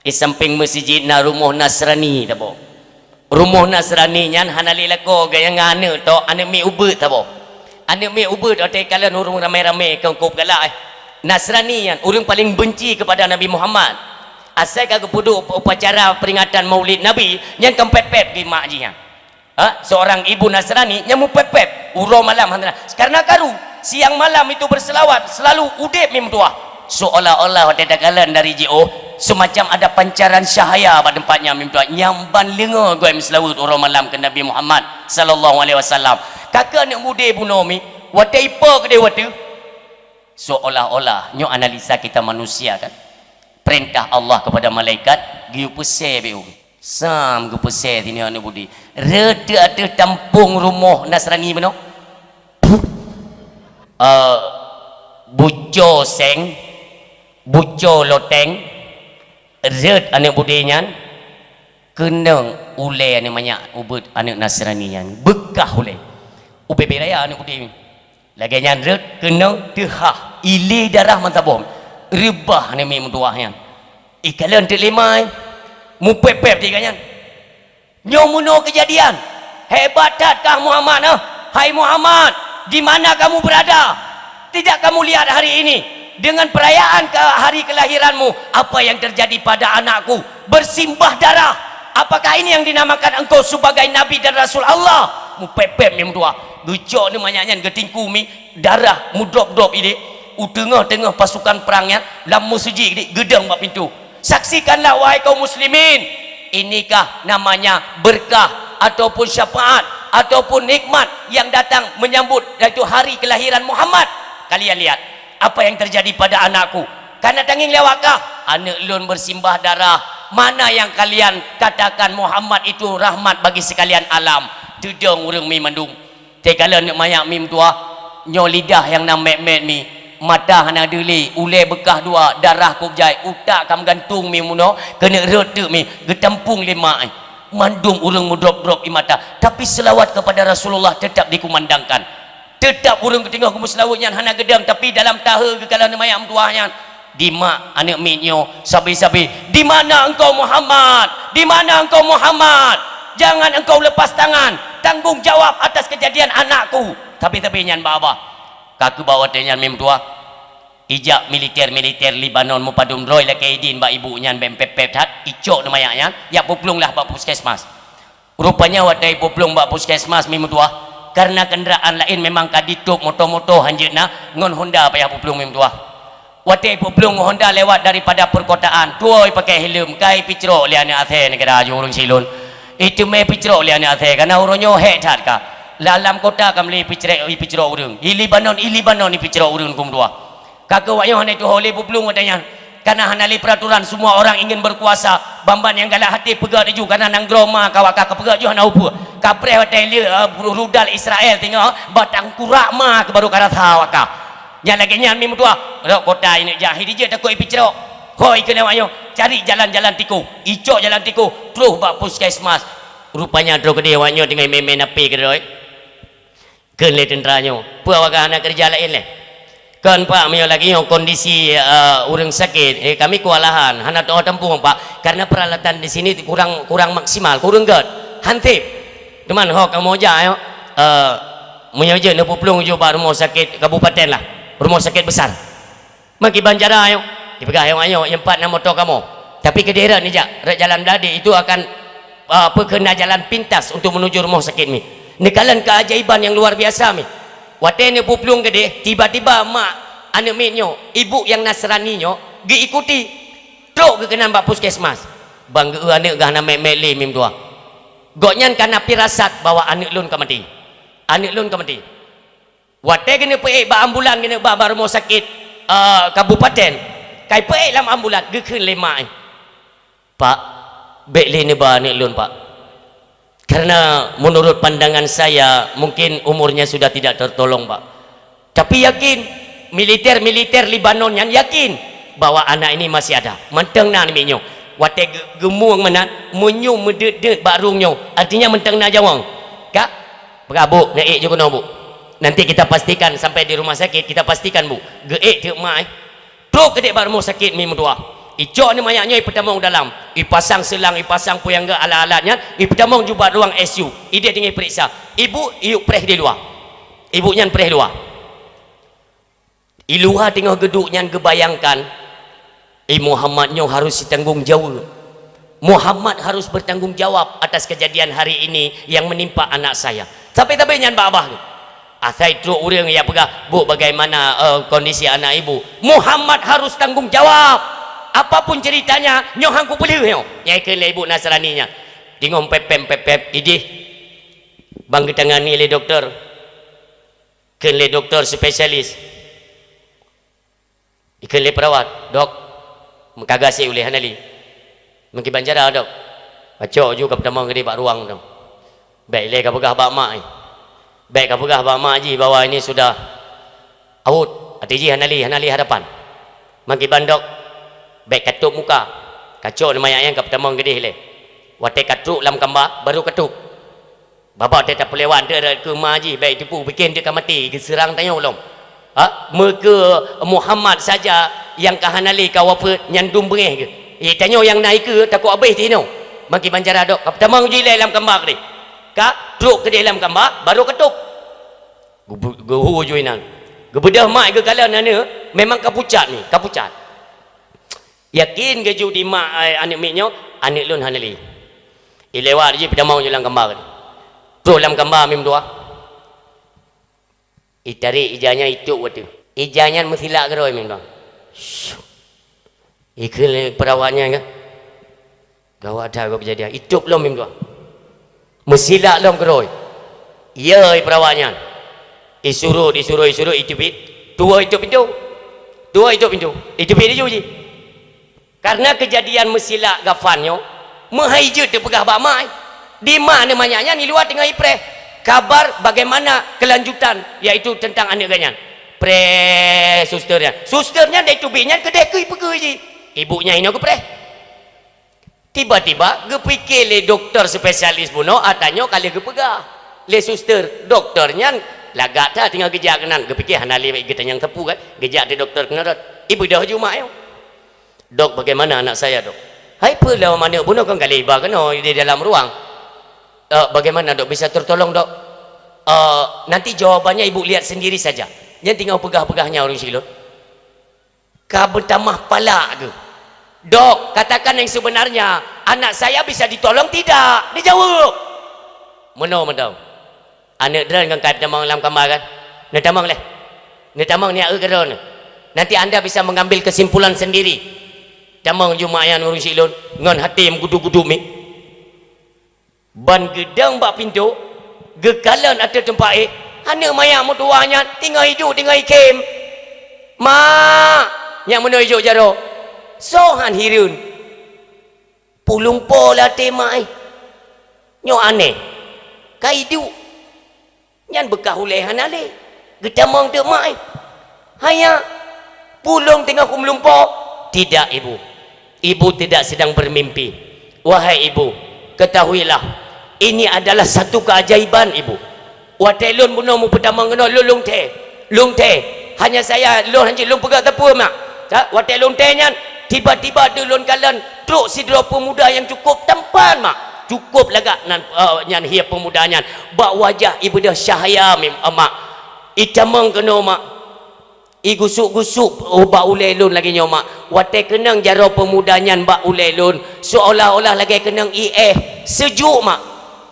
i sampéng meuseujid na rumoh Nasrani taboh. Rumoh Nasrani nyan hana lé lakoe geuh ngon aneuëk tok, aneuëk miet ubeut saboh. Aneuëk miet ubeut watée kalon ureuëng ramé-ramé keu kôb galak, eh. Nasrani nyan ureuëng paleng beunci keupada Nabi Muhammad. Asai ka geupeuduek upacara peringatan Maulid Nabi, nyan ka meupép-pép geuh mak jih nyan. Ha, seorang ibu Nasrani nyang meupép-pép uroe malam hana, karena karu, siang malam itu berselawat, selalu udeb mi meutuah. Seolah-olah watée takalon dari jiôh, semacam ada pancaran cahaya bak teumpat nyan mi meutuah, nyang ban leungoe geuh meuseulaweuet uroe malam keu Nabi Muhammad sallallahu alaihi wasallam. Ka keuh aneuëk mudé bunoe mi, watée ipo keudeh wateuh, seolah-olah, nyoe analisa kita manusia kan, perintah Allah kepada malaikat, geuyue peusé beu. Sam geupeusé singoh aneuëk budi. Rhot teuk ateueh tampông rumoh Nasrani bunoe. Eh, buco seng, buco loteng, rhot aneuëk budi nyan, keunong ulée aneuëk manyak ubeut aneuëk Nasrani nyan. Beukah ulée. Ubé-bé raya aneuëk budi. Lagée nyan rhot keunong teuhah, ilée darah meusaboh, reubah aneuëk miet meutuwah nyan. Ikalon teuk lé ma, mupép-pép tiga nyan. Nyoe meunoe keujadian. Hebat that kah Muhammad, eh? Hai Muhammad, di mana kamu berada? Tidak kamu lihat hari ini dengan perayaan ke hari kelahiranmu, apa yang terjadi pada anakku? Bersimbah darah. Apakah ini yang dinamakan engkau sebagai nabi dan rasul Allah? Mupép-pép mi meutuwah. Geucok ni manyak nyan geutingku mi, darah mudrop-drop idéh. U teungoh-teungoh pasukan perang nyan, lam meuseujid idéh, geudong bak pintoe. Saksikanlah, wahai kaum muslimin, inikah namanya berkah ataupun syafaat ataupun nikmat yang datang menyambut, yaitu hari kelahiran Muhammad. Kalian lihat apa yang terjadi pada anakku. Kana tangieng lewat kah? Aneuëk lôn bersimbah darah. Mana yang kalian katakan Muhammad itu rahmat bagi sekalian alam? Teudong ureuëng mi mandum. Teukalon aneuëk manyak mi meutuwah, nyoe lidah nyang na mét-mét mi, mata hana deuli, ulée beukah dua, darah kôb jai, utak ka meugantung mi meunoe, keuneuk rhot teuk mi, geutampong lé ma. Mandum ureuëng meudrop-drop ie mata, tapi seulaweuet kepada Rasulullah tetap dikumandangkan. Tetap ureuëng geuteungoh geumeuseulaweuet nyan hana geudong, tapi dalam tahe geukalon aneuëk manyak meutuwah nyan, "Di mak aneuëk miet nyoe, sabe-sabe, di mana engkau Muhammad? Di mana engkau Muhammad? Jangan engkau lepas tangan, tanggung jawab atas kejadian anakku." Sabe-sabe nyan bak babah. Ka keuh bak watée nyan mi meutuwah, ijak militer-militer Lebanon meupadum droe lakée idin bak ibu nyan, bèk pép-pép that, icok aneuëk manyak nyan, jak peuplueng lah bak puskesmas. Rupanya watée peuplueng bak puskesmas mi meutuwah, Karena kenderaan laén memang ka ditôp moto-moto hanjeuet na ngon Honda payah peuplueng meutuah. Watée peuplueng ngon Honda lewat daripada perkotaan, tuwoe pakai helm, ka ipicrok lé aneuk asée neugara ju ureuëng silon. Iteumé picrok lé aneuk asée, karena uroe nyoe hék that ka. Lam kota ka meuli picrek, ipicrok ureuëng. I Libanon, i Libanon ipicrok ureuëng meutuah. Ka keuh awak nyoe hana tuho lé peuplueng watée nyan. Karena hana lé peraturan, semua orang ingin berkuasa. Banban nyang galak até peugah laju, karena nanggroe ma ka awak ka peugah ju hana upeue. Kapreh watée lé, eh, rudal Israel teungoh batang kurak ma keu baru ka rasa awak ka. Nyang lagée nyan mi meutuah, rot kota ineuk jak hi dijeuet takot ipicrok. Hoi keuneuk awak nyoe, cari jalan-jalan tikus. Icok jalan tikus, troh bak puskesmas. Rupanya troh keudeh awak nyoe teungoh mé-mé napi keudroe. Kheun lé teuntra nyoe, "Peue awak hana keureuja laén lé? Kon pak meunyoe lagée nyoe kondisi, eh, ureuëng sakét, eh, kami kewalahan, hana teuoh tampueng pak, karena peralatan di sini kurang, kurang maksimal, kurang gét, hansip. Teuma ho kamoe jak nyoe, eh, meunyoe jeuet neupeuplong ju bak rumoh sakét kabupaten lah, rumoh sakét besar." Meukiban cara nyoe, ipeugah nyoe, "Nyoe, nyoe pat na moto kamoe. Tapi keudeh rot nijak, rot jalan Bladé itu akan, ah, peue kheun na jalan pintas untuk menuju rumoh sakét mi." Neukalon keajaiban nyang luar biasa mi. Watée neupeuplong keudeh, tiba-tiba mak aneuk miet nyoe, ibu nyang Nasrani nyoe, geuikuti. Trok geukeunan bak puskesmas. Ban geu-eu aneuk gah na mek-mek lé mi meutuah. Gobnyan ka na pirasat bahwa aneuk lôn ka maté. Aneuk lôn ka maté. Watée keuneuk peuék bak ambulan, keuneuk bak, bak rumoh sakét, eh, kabupaten, kai peuék lam ambulan, geukheun lé mak, "Eh, Pak, bék lé neuba aneuk lôn, Pak. Karena menurut pandangan saya, mungkin umurnya sudah tidak tertolong, Pak. Tapi yakin, militer-militer Libanon nyan yakin bahwa anak ini masih ada." Mantong na namiet nyoe. Watée ge-, geumueng meunan, meunyoe meudeuet-deuet bak rueng nyoe, artinya mantong na nyawöng. Ka? Peugah, "Bu, neuék ju keunoe, Bu. Nanti kita pastikan sampai di rumah sakit, kita pastikan, Bu." Geuék teuk mak, eh. Trok keudeh bak rumoh sakét mi meutuah. Icok aneuk manyak nyoe ipeutamong dalam. Ipasang seulang, ipasang peue nyang geu alat-alat nyan, ipeutamong ju bak ruang I C U. Ideh teungoh iperiksa. Ibu, iyup preh di luwa. Ibu nyan preh luwa. I luwa teungoh geuduek nyan geubayangkan, "Eh, Muhammad nyoe harus sitanggong jaweueb. Muhammad harus bertanggung jawab atas kejadian hari ini yang menimpa anak saya." Sabe-sabe nyan bak babah geuh. Asai trok ureuëng nyang peugah, "Bu, bagaimana, eh, kondisi anak ibu?" "Muhammad harus tanggung jawab. Apapun ceritanya, nyoe han kupeulheueh nyoe." Nyang kheun lé ibu Nasrani nyan. Teungoh pep-pep, pep-pep, ideh. Ban geutangani lé doktor. Kheun lé doktor spesialis. Ikheun lé perawat, "Dok, meukaga sie ulée hana lé." "Meukiban cara, Dok?" "Pacok ju kapeutamong keudeh bak ruang tu." "Bék ilée kapeugah bak mak, eh. Bék kapeugah bak mak jih bahwa ini sudah awot, até jih hana lé, hana lé harapan. Meukiban, Dok, bék katôp muka. Kacok aneuk manyak nyan kapeutamong keudeh ilée. Watée katrok lam kamba, baru katôp." Babah teuh tapeulewat deuh rot keu ma jih, bék teupeu piké deuh ka maté, geuseurang tanyoe lom. Ha, meukeu Muhammad saja nyang ka hana lé ka wafeuet, nyan dum beungéh geuh. Eh, tanyoe nyang na ikeue takot abéh tinoe. Meukiban cara, Dok, kapeutamong ju ilée lam kamba keudeh. Katrok keudeh lam kamba, baru katôp. Geubu-, geuhu ju inan. Geubeudôh mak geukalon aneuk, memang kapucat ni, kapucat. Yakin geuh ju di mak, eh, aneuk miet nyoe, aneuk lôn hana lé. Ilewat jih peutamong ju lam kamba. Troh lam kamba mi meutuah. Itarek ija nyan itôp ateueh. Ija nyan meusilak keudroe mi meutuah. Ikheun lé perawat nyan kan. Gawat that kejadian. Itôp lom mi meutuah. Meusilak lom keudroe. Iya, perawat nyan. Isurot, isurot, isurot, iteubiet. Tuwoe itôp pintoe. Tuwoe itôp pintoe. Iteubiet laju jih. Karena kejadian meusilak gafan nyoe, meuhai jeuet teupeugah bak mak. Di mak aneuk manyak nyan di luwa teungoh ipreh. Kabar bagaimana kelanjutan, yaitu tentang aneuk geuh nyan. Preh suster nyan. Suster nyan dari teubiet nyan keudeh keu ipeugah jih. Ibu nyan inoe geupreh. Tiba-tiba geupiké lé doktor spesialis bunoe, ata nyoe ka lheueh geupeugah lé suster. Doktor nyan lagak that teungoh geujak keunan, geupiké hana lé geutanyong sapeue kan, geujak di doktor keunan rot. Ibeudôh ju mak nyoe. "Dok, bagaimana anak saya, Dok?" "Hai peue lom aneuk bunoe kan ka lheueh iba keunoe di dalam ruang." "Eh, bagaimana, Dok? Bisa tertolong, Dok?" "Eh, nanti jawabannya Ibu lihat sendiri saja." Nyan teungoh peugah-peugah nyan ureuëng silon. Ka beutamah palak geuh. "Dok, katakan yang sebenarnya, anak saya bisa ditolong tidak?" Dijaweueb. Meunoe mantong. Aneuk droeneuh kan ka tamong lam kama kan? Neutamong leh. Neutamong niat eu keudroe neuh. Nanti anda bisa mengambil kesimpulan sendiri. Tamong ju mak nyan ureueng syiek lôn ngon haté meugudu-gudu mi. Ban geudong bak pintoe, geukalon ateueh teumpat éh, aneuk manyak meutuwah nyan teungoh iduek teungoh ikhém. "Mak!" Nyan meunoe ijok jaroe. Soe han hireuen? Pulumpo lam até mak éh. Nyoe aneh. Ka iduek. Nyan beukah ulée hana lé. Geutamong teuk mak éh. "Haya, pulông teungoh kumeulumpo." "Tidak, Ibu. Ibu tidak sedang bermimpi. Wahai Ibu, ketahuilah, ini adalah satu keajaiban, Ibu. Watée lôn bunoe meupeutamong keunoe, lôn lông thée. Lông thée. Hanya saya, lôn hanjeuet lôn peugah sapeue, Mak. Sa-, watée lông thée nyan, tiba-tiba deuh lôn kalon trok sidroe peumuda nyang cukup tampan, Mak. Cukup lagak nan, eh, nyan hié peumuda nyan. Bak wajah ibeudôh cahya, mim-, eh, Mak. Itamong keunoe, Mak. Igusuk-gusuk, oh, bak ulée lôn lagée nyoe, Mak. Watée keunong jaroe peumuda nyan bak ulée lôn, seolah-olah lagée keunong ié éh. Sejuk, Mak.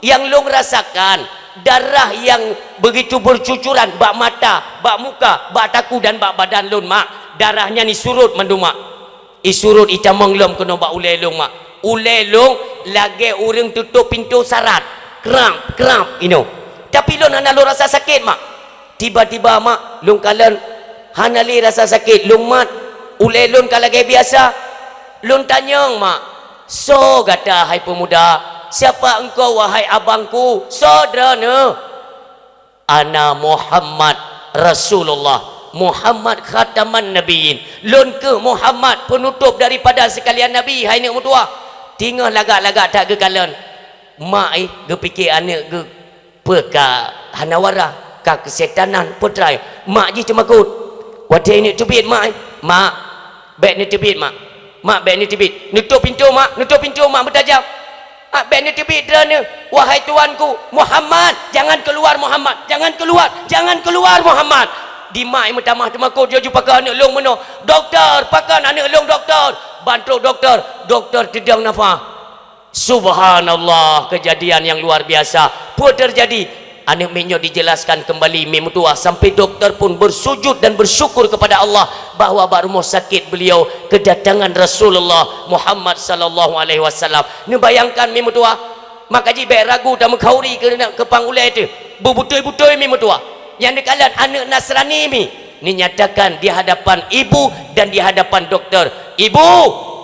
Nyang lôn rasakan, darah nyang begitu bercucuran bak mata, bak muka, bak takue dan bak badan lôn, Mak. Darah nyan isurot mandum, Mak. Isurot itamong lom keunoe bak ulée lôn, Mak. Ulée lôn lagée ureueng tutôp pintoe sarat. Krab, krab, inoe. Tapi lôn hana lôn rasa sakét, Mak. Tiba-tiba, Mak, lôn kalon hana lé rasa sakét, lôn mat, ulée lôn ka lagée biasa. Lôn tanyong, Mak, "Soe gata, hai peumuda? Siapa engkau, wahai abangku? Soe droeneuh?" "Ana Muhammad Rasulullah, Muhammad khataman nabiyyin." "Lôn keuh Muhammad, peunutôp daripada seukalian nabi, hai neuk meutuwah." Teungoh lagak-lagak that geukalon. Mak éh geupike aneuk geuh peue ka hana wara, ka keusetanan, peue trai. Mak jih teumakot. Watée neuk teubiet mak, "Mak, bék neuteubiet mak. Mak, bék neuteubiet. Neutôp pintoe mak, neutôp pintoe mak meutajam. Mak, bék neuteubiet droeneuh. Wahai tuanku, Muhammad, jangan keluar Muhammad, jangan keluar, jangan keluar Muhammad." Di mak meutamah teumakot, jih jipakat aneuk lôn meunoe. "Doktor, pakon aneuk lôn doktor." Ban trok doktor, doktor teudong nafah. Subhanallah, kejadian yang luar biasa. Peue teujadi? Aneuk miet nyoe dijelaskan kembali, mi meutuwah, sampai doktor pun bersujud dan bersyukur kepada Allah bahwa bak rumoh sakit beliau kedatangan Rasulullah Muhammad sallallahu alaihi wasallam. Neubayangkan, mi meutuwah, maka jih bék ragu tameukhauri keu, keu pang ulée teuh. Beubutôi-butôi, mi meutuwah. Nyang neukalon aneuk Nasrani, mi. Neunyatakan di hadapan ibu dan di hadapan doktor, "Ibu,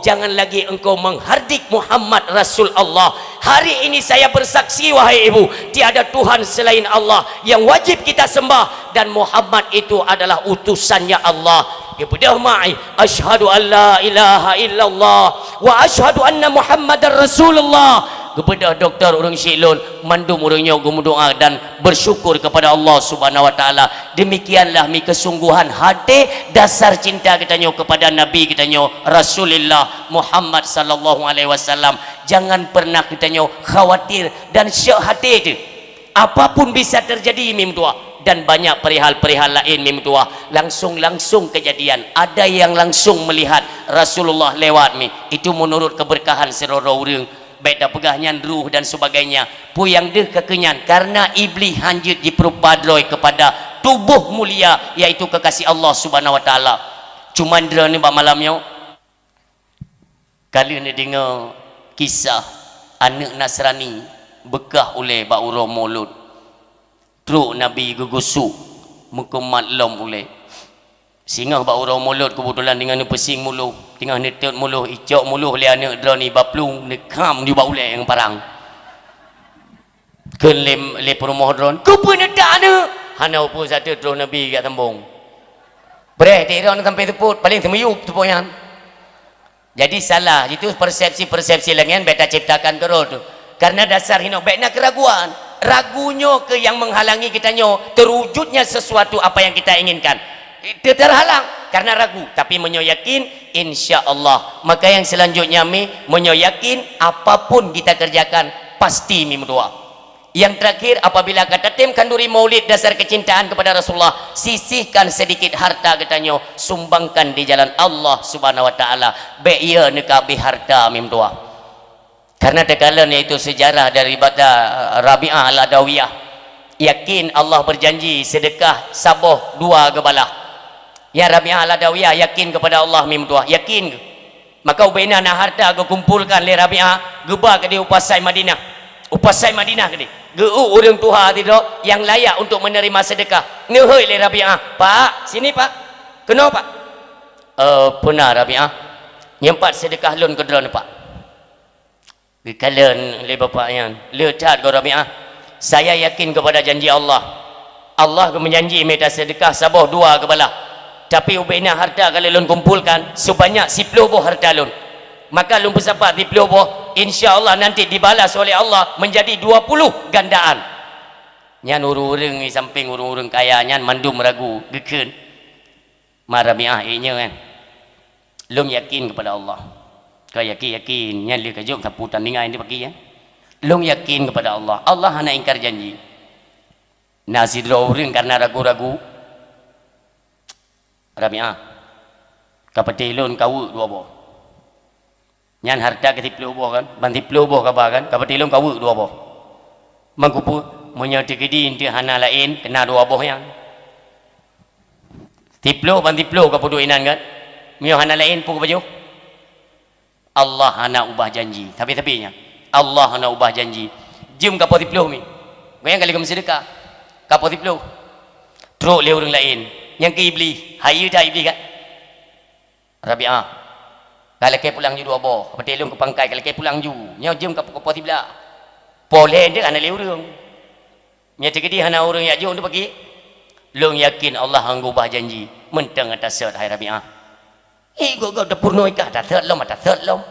jangan lagi engkau menghardik Muhammad Rasul Allah. Hari ini saya bersaksi, wahai ibu, tiada Tuhan selain Allah yang wajib kita sembah, dan Muhammad itu adalah utusannya Allah." Geubeudôh mak, "Asyhadu an la ilaha illallah wa asyhadu anna Muhammadar Rasulullah." Geubeudôh doktor, ureueng syiek lôn, mandum ureueng nyoe geumeudoa dan bersyukur kepada Allah Subhanahu wa Taala. Demikianlah mi kesungguhan hati, dasar cinta kita nyoe kepada Nabi kita nyoe, Rasulullah Muhammad sallallahu alaihi wasallam. Jangan pernah kita nyoe khawatir dan syok hati tu. Apapun bisa terjadi, mi meutuwah. Dan banyak perihal-perihal lain, mi meutuwah. Langsung-langsung kejadian. Ada yang langsung melihat Rasulullah lewat, mi. Itu menurut keberkahan sidroe-droe ureueng. Bék tapeugah nyan ruh dan sebagainya. Peue nyang deuh ka keu nyan, karena Iblih hanjeuet jipeurupa droe kepada tuboh mulia, yaitu kekasih Allah Subhanahu wa Taala. Cuman droeneuh bak malam nyoe, ka lheueh neudeungoe kisah aneuk Nasrani beukah ulée bak uroe Maulud. Trok Nabi geugusuk, meukumat lom ulée. Singoh bak uroe Maulud keubeutulan deungon neupeusieng muloh, teungoh neutot muloh, icok muloh lé aneuk droeneuh baplueng, neukham nibak ulée nyang parang. Kheun lé, lé peurumoh droeneuh, "Keupeue neutak aneuk?" Hana upeue sateue troh Nabi geujak sambong. Preh di droeneuh sampai seupôt, paleng seumiyueb seupôt nyan. Jadi salah, itu persepsi-persepsi lagée nyan bék taciptakan keudroe tu. Karena dasar hinoe bék na keuraguan. Ragu nyoe keuh nyang menghalangi kita nyoe terwujudnya sesuatu apa yang kita inginkan. Itu terhalang karena ragu. Tapi meunyoe yakin, insya Allah. Maka yang selanjutnya mi, meunyoe yakin, apapun kita kerjakan, pasti mi meutuwah. Yang terakhir, apabila ka tatem khanduri maulid dasar kecintaan kepada Rasulullah, sisihkan sedikit harta geutanyoe, sumbangkan di jalan Allah Subhanahu wa Taala. Bék ié neuka abéh harta, mi meutuwah. Karena takalon yaitu sejarah daripada Rabi'ah Al-Adawiyah. Yakin Allah berjanji seudeukah saboh dua geubalah. Ya Rabi'ah Al-Adawiyah yakin kepada Allah meutuah, yakin. Maka ubena na harta geukumpolkan lé Rabi'ah, geuba keudeh u pasai Madinah. U pasai Madinah keudeh. Geu-u ureuëng tuha sidroe nyang layak untuk menerima seudeukah. Neuhôi lé Rabi'ah, "Pak, sini Pak. Keunoe Pak." "Eh, peuna Rabi'ah. Nyoe pat seudeukah lôn keu droeneuh Pak." Geukalon lé bapak nyan, "Le that goe Rabi'ah, saya yakin kepada janji Allah. Allah geumeujanji mita seudeukah saboh dua geubalah. Tapi ubena harta ka lheueh lôn kumpolkan seubanyak siploh boh harta lôn. Maka lôn peusapat siploh boh, insya Allah nanti dibalas oleh Allah menjadi dua puluh gandaan." Nyan ureuëng-ureuëng di sampéng ureuëng-ureuëng kaya nyan mandum ragu, geukheun. Ma Rabi'ah, "Eh, nyoe kan, lôn yakin kepada Allah." Ka yakin-yakin, nyan lé ka jok sapu tandingan di pagi, ya. "Lôn yakin kepada Allah. Allah hana ingkar janji." Na sidroe ureuëng karena ragu-ragu, "Rabi'ah, ka patéh lôn kaweuek dua boh." Nyan harta keu siploh boh kan, ban siploh boh kaba kan, ka patéh lôn kaweuek dua boh. Meukeupeu, meunyoe teukeudi eunteuk hana laén, keu na dua boh nyan. Siploh ban siploh ka peuduek inan kan. Meunyoe hana laén, peue ka pajoh? Allah hana ubah janji. Sabe-sabe nyan. Allah hana ubah janji. Jeuem ka poh siploh mi. Goyang ka lheueh geumeuseudekah. Ka poh siploh. Trok lé ureuëng laén. Nyang keu Iblih. Hayeue that Iblih kan? "Rabi'ah, ka lakée pulang ju dua boh, ka patéh lôn keu pangkai, ka lakée pulang ju. Nyoe jeuem ka pukul poh siblaih. Poh lhée deuek hana lé ureuëng. Nyoe teukeudi hana ureuëng jak jok untuk pagi. Lôn yakin Allah hana ubah janji." Mantong ata sot, hai Rabi'ah. "Ih, gob-gob tapeurunoe kah, ata sot lom, ata sot lom.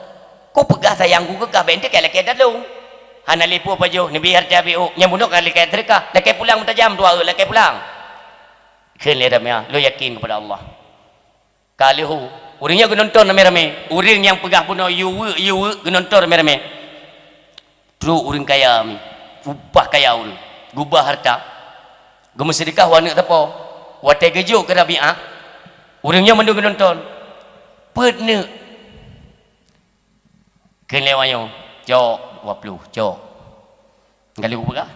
Kupeugah sayang ku keu kah, bèk eunteuk ka lakée that lôn. Hana lé peue pajoh, neubi harta biôk, nyang bunoe ka lakée seudekah, lakée pulang meutajam dua, lakée pulang." Kheun lé Rabi'ah, "Lôn yakin kepada Allah." Ka lheueh, ureuëng nyan geunonton ramé-ramé. Ureuëng nyang peugah bunoe yue weuek, yue weuek, geunonton ramé-ramé. Trok ureuëng kaya mi, upah kaya ureuëng, geuba harta, geumeuseudekah u aneuëk sapo. Watée geujok keu Rabi'ah, ureuëng nyan mandum geunonton. Peuet neuk. Kheun lé awak nyoe, "Cok, dua ploh, cok." Galeh kupeugah.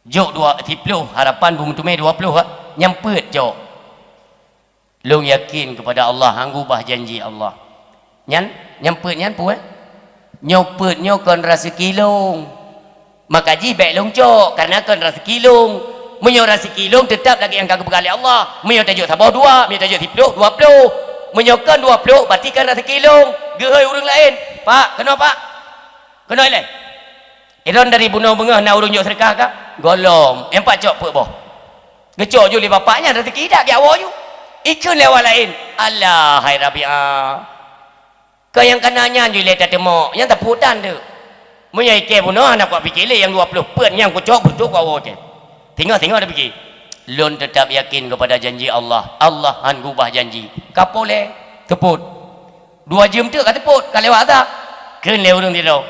Jok dua, siploh, harapan beumeuteumé dua ploh, ha? Nyang peuet, cok. Lôn yakin kepada Allah, hana ubah janji Allah. Nyan, nyang peuet nyan peue? Nyoe peuet nyoe kon raseuki lôn. Maka jih bèk lôn cok, karena kon raseuki lôn. Meunyoe raseuki lôn, teutap lagée nyang ka geupeugah lé Allah. Meunyoe tajok saboh dua, meunyoe tajok siploh, dua ploh. Meunyoe kon dua ploh, berarti kon raseuki lôn. Geuhôi ureuëng laén, "Pak, keunoe, Pak. Keunoe ilée." Idong dari bunoe beungoh na ureuëng jok seudeukah kah? Gohlom, nyang pat cok peuet boh. Geucok ju lé bapak nyan, raseuki dak geujak woe ju. Ikheun lé awak laén, "Alah, hai Rabi'ah. Keu nyang kana nyan ju ilée tateumok, nyang tapeutan teuk. Meunyoe ikée bunoe hana kupiké lé nyang dua ploh peuet nyang kucok beutôi kuwoe teuh." Singoh-singoh tapike, "Lôn teutap yakin kepada janji Allah. Allah hana gubah janji." Ka poh lhée, teupot. Dua jeuem teuk ka teupot, ka lewat azab. Kheun lé ureuëng sidroe,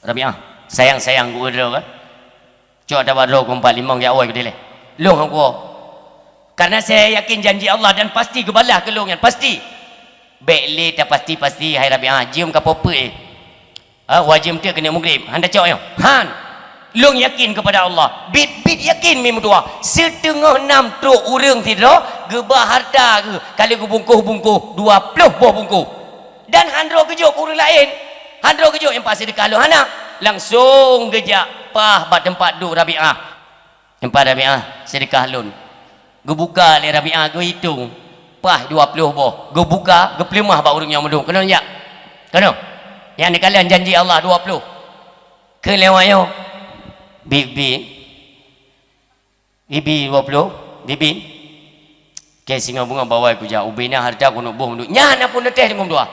"Rabi'ah, sayang-sayang ku droe kan. Cok ata bak droe ku empat limong jak woe keudeh lé. Lôn hana kuwoe. Karena saya yakin janji Allah dan pasti geubalah keu lôn nyan, pasti." "Bèk lé tapasti-pasti, hai Rabi'ah, jeuem ka poh peuet, eh. Ha, wajéb teuk keuneuk mugreb, hana tacok nyoe." "Han. Lôn yakin kepada Allah." Bit-bit yakin mi meutuah. Siteungoh nam trok ureuëng sidroe, geuba harta geuh, ka lheueh geubungkoh-bungkoh, dua ploh boh bungkoh. Dan han droe geujok keu ureuëng laén. Han droe geujok nyang pat seudeukah lôn hana. Langsong geujak paih bak teumpat duek Rabi'ah. Nyang pat Rabi'ah, seudeukah lôn. Geubuka lé Rabi'ah, geuitong. Paih dua ploh boh. Geubuka, geupeuleumah bak ureuëng nyang mandum. "Keunoe jak. Keunoe. Nyang neukalon janji Allah dua ploh." Kheun lé awak nyoe, "Bi-, bi-, bibi dua ploh, bibi." Keu singoh beungoh bak awai kujak, ubena harta keuneuk boh mandum. Nyan na pun neuteh deungon dua.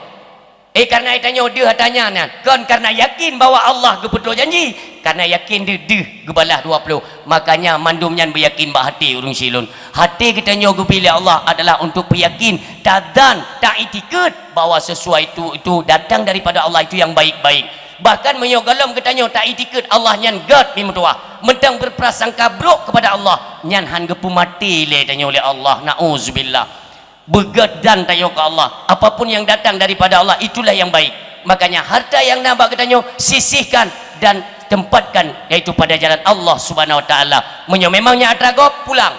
Eh, karena tanyoe deuh ata nyan, nyan. Kon karena yakin bahwa Allah geupeutrok janji. Karena yakin deuh, deuh geubalah dua ploh. Makanya mandum nyan beuyakin bak até ureuëng sidroe. Até geutanyoe geubri lé Allah adalah untuk peuyakin, tazan, taiktikeuet bahwa sesuatu itu datang daripada Allah, itu yang baik-baik. Bahkan meunyoe gohlom geutanyoe taiktikeuet Allah nyan gét mi meutuah, mantong beuprasangka brok kepada Allah, nyan han geupeumaté lé tanyoe lé Allah. Nauzubillah. Beugét zan tanyoe keu Allah. Apapun yang datang daripada Allah, itulah yang baik. Makanya, harta nyang na bak geutanyoe, sisihkan dan tempatkan, yaitu pada jalan Allah Subhanahu wa Taala. Meunyoe memang nyan atra gob, pulang.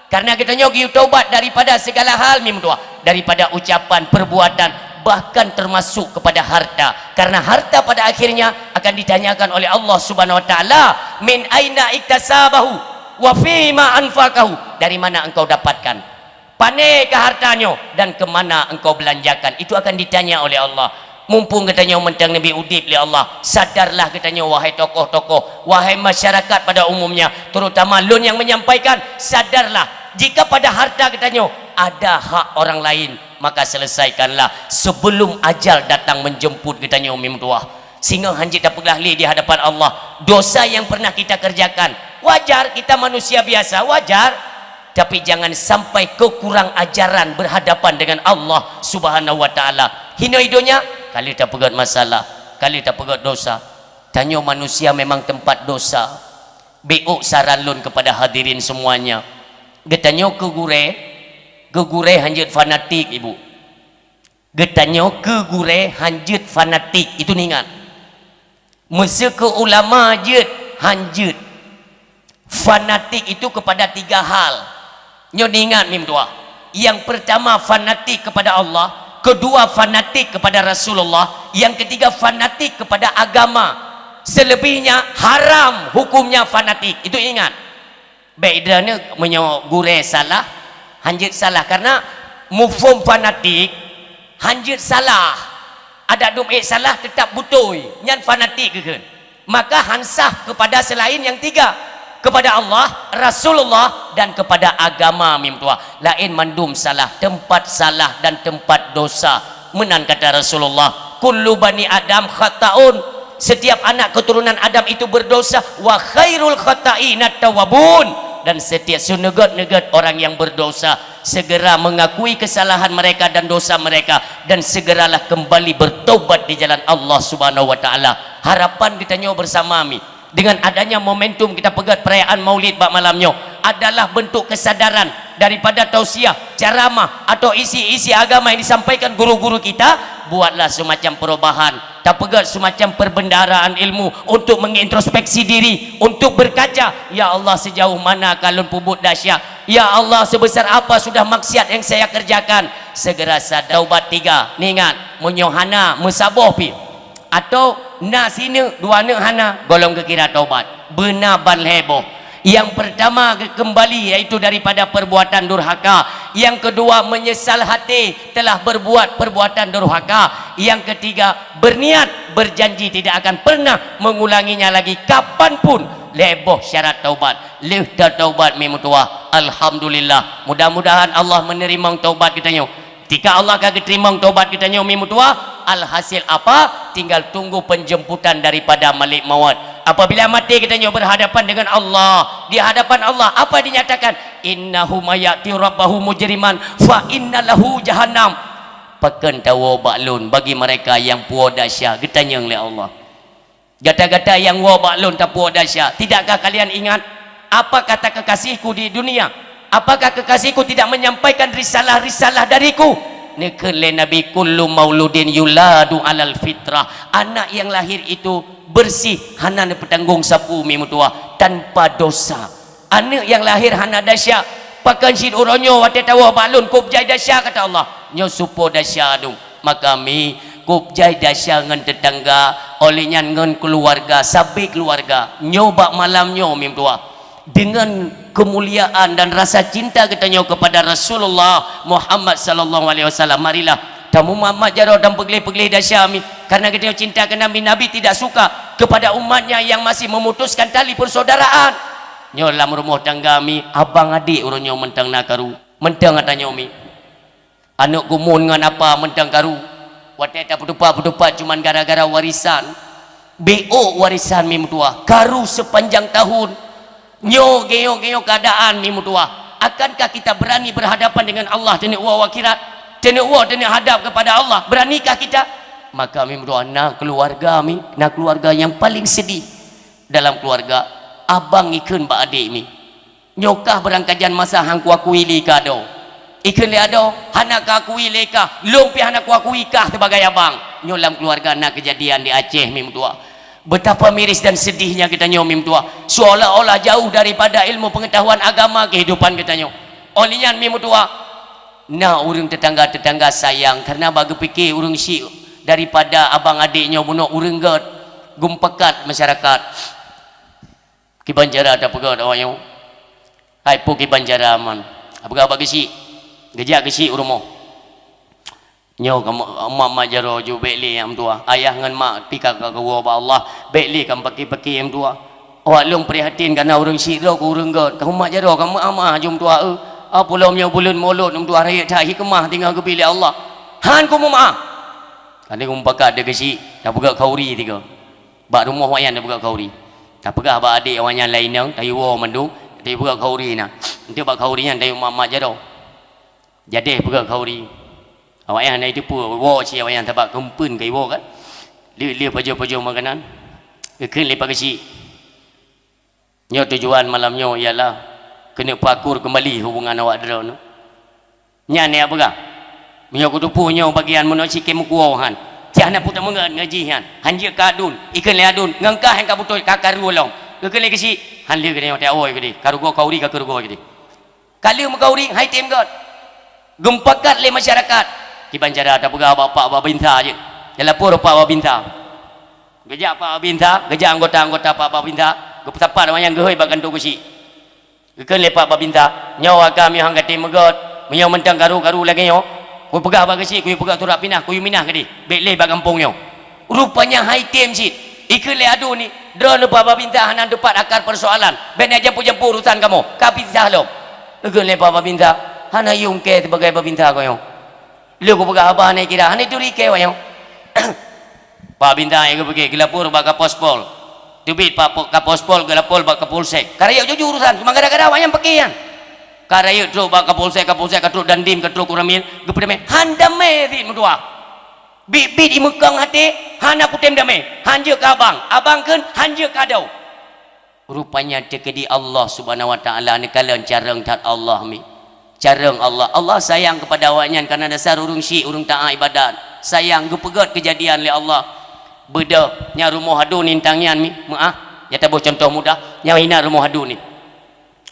Karena geutanyoe geuyue taubat daripada segala hal, mi meutuah, daripada ucapan, perbuatan, bahkan termasuk kepada harta. Karena harta pada akhirnya akan ditanyakan oleh Allah Subhanahu wa Taala, "Min aina iktasabahu wa fima anfaqahu?" Dari mana engkau dapatkan? Pane ka harta nyoe dan ke mana engkau belanjakan? Itu akan ditanya oleh Allah. Mumpung geutanyoe mantong neubri udeb lé Allah, sadarlah geutanyoe, wahai tokoh-tokoh, wahai masyarakat pada umumnya, terutama lôn nyang menyampaikan, sadarlah, jika pada harta geutanyoe ada hak orang lain, maka selesaikanlah sebelum ajal datang menjemput geutanyoe, mi meutuah. Singoh hanjeuet tapeugah lé di hadapan Allah dosa yang pernah kita kerjakan. Wajar, kita manusia biasa, wajar. Tapi jangan sampai keu kurang ajaran berhadapan dengan Allah Subhanahu wa Taala. Hinoe donya, ka lheueh tapeugét masalah, ka lheueh tapeugét dosa. Tanyoe manusia memang tempat dosa. Bék ôk saran lôn kepada hadirin semuanya. Geutanyoe keu gurée, keu gurée hanjeuet fanatik, Ibu. Geutanyoe keu gurée hanjeuet fanatik, itu niingat. Meuseu keu ulama jeuet hanjeuet. Fanatik itu kepada tiga hal. Nyoe niingat, mi meutuah. Yang pertama fanatik kepada Allah, kedua fanatik kepada Rasulullah, yang ketiga fanatik kepada agama. Selebihnya haram hukumnya fanatik. Itu ingat. Bék droeneuh meunyoe gurée salah, hanjeuet salah. Karena muphom fanatik, hanjeuet salah. Adak dum ék salah, teutap beutôi. Nyan fanatik geukheun. Maka han sah kepada selain yang tiga. Kepada Allah, Rasulullah, dan kepada agama, mi meutuah. Laén mandum salah, tempat salah dan tempat dosa. Meunan kata Rasulullah, "Kullu bani Adam khata'un." Setiap anak keturunan Adam itu berdosa. "Wa khairul khata'ina tawwabun." Dan setiap seuneugét-neugét orang yang berdosa segera mengakui kesalahan mereka dan dosa mereka, dan segeralah kembali bertobat di jalan Allah Subhanahu wa Taala. Harapan geutanyoe bersama, mi, dengan adanya momentum kita peugét perayaan Maulid bak malam nyoe adalah bentuk kesadaran daripada tausiah, ceramah, atau isi-isi agama yang disampaikan guru-guru kita. Buatlah semacam perubahan, tapeugét semacam perbendaharaan ilmu untuk mengintrospeksi diri, untuk berkaca, "Ya Allah, sejauh mana ka lôn peubuet dahsyat? Ya Allah, sebesar apa sudah maksiat yang saya kerjakan?" Segera sa-, taubat tiga. Niingat, meunyoe hana, meusaboh pih. Atau na sineuk, dua neuk hana, gohlom geukira taubat. Beuna ban lhée boh. Yang pertama kembali, yaitu daripada perbuatan durhaka. Yang kedua, menyesal hati telah berbuat perbuatan durhaka. Yang ketiga, berniat, berjanji tidak akan pernah mengulanginya lagi kapanpun. Lhée boh syarat taubat. Lheueh tataubat, mi meutuah, alhamdulillah. Mudah-mudahan Allah menerima taubat geutanyoe. Tika Allah ka geuteurimong tobat geutanyoe, mi meutuah. Alhasil apa? Tinggal tunggu penjemputan daripada Malik Maut. Apabila maté geutanyoe berhadapan dengan Allah, di hadapan Allah apa dinyatakan? "Innahu may ya'ti rabbahu mujriman fa inna lahu jahannam." Pakon tawoe bak lôn bagi mereka yang puwoe dahsyat, geutanyong lé Allah. Gata-gata nyang woe bak lôn tapuwoe dahsyat, tidakkah kalian ingat apa kata kekasihku di dunia? Apakah kekasihku tidak menyampaikan risalah-risalah dariku? Neukheun lé Nabi, "Kullu mauludin yuladu alal fitrah." Anak yang lahir itu bersih, hana neupeutanggong sapeue, mi meutuah, tanpa dosa. Aneuk nyang lahé hana dahsyat, pakon cit uroe nyoe watée tawoe bak lôn kôb jai dahsyat, kata Allah. Nyoe supo dahsyat dum. Maka mi kôb jai dahsyat ngon teutangga, óh lheueh nyan ngon keuluwarga, sabe keuluwarga. Nyoe bak malam nyoe mi meutuah, deungon keumuliaan dan rasa cinta geutanyoe keupada Rasulullah Muhammad sallallahu alaihi wasallam, marilah tamumat-mat jaroe dan peugleh-peugleh dahsyat mi, karena geutanyoe cinta keu Nabi. Nabi tidak suka kepada umatnya yang masih memutuskan tali persaudaraan. Nyoe lam rumoh tangga mi, abang adék uroe nyoe mantong na karu. Mantong ata nyoe mi. Aneuk geumun ngon apa mantong karu. Watée tapeutupat-peutupat cuman gara-gara warisan. Bék ôk warisan mi meutuah. Karu sepanjang tahun. Nyoe geuyue-geuyue keuadaan mi meutuah. Akankah kita berani berhadapan dengan Allah taneuk woe u akhirat? Taneuk woe, taneuk hadap keupada Allah. Beranikah kita? Maka mi meutuah, na keuluwarga mi, na keuluwarga nyang paleng seudih. Dalam keuluwarga, abang ikheun bak adék mi, "Nyoe kah beurangkajan masa han kuakui lé kah adoe?" Ikheun lé adoe, "Hana kaakui lé kah, lôn pih hana kuakui kah sibagai abang." Nyoe lam keuluwarga na keujadian di Aceh mi meutuah. Betapa miris dan sedihnya geutanyoe, mi meutuah, seolah-olah jauh daripada ilmu pengetahuan agama kehidupan geutanyoe. Óh lheueh nyan, mi meutuah, na ureuëng tetangga-tetangga sayang karena bak geupike ureuëng syik daripada abang adék nyoe bunoe ureuëng gét, geumpeukat masyarakat. Kiban cara tapeugét awak nyoe, hai peue kiban cara man? Tapeugah bak geusyik, geujak geusyik u rumoh. Nyoe kamoe mak-mak jaroe ju bék lé nyang meutuah. Ayah ngon mak pih ka geuwoe bak Allah, bék lé kamoe paki-paki nyang meutuah. Awak lôn prihatin kareuna ureuëng syik droe keu ureuëng gét. Kamoe mak jaroe kamoe meu'ah-meu'ah ju meutuah eu. Apulom nyoe buleuen Molot meutuah rayeuk that hikmah teungoh geubri lé Allah. Han kamoe meu'ah. Kani kamoe pakat deuh geusyik, tapeugét khauri tiga. Bak rumoh awak nyan tapeugét khauri. Tapeugah bak adék awak nyan laén nyoe, tayue woe mandum, tayue peugét khauri na. Enteuk bak khauri nyan tayue mak-mak jaroe. Jadeh peugét khauri. Awak nyan hana jiteupeue, woe cit awak nyan sabab keumpeuen ka jiwoe kan. Lheueh-lheueh pajoh-pajoh makanan, geukheun lé Pak Geuchik. Nyoe tujuan malam nyoe ialah keuneuk peuakur keumbali hubungan awak droeneuh. Nyan nyang peugah, meunyoe kuteupeue nyoe bagian meunoe cit keu meukuwoe han. Cit hana peue tameungon ngon jih nyan. Han jeuet keu adun, ikheun lé adun, ngon kah nyang ka beutôi ka karu lom. Geukheun lé Geuchik, han lheueh geutanyoe teuwoe keudeh. Karu goe khauri ka karu goe keudeh. Ka lheueh meukhauri, han jitem gét. Geumpakat lé masyarakat. Kiban cara tapeugah bak Pak Babinsa jeuet. Talapor Pak Babinsa. Geujak Pak Babinsa, geujak anggota-anggota Pak Babinsa, geupeusapat awak nyan geuhôi bak kantô Geuchik. Geukheun lé Pak Babinsa, "Nyoe agam nyoe han katem meugét, meunyoe mantong karu-karu lagée nyoe, kupeugah bak Geuchik kuyue peugét surat pinah, kuyue minah keudeh, bék lé bak gampông nyoe." Rupanya han jitem cit. Ikheun lé adun nyoe, "Droeneuh Pak Babinsa hana teupat akar peusoalan, bék na jampu-jampu urusan kamoe, ka pisah lom." Geukheun lé Pak Babinsa, "Hana yum kée sibagai Babinsa keu nyoe. Lheueh kupeugah haba hana jikira, hana jituri kée awak nyoe." Pak Babinsa nyang geupeugét geulapor bak Kapospol. Teubiet Pak Po-, Kapospol geulapor bak Kapolsek. Ka rayeuk jujur urusan, cuma gara-gara awak nyan peuké nyan. Ka rayeuk trok bak Kapolsek, Kapolsek ka trok Dandim, ka trok Koramil, geupeudamé. Han damé cit meutuah. Biet-biet imeukong até, hana kutem damé. Han jeuet keu abang, abang kheun han jeuet keu adoe. Rupanya teukeudi Allah Subhanahu wa Taala neukalon carông that Allah mi. Carông Allah. Allah sayang kepada awak nyan karena dasar ureuëng syik, ureuëng taat ibadat. Sayang geupeugét keujadian lé Allah. Beudôh, nyan rumoh adun nyoe tang nyan mi, meu'ah. Nyang taboh contoh mudah, nyan inan rumoh adun nyoe.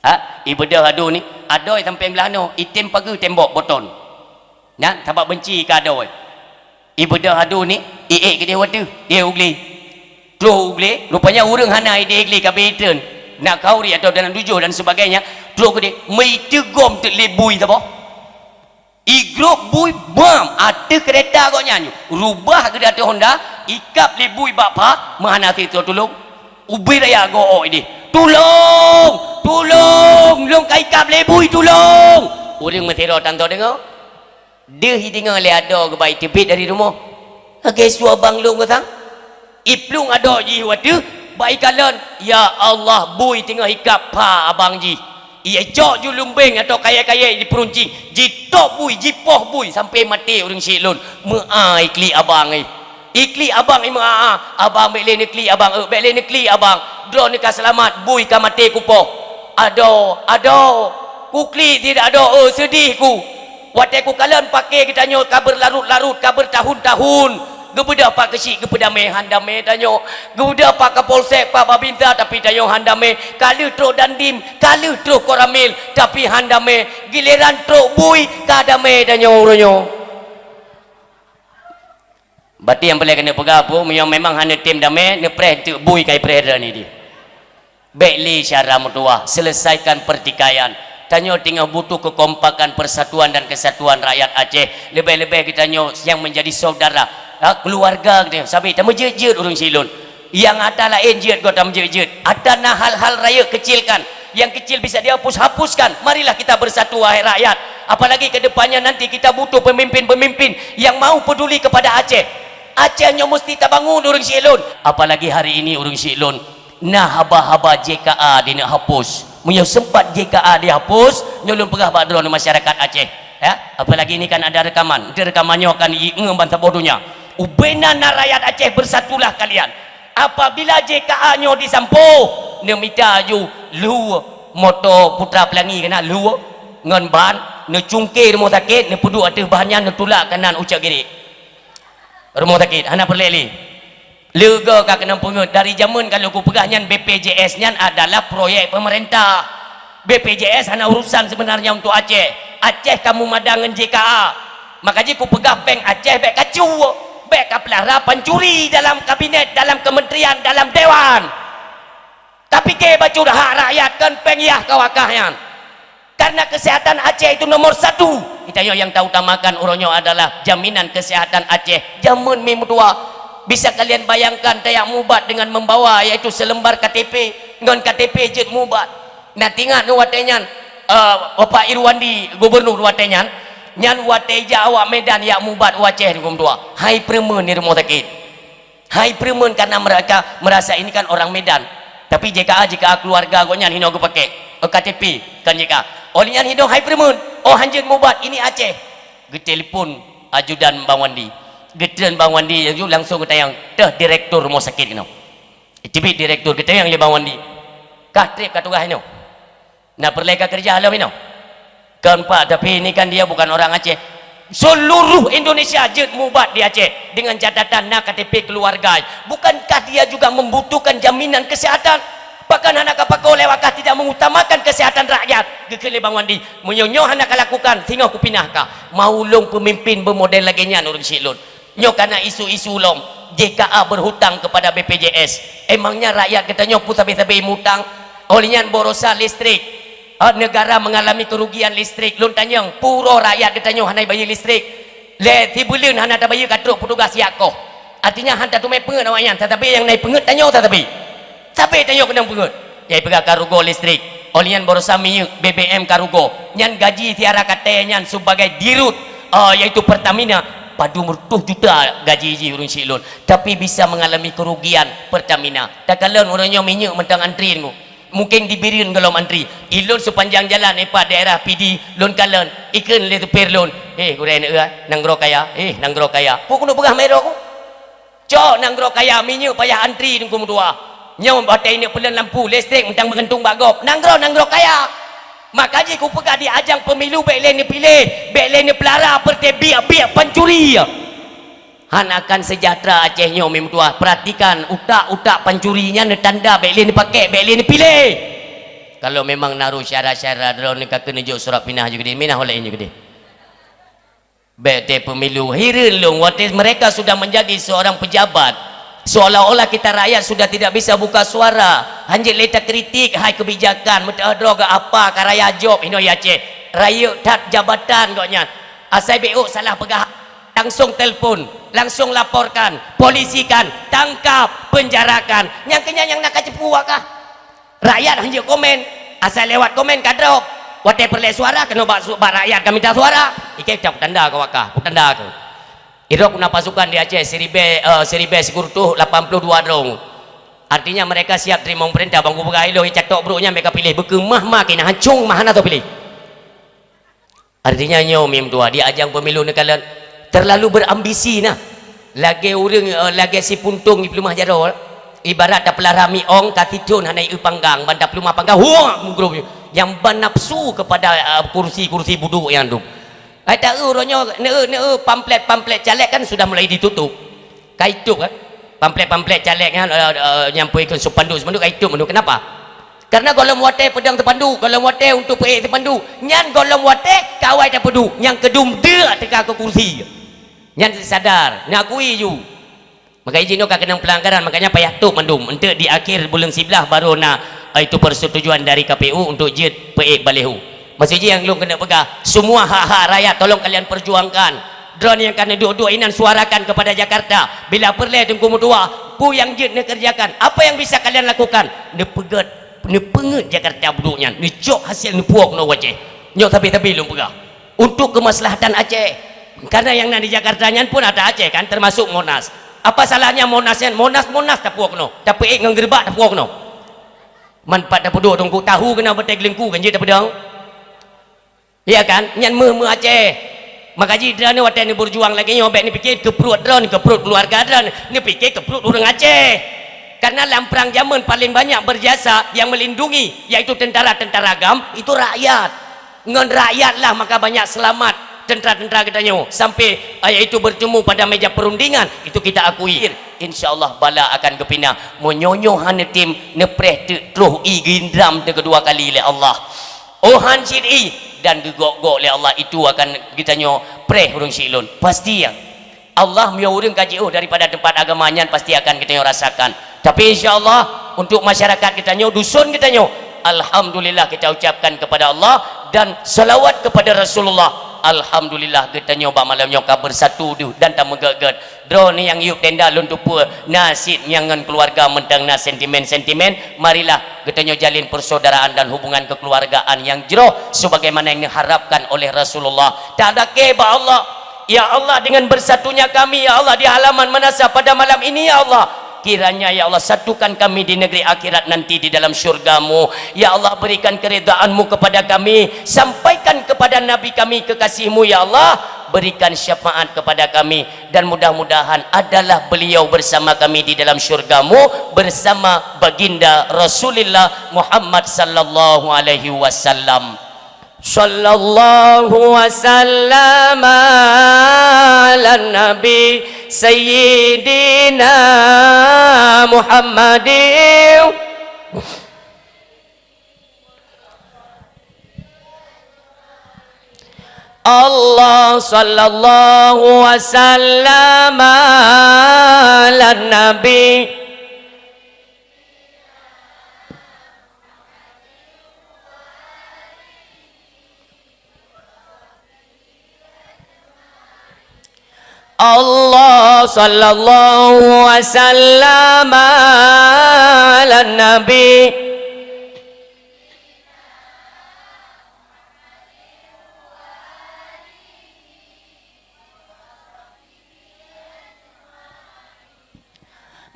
Ha, ibeudôh adun nyoe, adoe sampoe blah noe, item pageue tembok boton. Nyan sabab beunci keu adoe. Ibeudôh adun nyoe, iék keudeh u ateueh, iék u glé. Trok u glé, rupanya ureuëng hana ideh glé ka beuitrön, na khauri atau dalam tujoh dan sebagainya, trok keudeh, meuitu gom teuk lé bui saboh. Igrôp bui bam ateueh keureta gobnyan nyoe, rubah geuda ateueh honda, ikab lé bui bak pha, meuhana sit tulông. Ubé raya goe ideh, "Tulông! Tulông! Lôn ka ikab lé bui, tulông!" Ureuëng meusidroe tanto deungoe. Deuh ideungoe lé adoe geuba iteubiet dari rumoh. Lagée su abang lôn geuh sang. Iplueng adoe jih u ateueh, bak ikalon, ya Allah, bui teungoh ikab pha abang jih. Icok ju lumbeng atau kayée-kayée jipeuruncing, jitôb bui, jipoh bui sampoe maté ureuëng syik lôn. Meu'ah iklik abang nyoe. Iklik abang nyoe meu'ah, "Abang bék lé neuklik abang, eu, bék lé neuklik abang. Droeneuh ka seulamat, bui ka maté kupoh." Adoe, adoe, kuklik tidak adoe, eu, seudeh ku. Watée kukalon paké geutanyoe ka beurlarot-larot, ka beurtahun-tahun, geubeudôh Pak Geuchik geupeudamé, han damé tanyoe. Geubeudôh Pak Kapolsek, Pak Babinsa, tapi tanyoe han damé. Ka lheueh trok Dandim, ka lheueh trok Koramil, tapi han damé. Gileran trok bui, ka damé tanyoe uroe nyoe. Berarti nyang peureulée keuneuk peugah peue, meunyoe memang hana tem damé, neupreh teuk bui ka ipreh droeneuh dih. Bék lé syara meutuwah, selesaikan pertikaian. Tanyoe teungoh butuh kekompakan, persatuan dan kesatuan rakyat Aceh. Leubeh-leubeh geutanyoe nyang menjadi saudara, ha, keluarga geutanyoe. Sabé tameujeuet-jeuet ureuëng syik lôn. Nyang ata laén jeuet goe tameujeuet-jeuet. Ata na hal-hal rayeuk kecilkan. Yang kecil bisa dihapus, hapuskan. Marilah kita bersatu, wahai rakyat. Apalagi ke depannya nanti kita butuh pemimpin-pemimpin yang mau peduli kepada Aceh. Aceh nyoe mesti tabangun ureuëng syik lôn. Apalagi hari ini ureuëng syik lôn na haba-haba J K A dineuk hapus. Meunyoe sempat J K A dihapus, nyoe lôn peugah bak droeneuh masyarakat Aceh. Ya, apalagi ini kan ada rekaman. Nanti rekaman nyoe akan ingeung ban saboh donya. Ubena na rakyat Aceh, bersatulah kalian. Apabila J K A nyoe disampoe, neumita aju lhue moto Putra Pelangi keunan lhue ngon ban, neucungke rumoh sakét, neupeuduek ateueh ban nyan, neutulak keunan u Cot Girek. Rumoh sakét hana peureulée lé. Leuga ka keunong peungeut, dari jameun kalau kupeugah nyan B P J S nyan adalah proyek pemerintah. B P J S hana urusan sebenarnya untuk Aceh. Aceh ka meumada ngon J K A. Maka jih kupeugah péng Aceh bék kacu, bék kapeulara pancuri dalam kabinet, dalam kementerian, dalam dewan. Tapike bacut hak rakyat kon péng yah ka wakah nyan. Karena kesehatan Aceh itu nomor satu. Kita yang, yang tautamakan uroe nyoe adalah jaminan kesehatan Aceh. Jameun mi meutuah. Bisa kalian bayangkan tajak mubat dengan membawa yaitu selembar K T P. Ngon K T P jeuet mubat. Nah, tingat nyoe watée nyan, eh, Bapak Irwandi, gubernur watée nyan, nyan watée jak awak Medan jak mubat u Aceh, mi meutuah. Hai peureumeun di rumoh sakét. Hai peureumeun, karena mereka merasa ini kan orang Medan. Tapi J K A, J K A keluarga gobnyan hinoe geupaké. Oh, K T P, kan J K A. Oleh nyan hinoe hai peureumeun. Oh, hanjeuet mubat, ini Aceh. Geutelepon ajudan Bang Wandi. Geutreun Bang Wandi laju langsung geutanyong, "Teuh direktur rumoh sakét inoe." Teubiet direktur geutanyong lé Bang Wandi. "Kah trép ka tugaih inoe?" Nah, peureulée ka keureuja lom inoe. Kon Pak, tapi ini kan dia bukan orang Aceh. Seluruh Indonesia jeuet mubat di Aceh dengan catatan na K T P keluarga. Bukankah dia juga membutuhkan jaminan kesehatan? Bahkan hana kapakoe lewat kah tidak mengutamakan kesehatan rakyat. Geukheun lé Bang Wandi, meunyoe nyoe hana kalakukan, singoh kupinah kah. Mau lôn peumimpin beumodel lagée nyan ureuëng syiek lôn. Nyoe kana isu-isu lom, J K A berhutang kepada B P J S. Emangnya rakyat geutanyoe peue sabe-sabe mutang? Oleh nyan barosa listrik, eh, negara mengalami kerugian listrik. Lôn tanyong, peue uroe rakyat geutanyoe hana bayeue listrik? Lé sibuleuen hana tabayeue ka trok petugas jak koh. Artinya han tateumé peungeut awak nyan, tatapi nyang na peungeut tanyoe tatapi. Sabe tanyoe keunong peungeut. Nyang peugah ka rugoe listrik. Oleh nyan barosa minyeuk B B M ka rugoe. Nyan gaji Tiara Katée nyan sebagai dirut, eh, yaitu Pertamina, padum reutôh juta gaji jih ureuëng syiek lôn. Tapi bisa mengalami kerugian Pertamina. Takalon uroe nyoe minyeuk mantong antri nyoe. Mungkin di Bireuen gohlom antri. Ilôn sepanjang jalan ipat daerah Pidie lôn kalon, ikheun lé supir lôn, "Heh, gurée neueu, nanggroe kaya, heh, nanggroe kaya." Peue keuneuk peugah meuroe ku? Cok nanggroe kaya, minyeuk payah antri teungku meutuah. Nyoe watée ineuk peulon lampu, listrik mantong meugantung bak gob. Nanggroe, nanggroe kaya. Maka jih kupeugah di ajang pemilu bék lé neupiléh, bék lé neupeulara peureuté biek-biek pancuri. Han akan sejahtera Aceh nyoe mi meutuah. Perhatikan, utak-utak pancuri nyan neutanda bék lé neupaké, bék lé neupiléh. Kalau memang na rôh syara-syara droeneuh ka keuneuk jok surat pinah ju keudeh, minah ulée ju keudeh. Bék teuh pemilu, hireuen lôn watée mereka sudah menjadi seorang pejabat, seolah-olah kita rakyat sudah tidak bisa buka suara. Hanjeuet lé takritik hai kebijakan, meuteuh droe geuapa ka raya jop hinoe Aceh. Rayeuk that jabatan gobnyan. Asai bék salah peugah, langsung telpon, langsung laporkan, polisikan, tangkap, penjarakan. Nyang keunyan nyang na ka ceupue wakah. Rakyat hanjeuet komen, asai lewat komen ka drop. Watée peureulée suara keunoe bak su-, bak rakyat ka mita suara. Ikei cok tanda keu wakah, kutanda keu. Irok na pasukan di Aceh siribée, eh, siribée sikureueng reutôh lapan ploh dua droe. Artinya mereka siap teurimong peurintah, bang kupeugah ilôn catok brok nyan bék ka piléh, beukeumah ma keunan hancong mah hana teupiléh. Artinya nyoe mi meutuah di ajang pemilu neukalon terlalu berambisi nah. Lagée ureuëng, eh, lagée sipuntong jipeuleumah jaroe. Ibarat tapeulara mi ong ka sithon hana ieu panggang, ban tapeuleumah panggang, huak meugrôp. Nyang ban nafsu kepada, eh, kursi-kursi budok nyan tu. Ai taeu uroe nyoe, neu-, neu-, pamflet-pamflet caleg kan sudah mulai ditutup. Ka itôp kan? Pamflet-pamflet caleg nyan, eh, eh, nyang peue ikheun spanduk-spanduk ka itôp mandum. Kenapa? Karena gohlom watée peudong spanduk, gohlom watée untuk peuék spanduk. Nyan gohlom watée kawai tapeuduek, nyang keudum deuk teuka keu kursi. Nyan sadar, neukui ju. Maka jinoe ka keunong pelanggaran, makanya payah tôp mandum. Enteuk di akhir buleuen siblaih baru na, eh, itu persetujuan dari K P U untuk jeuet peuék baliho. Maksud jih nyang lôn keuneuk peugah, semua hak-hak rakyat tolong kalian perjuangkan. Droeneuh nyang ka neuduek-duek inan suarakan kepada Jakarta. Bila peureulée teungku meutuah, peue nyang jeuet neukerjakan, apa yang bisa kalian lakukan? Neupeugét, neupeungeut Jakarta budok nyan, neucok hasil neupuwoe keunoe u Aceh. Nyoe tapi-tapi lôn peugah. Untuk kemaslahatan Aceh. Karena nyang na di Jakarta nyan pun atra Aceh kan, termasuk Monas. Apa salahnya Monas nyan? Monas, Monas tapuwoe keunoe. Tapeuék ngon geureubak tapuwoe keunoe. Man pat tapeuduek teungku tahu keunoe batée geuleungku kan jeuet tapeudong. Iya kan? Nyan méuh-méuh Aceh. Maka jih droeneuh watée neubeurjuang lagée nyoe bék neupike keu pruet droeneuh, keu pruet keuluwarga droeneuh, neupike keu pruet ureuëng Aceh. Karena lam prang jameun paling banyak berjasa yang melindungi yaitu tentara-tentara GAM, itu rakyat. Ngon rakyat lah maka banyak selamat tentara-tentara geutanyoe sampai, eh, yaitu bertemu pada meja perundingan, itu kita akui. Insya Allah bala akan geupinah. Meunyoe nyoe hana tem neupreh teuk troh ié geundram teukeudua kali lé Allah. Oh han cit ié dan geugok-gok lé Allah, itu akan geutanyoe preh ureuëng siklon. Pasti ya. Allah meunyoe ureuëng ka jiôh daripada teumpat agama nyan pasti akan geutanyoe rasakan. Tapi insya Allah untuk masyarakat geutanyoe, dusun geutanyoe, alhamdulillah kita ucapkan kepada Allah dan salawat kepada Rasulullah. Alhamdulillah geutanyoe bak malam nyoe ka bersatu deuh dan tameugét-gét. Droeneuh nyang yub tenda lôn teupeue, na cit nyang ngon keuluwarga mantong na sentimen-sentimen, marilah geutanyoe jalin persaudaraan dan hubungan kekeluargaan nyang jroh sebagaimana yang diharapkan oleh Rasulullah. Tadakée bak Allah, ya Allah, dengan bersatunya kami, ya Allah, di halaman manasah pada malam ini, ya Allah, kiranya, ya Allah, satukan kami di negeri akhirat nanti di dalam syurga-Mu. Ya Allah, berikan keridhaan-Mu kepada kami, sampaikan kepada Nabi kami kekasih-Mu, ya Allah, berikan syafaat kepada kami. Dan mudah-mudahan adalah beliau bersama kami di dalam syurga-Mu bersama Baginda Rasulullah Muhammad sallallahu alaihi wasallam. Sallallahu wasallam ala nabi sayyidina Muhammadin. Allah sallallahu wasallam ala nabi. Allah sallallahu wasallam ala nabi.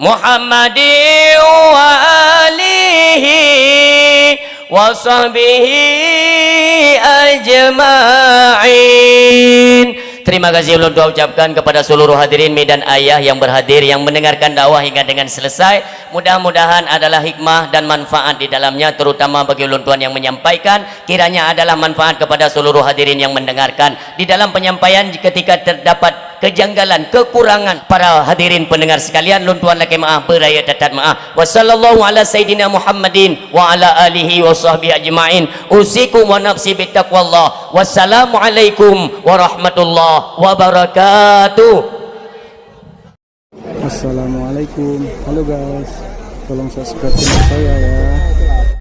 Muhammadin wa alihi wa sahbihi ajma'in. Terima kasih ulôn tuan ucapkan kepada seluruh hadirin mi dan ayah yang berhadir, yang mendengarkan dakwah hingga dengan selesai. Mudah-mudahan adalah hikmah dan manfaat di dalamnya, terutama bagi ulôn tuan yang menyampaikan. Kiranya adalah manfaat kepada seluruh hadirin yang mendengarkan. Di dalam penyampaian, ketika terdapat kejanggalan, kekurangan, para hadirin pendengar sekalian, lôn tuan lakée meu'ah, beurayeuk that-that meu'ah. Wa sallallahu ala sayyidina Muhammadin wa ala alihi wa sahbihi ajma'in. Usikum wa nafsi bitaqwallah. Wassalamualaikum warahmatullahi wabarakatuh. Assalamualaikum. Halo guys. Tolong subscribe channel saya ya.